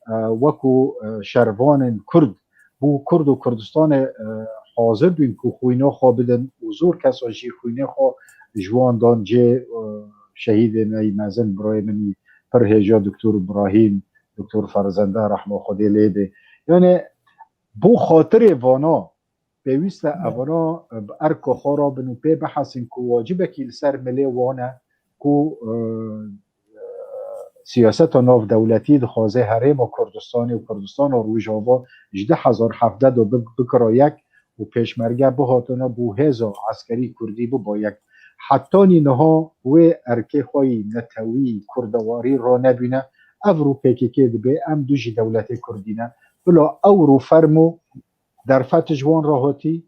e, wekû, e, şervanên Kurd, bo Kurd û Kurdistanê, e, hazir bûn ku xwîna xwe bidin û zor kesa jî xwînê xwe ji wan dan cê, e, şehîdê me yî mezin, birayê min yî pir hêja Doktor Îbrahîm, Doktor Ferzende, rehma Xwedê lê bê. Yani bo xatirê vana pêwîst e evana, e, bi erka xwe rabin û pê bihesin ku wacibekî li ser milê wan e ku, e, e, siyaseta navdewletî dixwaze herêma Kurdistanê û Kurdistana Rojava ji du hezar hevdeh de bi-, bikira yek û pêşmerge bihatine bo hêza eskerî kurdî biba yek. Hetanî niha wê erkê xwe yî netewî, kurdewarî ranebîne, evro P K K dibê em du jî dewletê kurdî ne. Bila ewro fermo derfet ji wan re hatî,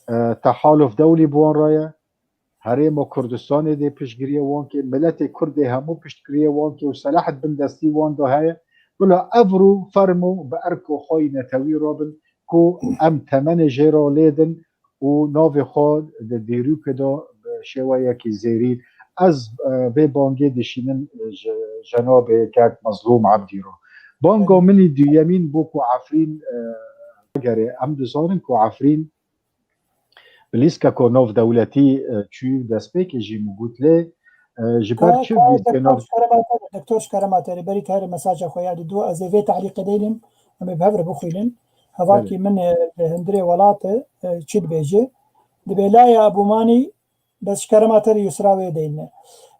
e, tehaluf dewlî bi wan re ye. Herêma Kurdistanê dê piştgiriya wan kê, miletê Kurd dê hemû piştgiriya wan kê û selahet bin destî wan de heye. Bila evro fermo bi erka xwe yî netewî rabin ku em temenê jê re lê din û navê xwe di dîrokê de bi şêweyekî zêrîn. Ez, e, vê bangê dişînim, e, ji cenabê kek Mezlûm Ebdî re. Banga min î duyemîn bû ku Efrîn, e, gere em dizanin ku Efrîn bi lîstkeka navdewletî, e, çû, destpêkê jî min got lê, e, ji ber Ka-, çi ka-, lîstkê doktor nav- Şikare Materê, doktor Şikare Materê, berî te here mesaja xwe ya dido, ez ê vê tehlîqê deynim, em ê bi hev re bixwînin. Hevalkî Belê. min, e, li hundirê welat e, e, çi dibêje? Dibê la ya Ebûmanî, bes Şikare Materê Yusra wê deyne.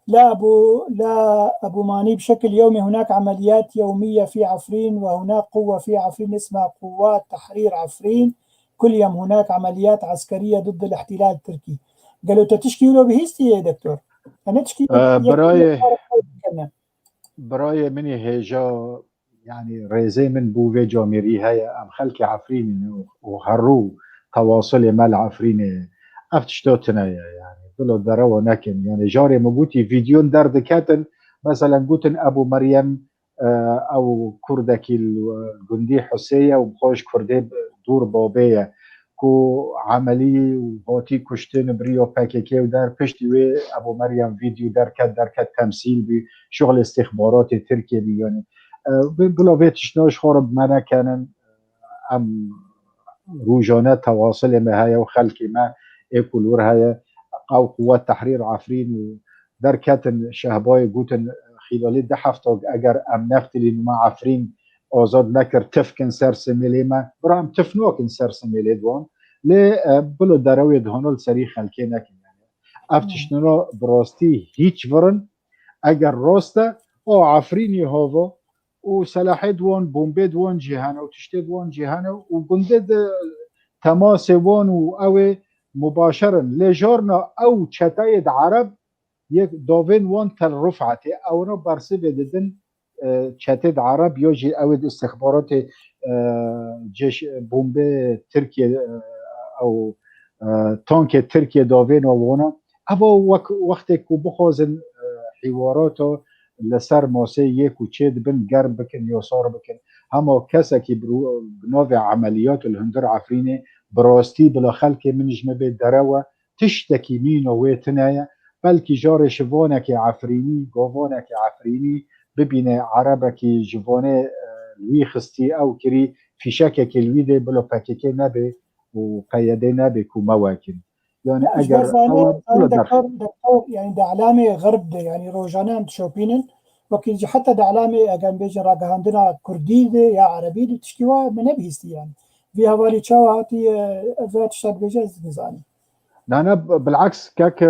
La Ebû, la Ebûmanî, بشكل يومي هناك عمليات يومية في عفرين، وهناك قوة في عفرين اسمها قوات تحرير عفرين. كل يوم هناك عمليات عسكرية ضد الاحتلال التركي. Gelo te tişkî wilo bihîstiye, doktor? Em ne tişkî Ee, birayê, birayê min ê hêja, yani rêzê min bo vê camêrî heye, em xelkê Efrînê ne û, û herû tewasilê me li Efrînê ye. Ev tişta tune ye, yani. Bila derewa nekin. Yani jarê min gotî vîdyon derdiketin, meselen gotin Ebû Meryem, e, ew kurdekî li gundî Husê ye û bi xwe ji kurdê dûr babê ye. ku emelî û hatî kuştin bi riya P K K û der piştî wê Ebo Meryem vîdeo derket, derket temsîl bî, şixulê istixbaratê Tirkiyê bî. Yanî, e, bi-, bila vê tiştna ji xwe re bi me nekenin, em rojane tewasilê me heye û xelkê me ê ku li wir heye, ew Quwet Tehrîr Efrîn û derketin Şehbayê gotin, xîlalî du hefta eger em neftilîn û me Efrîn azad nekir, tifkin ser simêlê me. Bira em tif nakin ser simêlê di wan. Lê, e, bilo derewê dihana li serî xelkê nekin. Yani, ev Hmm. tiştino bi rastî hîç virin. Eger rast e, o Efrînî hava û selahê di wan, bombê di wan cî hene û tiştê di wan cî hene û gundê di temasê wan û ew ê mubaşer in. Lê jarna ew çeteyê di Ereb yek davên wan tel rifetê, ewna bersivê didin, e, çetê di Ereb ya jî ew ê di istixbaratê, e, cêş, bombê Tirkiye, e, ew, e, tankê Tirkiye davên wan wana. Eva wek wextê ku bixwazin, e, hîwarata li ser masê yê ku çê dibin germ bikin ya sar bikin. Hema kesekî bi ru-, bi navê emeliyat li hundir Efrînê bi rastî bila xelkê min ji me bê derew e, tiştekî mîna wê tune ye. Belkî jarê şivanekê Efrînî, gavanekê Efrînî bibîne erebekî ji vanê, e, li wî xistî, ew kirî fîşekekê li wî dê bila P K K nebê û P Y D nebê ku me wekin. Yani Ji eger ber zanî, ew zanî bila derx- doktor, doktor, yani di elamê xerb de, yani rojane em dişopînin, wekî jî heta di elamê, eger em bêjin ragihandina kurdî de ya erebî de tiştî wa min nebihîstî yani. Vî hevalî çawa hatî, e, ez vê tişta dibêje ez nizanim. Na, na, b-, bilaks kek, e,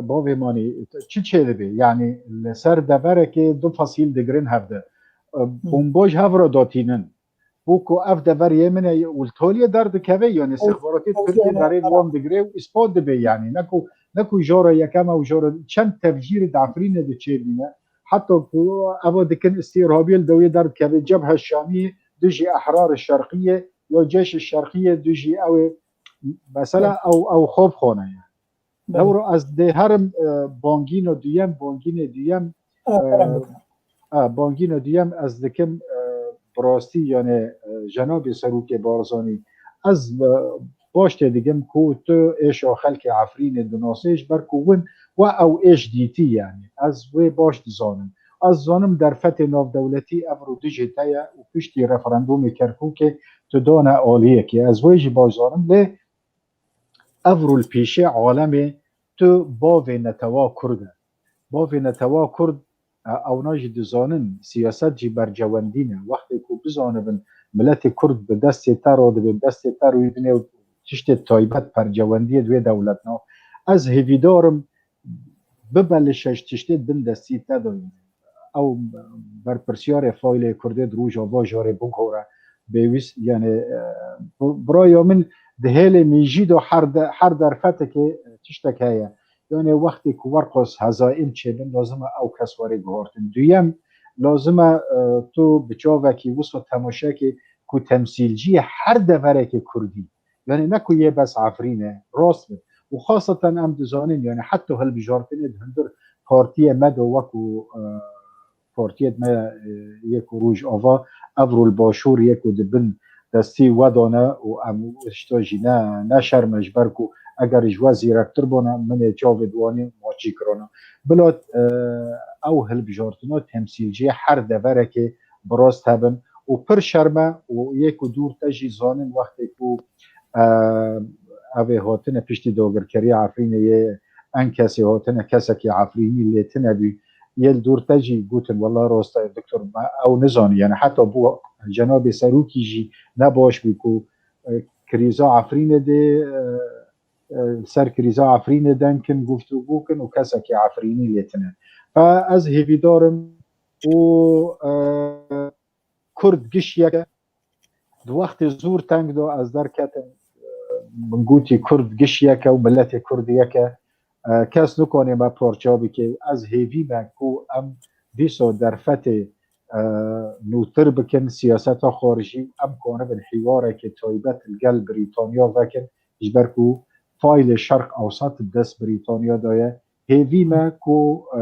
bavê manî, çi çêdibê? Yani li ser deverekê du fasîl digirin hevde. E, Hı. Bomba ji hev re datînin. Bo ku ev dever yê min e û li Toliyê derdikeve, yani Ew sixbaratê Toliyê Tirkiyê ne, derê li wan digire û îspat dibe yani. Ne ku, ne ku jara yekem e û jara çend tevcîrê di Efrînê de çêbîne. Heta ku eva dikin îstîrhabiyê li dewê derdikeve, Cebhe Şamiyê dijî Ehrar Şerqiyê ya Ceyş Şerqiyê dijî ew ê, mesela Belê. ew, ew xwe bixwane yani. Belê. Lewra ez dê herim, e, bangîno duyem, bangînê duyem, E, e, kerem bikin. e, bangîno duyem ez dikim, e, bi rastî yani, e, cenabê Serokê Barzanî, ez, e, baş tê dikim ku tu êşa xelkê Efrînê dinasê ji ber ku win we ew êş dîtî yani. Ez wê baş dizanim. Ez zanim derfetê navdewletî evro dijê te ye û piştî referandûmê Kerkûkê tu dane aliyekê. Ez wê jî baş zanim lê Ev rûlpîşê alemê tu bavê netewa Kurd e. Bavê netewa Kurd, e, ewna jî dizanin, siyaset jî bercewendî ne. Wextê ku bizanibin miletê Kurd bi destê te re dibe, destê te rûdine û tiştê taybet percewendiyê di wê dewletna. Ez hêvîdar im bibe li şeş tiştê bin destî te de. Ew berpirsiyarê faylê Kurdê di Rojava jarê bigore. Bêwîst, yani, e, bi-, biraya min di hêlê mêjî de her de-, her derfetekê tiştek heye. Yani wextê ku werqas hezaim çêbin, lazim e ew kes were guhartin. Duyem, lazim e, e, tu bi çavekî wisa temaşekê ku temsîlciyê her deverekê Kurdî, yani ne ku yê bes Efrîn e, rast be. Û xaseten em dizanin, yani heta hilbijartinê di hundir partiyê me de wekû, e, partiyê me, e, yê ku Rojava, ev rû li Başûr yê ku di bin destî we de ne û em ji te jî ne, ne şerm e ji ber ku eger ji we zîrektir bûna, min ê çavê di wanî maçî kirana. Bila, e, ew hilbijartina temsîlciyê her deverekê bi rast hebin û pir şerm e û yê ku dûr te jî zanin wextê ku, e, ev ê hatine piştî dagirkeriya Efrînê yê en kesê hatine kesekî Efrînî lê tine bî. Yê li dûr te jî gotin, wela rast e, doktor, me ew nizanî. Yani heta bo cenabê serokî jî ne baş bû ku, e, krîza Efrînê dê, e, e, ser krîza Efrînê deng kin, guftûgû kin û kesekî Efrînî lê tine. Fe ez hêvîdar im û, e, Kurd giş yek e. Di wextê zor teng de ez derketim, e, min gotî Kurd giş yek e û miletê Kurd yek e. E, kes nikane me parça bike. Ez hêvî me ku em dîsa derfetê, e, nûtir bikin, siyaseta xarijî û em kanibin hîwarekê taybet li gel Brîtanya vekin, ji ber ku faylê Şerq Ewsat bi dest Brîtanya de ye. Hêvî me ku, e,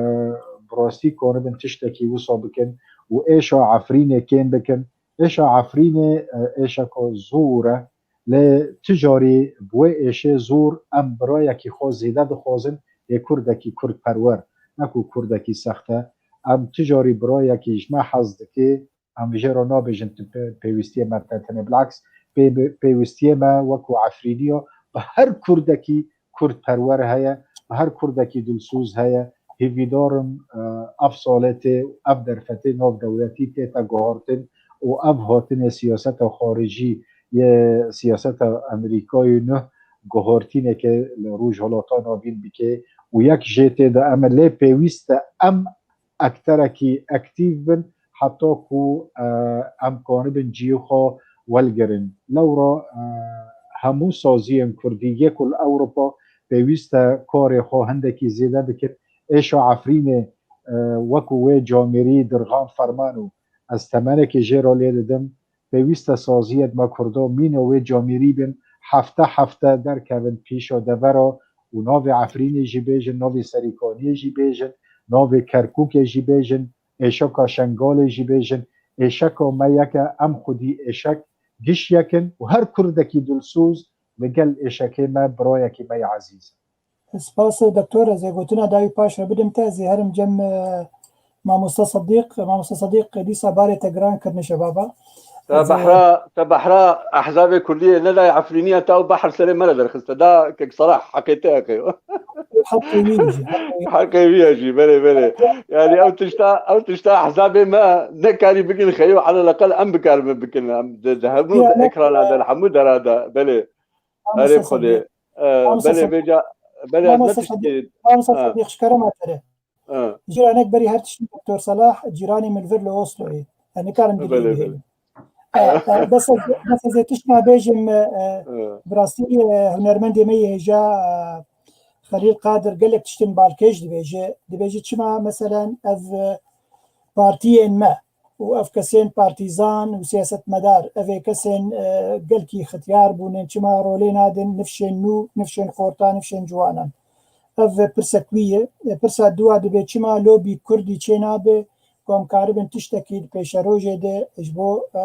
bi rastî kanibin tiştekî wisa bikin û êşa Efrînê kêm bikin. Êşa Efrînê, e, êşeka zor e. Lê tu carî bi wê êşê zor em birayekî xwe zêde dixwazin, ê kurdekî kurdperwer, ne ku kurdekî sext e. Em tu carî birayekî ji me hez dike, em jê re nabêjin tu pê-, pêwîstiyê me te tenê. Bilaks, pê-, pêwîstiyê me wekû Efrîniya bi her kurdekî kurdperwer heye, bi her kurdekî dilsoz heye. Hêvîdar im, e, ev salê tê, ev derfetê navdewletî tête guhartin û ev hatinê siyaseta xaricî yê siyaseta Amerîkayê nuh guhartîneke li Rojhilata Navîn bike û yek jê tê de em e. Lê pêwîst e em ekterekî aktîf bin, heta ku, e, em kanibin cihê xwe welgirin. Lewra, e, hemû saziyên kurdî yê ku li Ewropa pêwîst e karê xwe hindekî zêde bikin. Êşa Efrînê, e, wekû wê camêrî Dirxan Ferman û ez temenekê jê re lê didim, pêwîst e saziyê me kurdo mîna wê camêrî bin, hefte hefte derkevin pîşa devera û navê Efrînê jî bêjin, navê Serîkaniyê jî bêjin, navê Kerkûkê jî bêjin, êşaka Şengalê jî bêjin. Êşeka me yek e, em xwedî êşek giş yek in û her kurdekî dilsoz li gel êşekê me birayekî me yê ezîz e. Spas doktor, ez ê gotina dawî paş re bidim te, ez ê herim cem, e, mamoste Sedîq. Mamoste Sedîq, dîsa barê te giran kirine şebaba. Te Ez ê behra, te behra ehzabê kurdiyê nedayê Efrîniya te û behr serê me re derxiste. Da kek Salah, heqê te heqê. Heqê wî jî, heqê wî. Heqê wî ye jî, belê, belê. Yani ew tişta, ew tişta ehzabê me nekarî bikin xeyî û aleleqel em bikaribin bikin. Em di, di hemû ekrana de, li hemû dera de, belê. Erê Xwedê. E, belê, vêca, belê, ez ne tiştî. Mamoste Sedîq, ji kerema te re. Cîranek berî her tiştî doktor Salah, cîranê min li vir li Osloyê. Ez nikarim dilê wî bihêlim. E, e, bes ez, bes ez ê tişt nabêjim, e, e, bi rastî, e, hunermendê me yê hêja, e, Xelîl Qadir gelek tiştên balkêş dibêje. Dibêje çima, meselen, ev, e, partiyên me û ev kesên partîzan û siyasetmedar, ev ê kesên, e, gelkî xitiyar bûnin, çima rolê nadin nifşên nû, nifşên xorta, nifşên ciwanan? Ev pirsek wî ye. E, pirsa dua dibe, çima lobî kurdî çênabe ku em karibin tiştekî di pêşerojê de ji bo, e,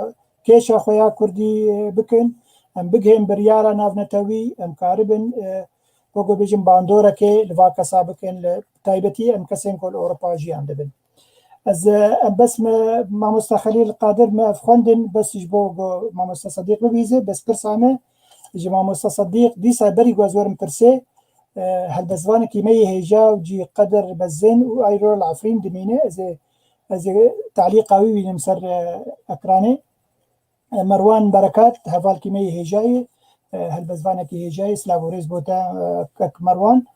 kêşa xwe ya kurdî, e, bikin, em bigihên biryara navnetewî, em karibin, e, wekû bêjin bandorekê li va kesa bikin, li taybetî em kesên ku li Ewropa jiyan dibin. Ez, e, em bes me, mamoste Xelîl Qadir me ev xwendin, bes ji bo ku mamoste Sedîq bibihîze, bes pirsa me ji mamoste Sedîq dîsa berî ku ez werim pirsê, e, helbestvanekî me yê hêja û cî qedir bezên û ayro li Efrîn dimîne, ez ê, ez ê talîqa wî bînim ser, e, ekranê. E, Merwan Berekat, hevalkî me yê hêjayê, e, helbestvanekî hêjayê, silav û rêz bo te, e, kek Merwan.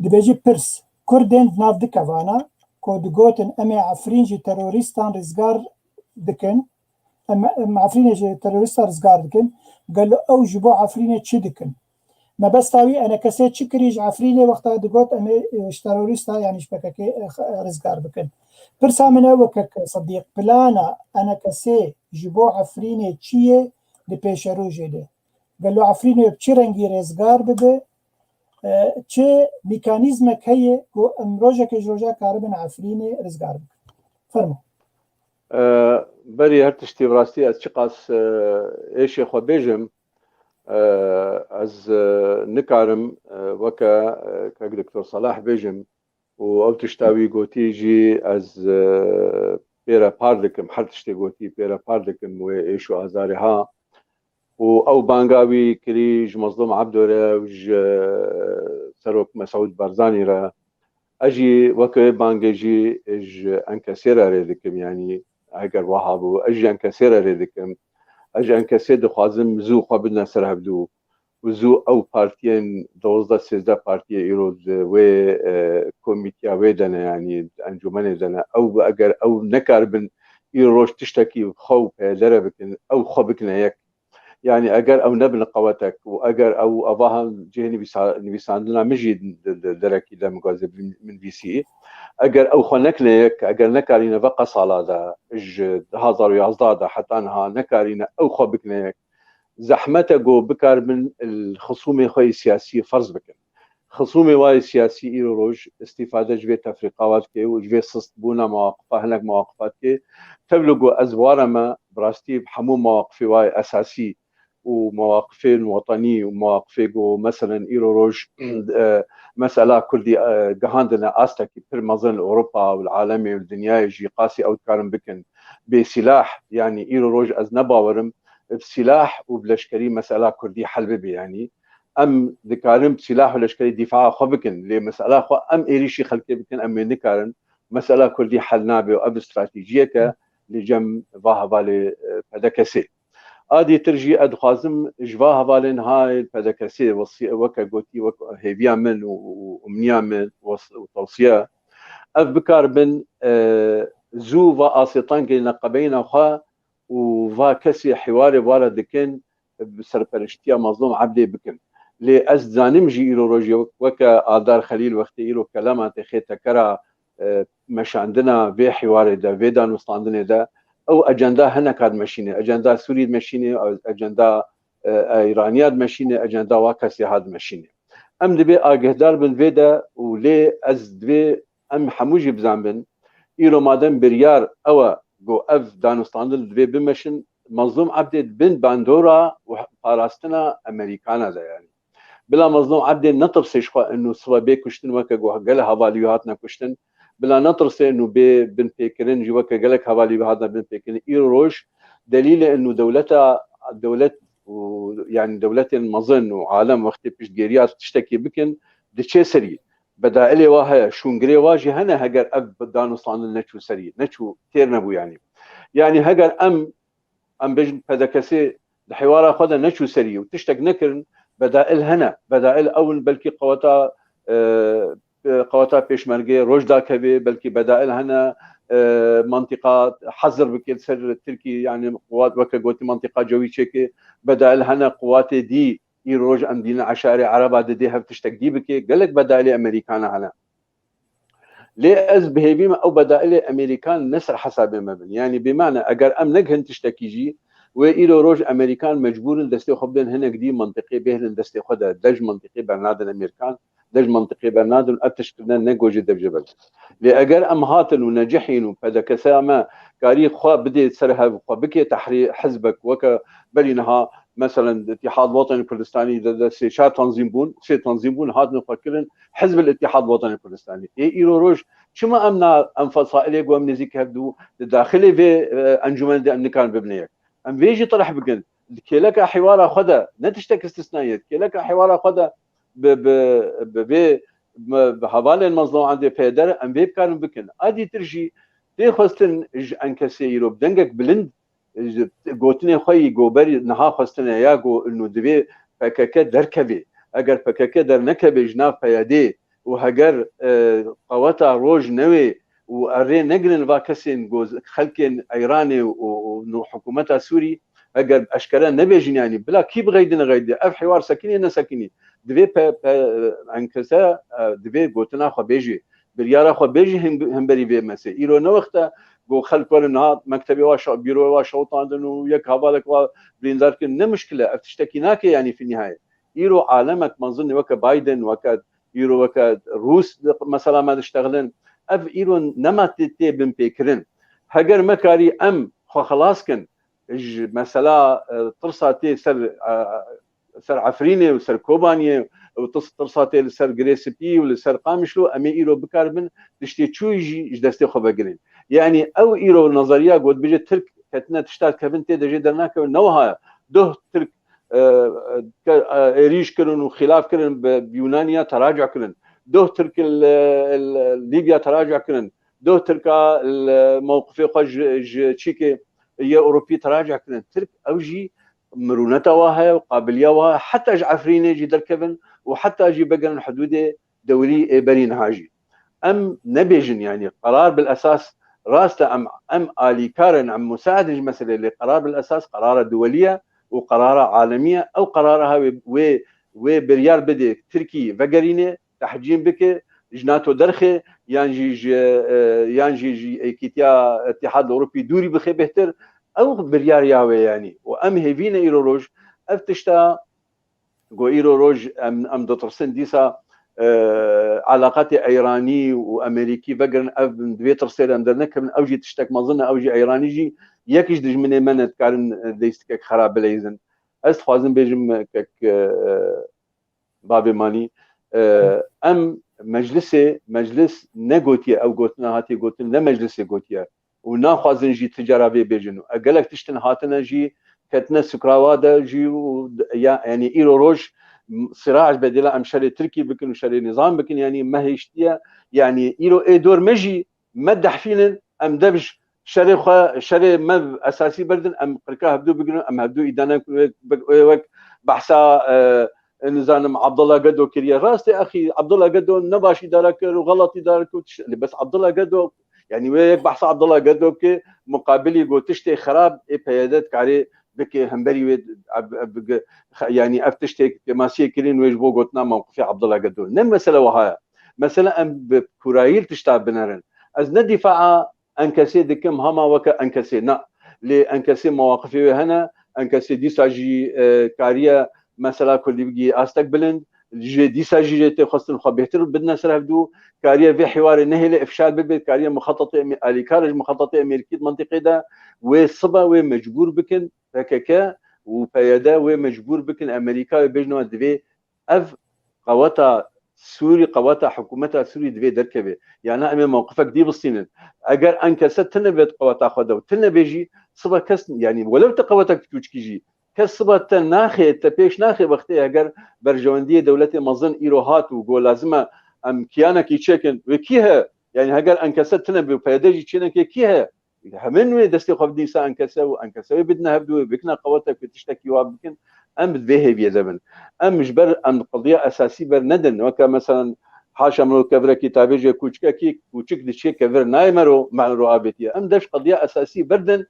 Dibêjî pirs, Kurdên di nav du kevana, ku digotin em ê Efrîn ji terorîstan rizgar dikin, em, em Efrînê ji terorîstan rizgar dikin, gelo ew ji bo Efrînê çi dikin? Mebesta wî enekesê çi kirî ji Efrînê wexta digot em ê, e, ji terorîsta, yanî ji P K K, e, x-, e, rizgar bikin? Pirsa min e wekek Sedîq, plana enekesê ji bo Efrînê çi ye di pêşerojê de? Gelo Efrînê bi çi rengî rêzgar bibe? E, çi mekanîzmek heye ku em rojekê ji roja karibin Efrînê rizgar bikin? Fermo. E, berî her tiştî bi rastî ez çiqas, e, êşê xwe bêjim, e, ez, e, nikarim, e, weke, e, kek Doktor Salah bêjim û ew tişta wî gotî jî ez, e, pê re par dikim, her tiştê gotî pê re par dikim wê êş û azarê ha. Û ew banga wî kirî ji Mezlûm Ebdo re û ji Serok Mesûd Barzanî re. Ez jî weke wê bangê jî ji Enkesê re rê dikim, yanî eger wiha bû, ez jî Enkesê re rê dikim. Ez ji Enkesê dixwazim zû xwe bidine ser hevdû û zû ew partiyên dozdeh sêzdeh partiyê îro di wê, e, komîtiya wê de ne, yanî encûmenê de ne. Ew, eger ew nekaribin îro roj tiştekî xwe û P Y D re bikin, ew xwe bikine yek, yanî eger ew nebin qewetek û eger ew, evaha cihê nivîsa-, nivîsandina min jî di, di derekî de min gazê min, min vîsî, eger ew xwe nekine yek, eger nekarîne ve qesala de ji du hazar û yazdeh de heta niha nekarîne ew xwe bikine yek, zehmet e ku bikaribin li xisûmê xwe yê siyasî ferz bikin. Xisûmê wa yê siyasî îro roj îstîfade ji vê tefrîqa wa dike û ji vê sistbûna mewaqifa, hinek mewaqifa dike. Tevlî ku ez ware me, bi rastî bi hemû mewaqifê wa yê esasî û mewaqifên wetenî û mewaqifê ku meselen îro roj, e, mesela Kurdî, e, gihandine astekî pir mezin li Ewropa û li alemê û li dinyayê jî qasî ew dikarin bikin. Bê sîlah, yanî îro roj ez ne bawerim bi sîlah û bi leşkerî mesela Kurdî hel bibe, yanî em dikarin bi sîlah û leşkerî dîfaa xwe bikin, lê mesela xwe em êrîşî xelkê bikin, em wê nikarin. Mesela Kurdî hel nabe û ev stratejiyeke li cem va hevalê, e, P D K S'ê. A dîtir jî ez dixwazim ji va hevalên hayê P D K S'ê wesî-, weke gotî, wek hêviya min û, û, û umniya min wes-, û tewsiye, ev bikaribin, e, zû va asê tengê neqebeyna xwe û va kesê hêwarê ware dikin, bi serperiştiya Mazlûm Ebdê bikin. Lê ez dizanim jî îro rojê wek-, weke Adar Xelîl wextê îro kelama tê xê tekera, e, meşandina vê hêwarê de, vê danûstandinê de, ew ecenda hineka dimeşîne. Ecenda Sûrî dimeşîne, ecenda, e, Îraniya dimeşîne, ecenda wa kesê ha dimeşîne. Em divê agêhdar bin vê de û lê ez divê em hemû jî bizanbin, îro madem biryar ew e ku ev danûstandin divê bimeşin, Mazlûm Ebdê di bin bandora û parastina Amerîkana de, yanî. Bila Mazlûm Ebdê netirse ji xwe û sibe bê kuştin weke ku gelek hevalî wî hatine kuştin. Bila netirse û bê binpêkirin jî weke gelek hevalî wî hatine binpêkirin. Îro roj delîlê û dewleta, dewlet û, yanî dewletên mezin û alem wextê piştgêriya tiştekê bikin, diçe serî. Bedailê wa heye, şûngirê wa jî hene heger ev danûstandin neçû serî, neçû têr nebû yanî. Yanî heger em, em bêjin P D K S di hêwara xwe de neçû serî û tiştek nekirin, bedail hene. Bedail ew in belkî qeweta, e, e, qeweta pêşmergê roj dakeve, belkî bedail hene, e, mantîqa hezir bike li ser Tirkî, yanî qewat weke gotî mantîqa cewî çêke, bedail hene qewatê dî îro roj em dînin eşarê Ereba didê hev tiştek dî bike, gelek bedailê Amerîkana hene. Lê ez bi hêvî me ew bedailê Amerîkan ne ser hesabê me bin. Yanî bêmane eger em negihin tiştekî jî, wê îro roj Amerîkan mecbûr in destê xwe bidin hinek dî mentiqê bêhrin destê xwe de, de ji mentiqê bernadin Amerîkan, de ji mentiqê bernadin, ev tiştkirine ne gojê dev jê vekin. Lê eger em hatin û necihîn û P D K S ya me karî xwe bidê ser hev, xwe bike tehrî hizbek weke berî niha, meselen, Îtîhad Wetenî Kurdistanî de, de sê çar tanzîm bûn, sê tanzîm bûn, hatin xwe kirin Hizb el Îtîhad Wetenî Kurdistanî. Ê îro roj çima em na, em fesailê ku em nêzîk hev dû, di daxilê vê, e, encûmenê de em nikarin bibine yek. Em vê jî tirh bikin. Di kêleka hêwara xwe de, ne tiştek istisnayî ye, di kêleka hêwara xwe de bi, bi, bi vê, bi, bi hevalên Mazlûm Ebdê pêder em vê bikarin bikin. A dîtir jî tê xwestin ji enkesê îro bi dengek bilind, ji gotinê xwe yî goberî niha xwestine ya ku inu divê P K K derkeve. Eger P K K dernekeve ji nav P Y D û heger, e, qeweta roj newê û erê negirin va kesên ku xelkên Îranê û, û, û hikûmeta Sûrî, eger eşkere nebêjin, yanî bila kî bixeydine xeydê, ev hêwar sekinî nesekinî, divê P-, P-, enkese, e, divê gotina xwe bêjê, biryara xwe bêjê him-, himberî vê mesê. Îro ne wext e ku xelk werin niha mektebê wa şa-, bîroyê wa şewitandin û yek hevalek wa birîndar kirin. Ne mişkil e, ev tiştekî nake, yanî fî nihayê. Îro alemek mezin weke Biden, weke îro weke Rûs, mesela me diştexilin. Ev îro nema tê, tê binpêkirin. Heger me karî em xwe xilas kin ji mesela, e, tirsa tê ser, e, ser Efrînê û ser Kobaniyê û tirs-, tirsa tê li ser Girê Spî û li ser Qamişlo, em ê îro bikaribin tiştê çûyî jî ji destê xwe vegirin. Yanî ew îro nezeriya got bêje Tirk ketine tişta kevin tê de jê dernakevin, ne wiha ye. Doh Tirk, e, ke-, e, êrîş kirin û xîlaf kirin bi, bi Yunaniya teraca kirin. Doh Tirk li, li Lîbya teraca kirin. Doh Tirka li mewqifê xwe ji, ji çîkê yê Ewropî teraca kirin. Tirk ew jî mirûneta wa heye û qabiliya wa heye heta ji Efrînê jî derkevin û heta jî bigerin hidûdê dewilî ê berî niha jî. Em nebêjin, yanî qerar bil esas rast e, em, em alîkar in, em musaid in ji meselê, lê qerar bil esas qerara duwelî ye û qerara alemî ye. Ew qerara ha wê, wê, wê biryar bidê Tirkî vegerînê, tehcîn bike, ji NATO derxe, yan jî ji, e, yan jî ji Êkîtiya Îtîhad Ewropî dûrî bixe bêhtir. Ew biryar ya wê, yanî. Û em hêvî ne îro roj ev tişta ku îro roj em, em ditirsin dîsa, e, eleqatê Îranî û Amerîkî vegirin, ev di vê tirsê de em dernekevin, ew jî tiştek mezin e, ew jî Îranî jî yek ji dijminê me ne dikarin, e, lîstikek xera bileyzin. Ez dixwazim bêjim kek, e, Babê Manî, e, em meclisê, meclis negotiye, ew gotina hatiye gotin, ne meclisê gotiye. Û naxwazin jî ti cara vê bêjin. Û gelek tiştin hatine jî, ketine sukrawa de jî û d-, ya, yanî îro roj m-, sirac bedêla em şerê Tirkî bikin û şerê nîzam bikin, yanî me hêştiye. Yanî îro ê dor me jî me dehfînin, em dev ji şerê xwe, şerê me esasî berdin, em qirka hevdû bigirin, em hevdû îdane bikin, wek, wek, wek behsa, e, e, nizanim Abdullah Gedo kiriye. Rast e, axî, Abdullah Gedo ne baş îdare kir û xelat îdare kir û tişt-, lê bes Abdullah Gedo, yanî wê yek behsa Abdullah Gedo bike, muqabilî got tiştê xerab ê P Y D dikarê bike, hemberî wê, ab-, ab-, bige, xe-, yanî ev tiştê kêmasiyê kirin wê ji bo gotina mewqifê Abdullah Gedo. Ne mesele wiha ye. Mesele em bi kûrayî li tişta binerin. Ez ne dîfaa Enkesê dikim hema weke Enkesê. Na. Lê Enkesê mewaqifê wê hene. Enkesê dîsa jî, e, kariye mesela Kurdî bigihî astek bilind. Jê dîsa jî jê tê xwestin xwe bêhtir bidine ser hevdû. Kariye vê hiwarê nehêle ifşal bibe. Kariye muxetetê em ê alîkar e ji muxetetê Amerîkî di mentiqê de. Wê sibe wê mecbûr bikin P K K û P Y D wê mecbûr bikin Amerîka wê bêjin we divê ev qeweta Sûrî, qeweta hikûmeta Sûrî divê derkeve. Yana em ê mewqifek dî bistînin. Eger Enkese tine bêt qeweta xwe de û tine bê jî, siba kes, yanî welew te qewetek çûçikî jî, kes siba te naxê, te pêş naxê wextê heger berjewendiyê dewletê mezin îro hat û got lazim e em kiyanekî çêkin, wê kî he? Yanî heger Enkese tine bê û P Y D jî çêneke kî he? Hemin wê destê xwe bidîsa Enkese û Enkese wê bidine hevdû, wê bikine qewetek, wê tiştekî wa bikin. Em bi vê hêviyê de bin. Em ji ber em qediya esasî bernedin. Weke meselen, haşa mero kevirekî tabêje kûçikekî, kûçik diçê kevir nayê mero, mero avêtiye. Em dev ji qediya esasî berdin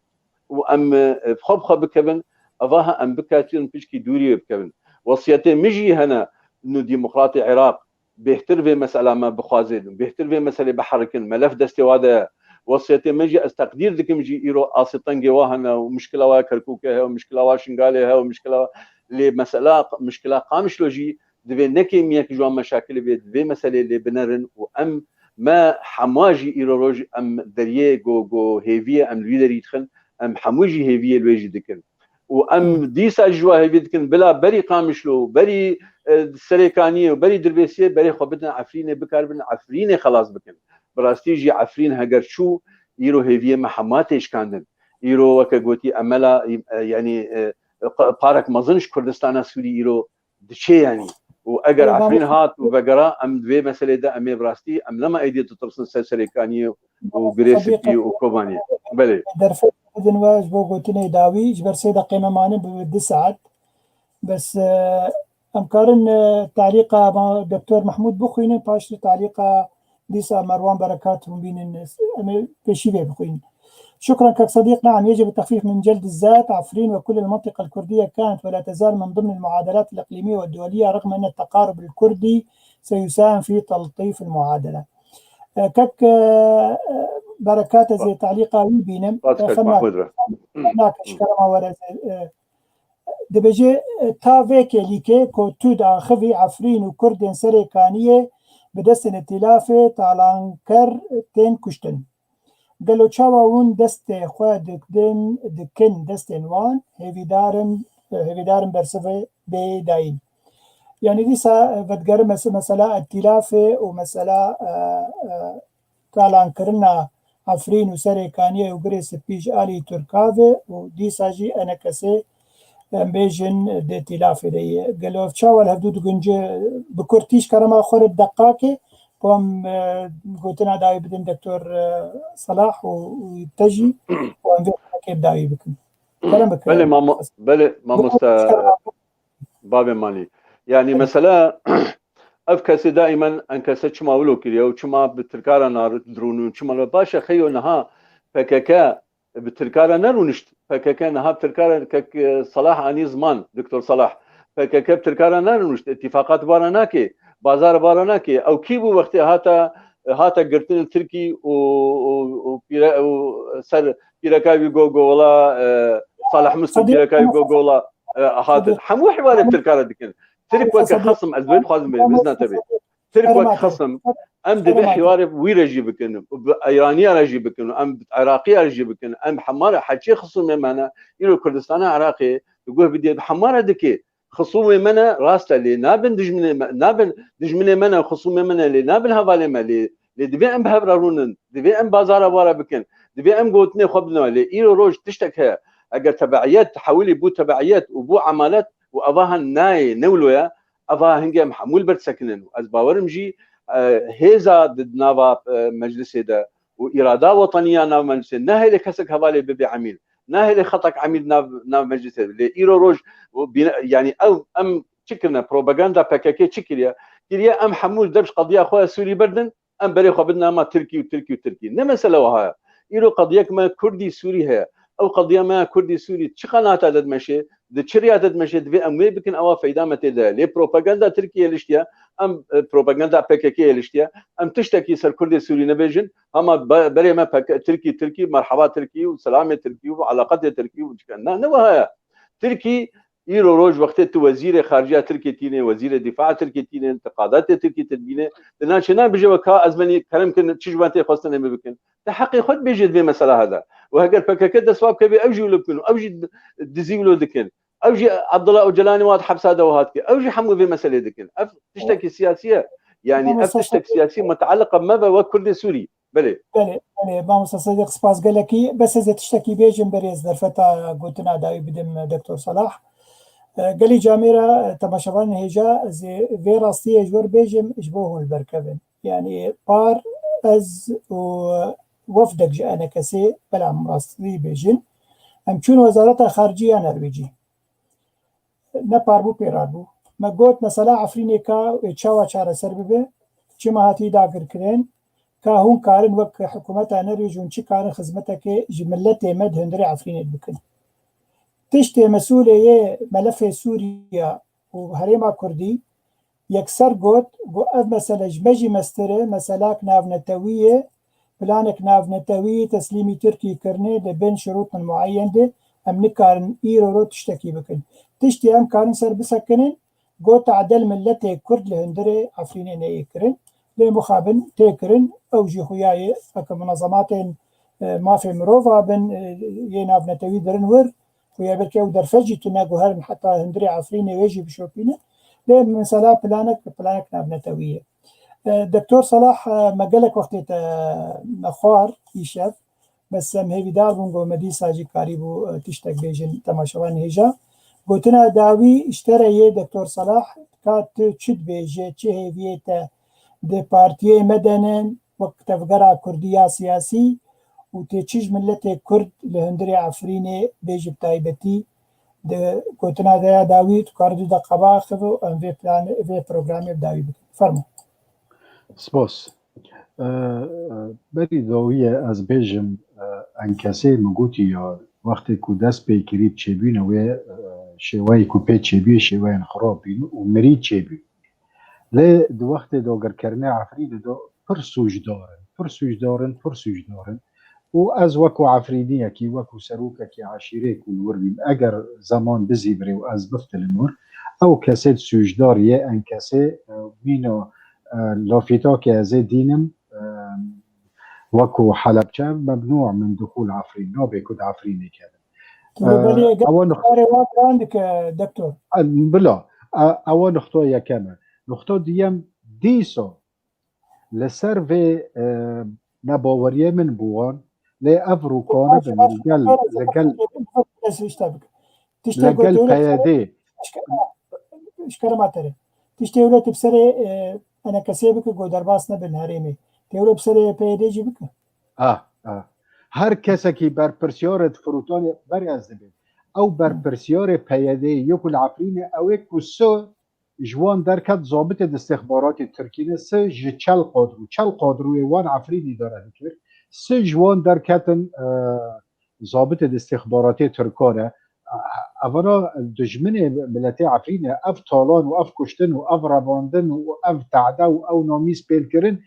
û em, e, bi xwe bi xwe bikevin. Eva ha em bikatînin piçkî dûrî wê bikevin. Wesiyetê min jî hene nû demokratê Iraq bêhtir vê mesela me bixwazin, bêhtir vê meselê biherikin, me lef destê wa de ye. Wesiyetê me jî ez teqdîr dikim jî îro asê tengê wa hene û mişkila wa Kerkûkê heye û mişkila wa Şingalê heye û mişkila wa, lê mesela, mişkila Qamişlo jî divê ne kêmiyek ji wan meşakilê bê, di vê meselê lê binerin û em, me hemwa jî îro roj em deriyê go, go hêviyê em li wî derî dixin, em hemû jî hêviyê li wê jî dikin. Û em dîsa ji wa hêvî dikin, bila berî Qamişlo, berî, e, Serêkaniyê û berî Dirbêsiyê berê xwe bidin Efrînê, bikaribin Efrînê xelas bikin. Bi rastî jî Efrîn heger çû, îro hêviyê me hema tê şikandin. Îro weke gotî emela, e, yanî, e, q-, parek mezin ji Kurdistana Sûrî îro diçê yanî. Û eger Efrîn hat û vegera, em di vê meselê de em ê bi rastî, em nema êdî ditirsin ser Serêkaniyê û Girê Spî û Kobaniyê. Belê. Derfet bidin we ji bo gotinê dawî, ji ber sê deqê me manin bi du saet. Bes, e, em karin, e, talîqa ma Doktor Mehmûd bixwînin, paş talîqa dîsa Merwan Berekat hûn bînin, em ê pêşî vê bixwînin. شكرا كاك صديق. نعم، يجب التخفيف من جلد الذات. عفرين وكل المنطقة الكردية كانت ولا تزال من ضمن المعادلات الإقليمية والدولية، رغم أن التقارب الكردي سيساهم في تلطيف المعادلة. Kek, e, e, Berekate zê talîqa wî bînim. Xema, Mahmud re. Nake ji kerema were zê, e, dibêje, e, ta vê kêlîkê ku tu diaxivî Efrîn û Kurdên Serêkaniyê bi destên îtîlafê talanker tên kuştin. Gelo çawa hûn destê xwe dikdin, dikin destên wan? Hêvîdar im, hêvîdar im bersivê bê dayîn. Yanî dîsa, e, vedigerim mes-, mesela îtîlafê û mesela, e, e, talankirina Efrîn û Serêkaniyê û Girê Spî ji alî Tirka ve û dîsa jî enekesê, em bêjin, di îtîlafê de ye. Gelo ev çawa li hevdû digunce? Bi kurtî ji kerema xwe re deqakê ku em, e, gotina dawî bidin Doktor, e, Selah û, û te jî û em vê xelekê bi dawî bikin. Kerem bikin. Belê, mamo-, belê, mamoste, Bavê Manî. Yanî mesela ev kesê daîmen enkese çima wilo kiriye û çima bi Tirka re nar-, dirûnin û çima li, baş e, xeyo niha P K K bi Tirka re nerûnişt. P K K niha bi Tirka re kek, e, Selah anî ziman, Doktor Selah. P K K bi Tirka re nerûnişt. Îtîfaqat bara nake. Bazar bara nake. Ew kî bû wextê hata, hata girtin Tirkî û, û, û pîre, û ser pîreka wî go, go wela, e, Salih Muslim pîreka wî go, go wela, e, hatin. Hemû hiwarê bi Tirka re dikin. Tirk weke xesim, ez wê dixwazim bêjim, bizna te bê. Tirk wek xisim, em divê xiyarê wî re jî bikin, bi Îraniya re jî bikin, em Iraqiya re jî bikin, em hemar e, heçê xisûmê me ne. Îro Kurdistana Iraqê, li guh bidê, bi hemar e dikê. Xisûmê me ne, rast e, lê nabin dijminê me, nabin dijminê me ne, xisûmê me ne, lê nabin hevalê me, lê, lê divê em bi hev re rûnin, divê em bazara wara bikin, divê em gotinê xwe bidin. Lê îro roj tiştek heye, eger tebeiyet hewilî bû tebeiyet û bû emalet û eva han nayê, ne wilo ye, eva hingê em hemû li ber disekinin. Ez bawerim jî, e, hêza di nava, e, meclisê de û îrada wetaniya nav meclisê, nahêlê kesek hevalê bibe emîl, nahêlê xetek emîl nav, nav meclisê. Lê îro roj û bîne-, yanî ew, em çi kirine? Propaganda P K K çi kiriye? Kiriye em hemû dev ji qediya xwe ya Sûrî berdin, em berê xwe bidin ama Tirkî û Tirkî û Tirkî. Ne mesele wiha ye. Îro qediyek me Kurdî Sûrî heye. Ew qediya me ya Kurdî Sûrî çi qenata de dimeşê, di çi riya de dimeşê, divê em wê bikin, ewa feyda me tê de. Lê propaganda Tirkiyê liştiye, em, e, propaganda P K K'yê liştiye, em tiştekî ser Kurdê Sûrî nebêjin, hema be-, berê me P K, Tirkî, Tirkî, merheba Tirkî û selamê Tirkî û eleqetê Tirkî û çikan. Ne, ne wiha ye. Tirkî îro roj wextê tu wezîrê xariceya Tirkiyê tînê, wezîrê dîfaa Tirkiyê tînê, tu qadatê Tirkiyê tê dibînê, di naçê nan bije we ka ez benî kerem kin çi ji wan tê xwestin em ê bikin. Te heqê xwe dibêjê di vê mesela hede. Û heger P K K dest wa bikeve ew jî wilo bikin û ew jî dizî wilo dikin. Ew jî Abdullah Ocalanê wan hepsa de wiha dike. Ew jî hemû vê meselê dikin. Ev tiştekî siyasî ye. Yanî ev tiştek siyasî mutealiqa me ve wek Kurdê Sûrî. Belê. Belê, belê. Mamosta Sediq, spas gelekî. Bes ez ê tiştekî bêjim, berê ez derfeta gotina dawî bidim Doktor Salah. E, gelî camêra, e, temaşevanên hêja, ez ê vê rastiyê ji wir bêjim, ji bo hûn li ber kevin. Yanî par ez û wefdek ji E N K S'ê, belam rastî bêjin, em çûn Wezareta Xaricî ya Norwêcî. Ne par bû, pê rar bû. Me got, mesela Efrînê ka ê çawa çareser bibe, çima hatiye dagirkirin, ka hûn karin wek hikûmeta Norwêc hûn çi karin xizmetekê ji miletê me di hundirê Efrînê bikin. Tiştê mesûlê yê melefê Sûriya û herêma Kurdî yekser got, got, ev mesele ji me jî mestir e, meselak navnetewî ye, planek navnetewî teslîmî Tirkiyê kirine di bin şirûtin mueyen de, em nikarin îro ro tiştekî bikin. Tiştê em karin ser bisekinin, got, tadel miletê Kurd li hundirê Efrînê neyê kirin. Lê mixabin tê kirin, ew jî xuya ye, weke munezematên, e, mafê mirova bin, e, yê navnetewî dirin wir, xuya belkî ew derfet jî tune guherin heta hundirê Efrînê wê jî bişopîne. Lê mesela planek, planek navnetewî ye. E, Doktor Salah, e, me gelek wextê te nexwar îşev. Bes em hêvîdar bûn ku me dîsa jî karîbû, e, tiştek bêjin temaşevanên hêja. Gotina dawî ji te re yê Doktor Salah, ka tu çi dibêje, çi hêviyê te di partiyê me de ne, wek tevgera Kurdî ya siyasî û tê çi ji miletê Kurd li hundirê Efrînê bêjî bi taybetî, di gotina te ya dawî tu karî du deqa biaxive û em vê plan, vê programê bi dawî bikin. Fermo. Spas. E, e, berî dawiyê ez bêjim, e, E N K S'ê min gotî ya, wextê ku dest pê kirî çêbûne wê, e, şêweyê ku pê çêbûyê şêweyên xirab bîn û mirî çêbû. Lê di wextê dagirkirina Efrînê de pir sûcdar in, pir sûcdar in, pir sûcdar in. Û ez wekû Efrîniyekî, wekû serokekî eşîrê ku li wir bîm, eger zeman bizîvirê û ez biftilin wir, ew kesê sûcdar yê E N K S'ê, e, mîna, e, lafîtakê ez ê dînim, e, wekû Helebçe, memnû min dixûl Efrîn, nabê ku di Efrînê kevin. Tu li belê, e, ewa nux- karê wan giran dike, doktor. E, bila, e, ewa nuxta yekem e. Nuxta duyem, dîsa li ser vê, e, nebaweriyê min bi wan, lê ev rûkane bin li gel, li gel, P Y D. Ji kerema te re. Tiştê wilo tu bi serê, e, E N K S'ê bike, ku derbas nebin herêmê. Tê wilo bi serê P Y D jî bike. Ah, ah. Her kesekî berpirsiyarê di firotanê berê ez dibêm. Ew berpirsiyarê P Y D'yê yê ku li Efrînê ew ê ku si ji wan derket zabitê di istixbaratê Tirkî ne, si ji Çel Qadrû, Çel Qadrûyê wan Efrînî dare dikir, si ji wan derketin, e, zabitê di istixbaratê Tirka re. Evana dijminê miletê Efrînê, ev talan û ev kuştin û ev revandin û ev tehde û ew namî spêlkirin,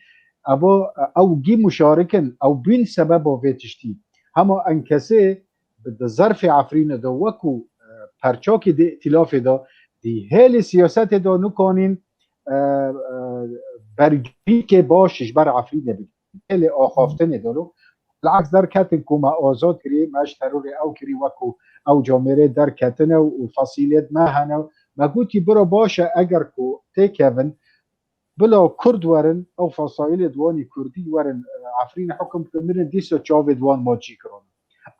eva, ew gî muşarik in, ew bûn sebeba vê tiştî. Hema E N K S'ê bi di zerfê Efrînê de wekû, e, perçakê di îtîlafê de, di hêlê siyasetê de nikanîn, e, e, bergîkê baş ji ber Efrînê bigrin. Gelê axaftinê dilo. Bilaks derketin ku me azad kirî, me ji terorê ew kirî, wek ku ew camêrê derketine û, û fesiliyet me hene. Me gotî bira baş e, eger ku têkevin, bila Kurd werin, ew fesaîlê di wanî Kurdî werin, e, Efrînê hukum bikin, mirin dîsa çavê di wan ma çî kirin.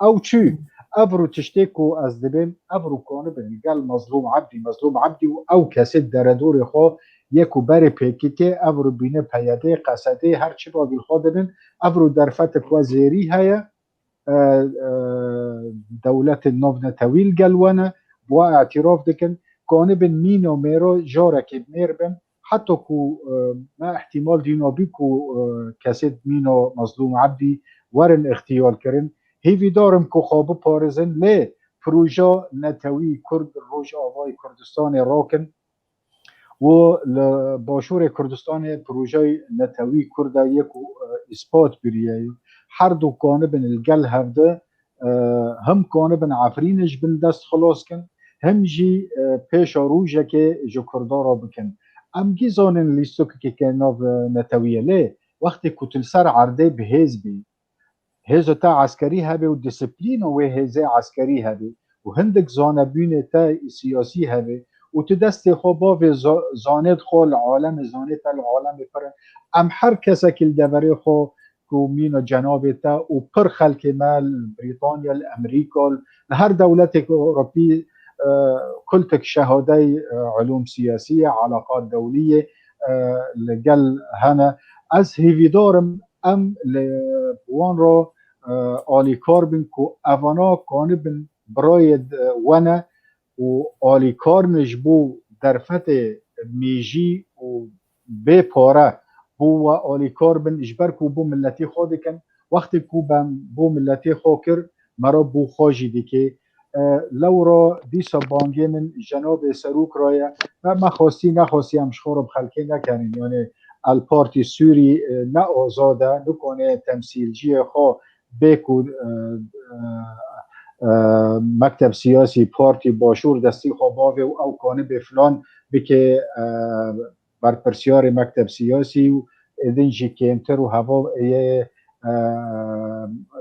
Ew çû, ev rû tiştê ku ez dibêm, ev rû kanibin li gel Mezlûm Ebdî, Mezlûm Ebdî û ew kesê deredorê xwe yê ku berê P K K, ev rû bîne P Y D, Q S D, her çi bavî xwe dibin, ev rû derfetek we zêrî heye, e, e, dewletên navnetewî li gel we ne, bi we îtîraf dikin, kanibin mîna mêro carekê bi mêr bin, heta ku, e, me îhtîmal dîna bî ku, e, kesê mîna Mezlûm Ebdî werin îxtiyal kirin. Hêvîdar im ku xwe biparêzin, lê proja netewî Kurd Rojavayê Kurdistanê rakin û li Başûrê Kurdistanê projeyê netewî Kurd e yê ku, e, îspat kiriye. Her du kanibin li gel hevde, e, him kanibin Efrînê ji bin dest xilas kin, him jî, e, pêşa rojekê ji Kurda re bikin. Em gî zanin lîstikekê nav, e, netewî ye, lê wextê ku tu li ser erdê bi hêz bî, hêza te eskerî hebe û disiplîna wê hêzê eskerî hebe û hindik zanebûnê te siyasî hebe û tu destê xwe bavê za-, zanêt xwe li alemê, zanê te li alemê pir in. Em her kesekî li deverê xwe ku mîna cenabê te û pir xelkê me li Brîtanya, li Emerîka, li her dewleteke Ewropî, e, kultek şehadey, e, ulûm siyasî ye, elaqat dewlî ye, e, li gel hene. Ez hêvîdar im em li wan re, e, alîkar bin ku evana kanibin birayê, e, we ne û alîkar ne ji bo derfetê mêjî û bê pare bo we alîkar bin, ji ber ku bo miletî xwe dikin. Wextê ku ben bo miletê xwe kir, me re bo xwe jî dike. E, lewra dîsa bangê min cenabê serok re ye. Me, me xwestî nexwestî em ji xwe re bi xelkê nekerin. Yani El Partî Sûrî, e, ne azad e, nikane temsîlciyê xwe bê ku, e, e, e, mekteb siyasî, partî, başûr destî xwe bavê û ew kanibê filan bike, e, berpirsiyarê mekteb siyasî û êdin jî kêmtir û heva yê, e,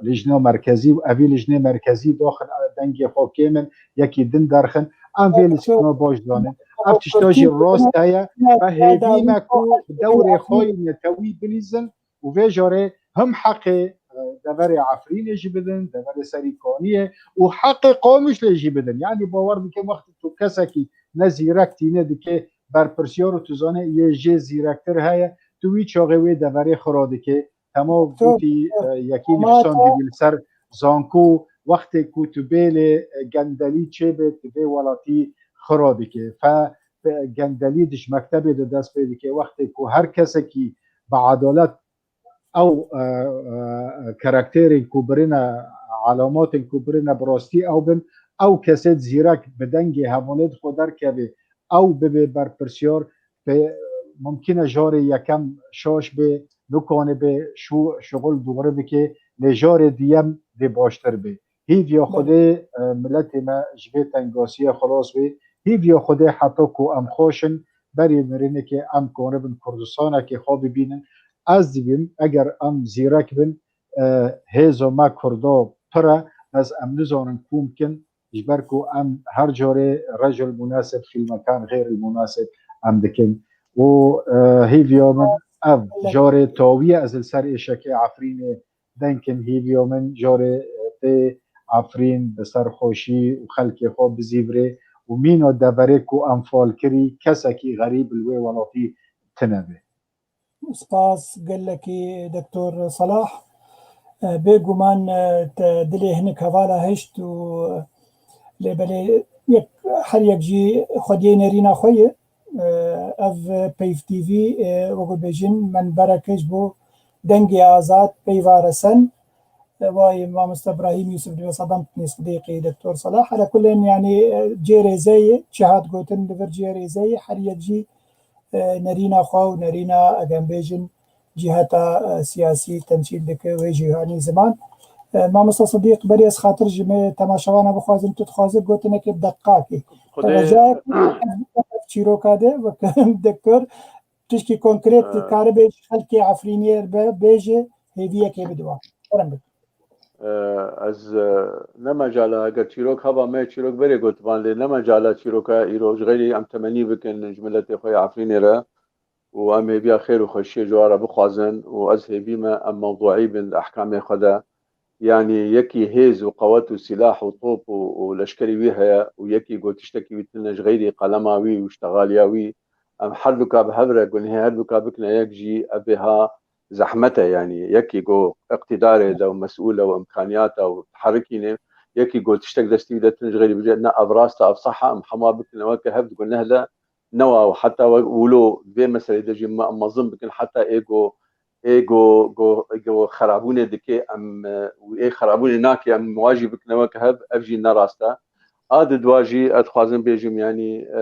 lijna merkezî û evî lijnê merkezî daxin, e, dengê xwe kêm in, yekî din derxin. Em vê lîstikana baş zanin. Ev tişta jî rast heye. Me hêvî me ku bi dewrê xwe yê netewî bilîzin û vê carê him heqê, e, deverê Efrînê jî bidin, deverê Serîkaniyê û heqê Qamişlê jî bidin. Yani bawer dikim wextê tu kesekî ne zîrek tîne dike berpirsiyar û tu zanê yê jê zîrektir heye, tu wî çaxê wê deverê xira dike. Tema gotî, e, yekî nivîsandî bî li ser zanko, wextê ku tu bêlê, e, gendelî çêbe, tu vê welatî xira dike. Fe, fe gendelî di ji mektebê de dest pê dike. Wextê ku her kesekî bi edalet ew, e, e, karakterên ku birine, alamatên ku birine bi rastî ew bin, ew kesê zîrek bi dengê hevalê di xwe derkeve, ew bibe berpirsiyar, pê mumkin e carê yekem şaş bê, nikane bê şû-, şuxul dûre bike, lê carê diyem dê baştir bê. Hîviya Xwedê, e, miletê me ji vê tengasiye xilas bê. Hîviya Xwedê heta ku em xweş in, berî mirinekê em kanibin Kurdistanekê xwe bibînin. Ez dibînim, eger em zîrek bin, e, hêza me Kurda pir e, bes em nizanin kû bikin, ji ber ku em her carê rejil munasib, xîlmekan xêril munasib em dikin. Û, e, hîviya min ev carê tawî ye, ez li ser êşekê Efrînê deng kin, hîviya min carê, e, tê Efrîn bi serxweşî û xelkê xwe bizîvirê û mîna deverê ku em fal kirî kesekî xerîb li wê welatî tine be. Spas gelekî Doktor Salah. E, bêguman, e, te dilê hinek hevala hişt û lê belê yek, her yek jî xwediyê nêrîna xwe ye. E, ev Peyv T V, e, wekî bêjin, menberek ji bo dengê azad, peyva resen. E, vay, Mamoste Ibrahîm Yûsif dibe sedem tinê Sidîqî, Doktor Salah. Hele kulên, yanî, e, cê rêze ye, çi hat gotin li vir cê rêze ye, her yek jî, e, nerîna xwe û nerîna, eger em bêjin, ciheta, e, siyasî temsîl dike wê cîhanî ziman. E, Mamoste Sidîq, berî ez xatir ji me temaşevana bixwazim, tu dixwazî gotinekê bi deqaqê. Xwedê Te rejayek çîroka de, wek Doktor, Tişkî konkret Ee. Karibe ji xelkê Efrîniyê be, bêje hêviyekê bide wan. Kerem bike. Ee, ez, e, ne mecala, eger çîrok heba me, çîrok berê gotiban, lê ne mecala çîroka îro, ji xeyrî em temenî bikin ji miletê xwe ya Efrînê re û em hêviya xêr û xweşiyê ji wan re bixwazin û ez hêvî me em mewduî bin di ehkamê xwe de. Yanî yekî hêz û qewet û sîlah û top û, û leşkerî wî heye û yekî gotiştekî wî tune ji xeyrî qelema wî û ştexaliya wî. Em herduka bi hev re gunehê herduka bikine yek jî evê ha zehmet e, yanî yekî go îqtîdarê de û mesûl e û îmkaniyata û diherikîne, yekî go tiştek destî wî de tune ji xeyrî bije, ne ev rast e, ev seh e, em hema bikine weke hev di guneh de newa û heta wek wilo di vê meselê de jî me, em mezin bikin heta ê go, ê go, go, go xerabûnê dike, em, e, û ê xerabûnê nake, em wa jî bikine weke hev, ev jî ne rast e. A di dwa jî ez dixwazim bêjim, yanî, e,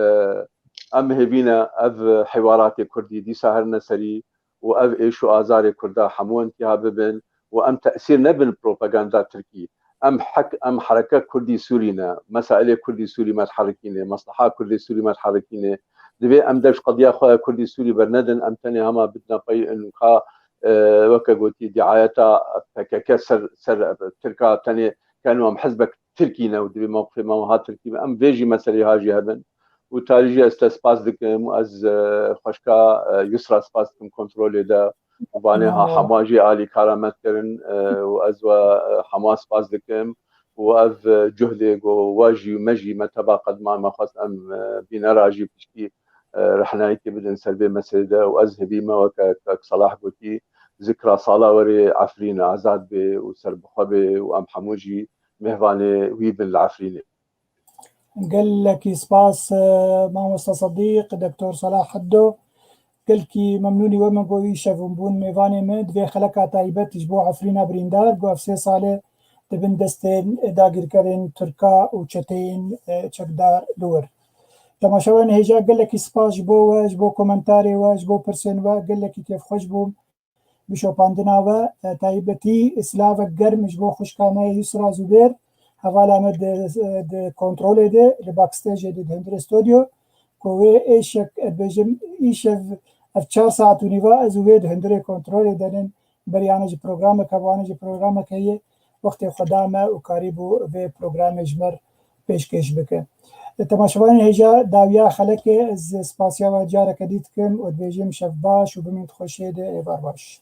em hêvî ne ev hêwaratê kurdî dîsa herine serî û ev êş û azarê kurda hemû intiha bibin û em tesîr nebin propaganda tirkî. Em hek, em hereke kurdî sûrî ne, mesailê kurdî sûrî me diherikîne, mesleha kurdê sûrî me diherikîne. Divê em dev ji qediya xwe ya kurdî sûrî bernedin, em tenê hema bidine pey in ka, e, weke gotî, diayeta P K K ser, ser tirka tenê, keno em hizbek tirkî ne û divê mewqifê me wiha tirkî be. Em vê jî meselê ha jî hebin. Û tarî jî ez te spas dikim û ez, e, xweşka, e, Yusra spas dikim kontrolê de. Û vanê ha hema jî alîkara me dikirin, e, û ez we, e, hema spas dikim. Û ev, e, cuhdê ku we jî û me jî me teba qedman me xwest em, e, bînera jî piştî, e, rehnayîtê bidin ser vê meselê de. Û ez hêvî me weke kek Selah gotî, zikra sala werê Efrîn azad bê û serbixwe bê û em hemû jî mêvanê wî bin li Efrînê. Gelekî spas, e, mamosta Sedîq, Doktor Selah Heddo. Gelkî memnûnî we min got îşev hûn bûn mêvanê min. Di vê xeleka taybet ji bo Efrîna birîndar, got ev sê sal e di bin destên dagîrkerên Tirka û çeteyên, e, çekdar li wir. Temaşevanên hêja, gelekî spas ji bo we, ji bo komentarê we, ji bo pirsên we, gelekî kêfxweş bûm. Bi şopandina we, e, taybetî silavek germ ji bo xwişka me Yusra Zubêr, hevala me di, di kontrolê de, li backstage-ê de, di hundirê stodyo, ku wê êşek, ez dibêjim, îşev ev çar saet û nîva ez û wê di hundirê kontrolê de nin, berî ane ji programeke, bi ane ji programeke yê wextê xwe da me û karîbû vê programê ji me re pêşkêş bike. Temaşevanên hêja, dawiya xelekê, ez spasiya we careke dî dikim û dibêjim şev baş û bimînin di xweşiyê de, êvar baş.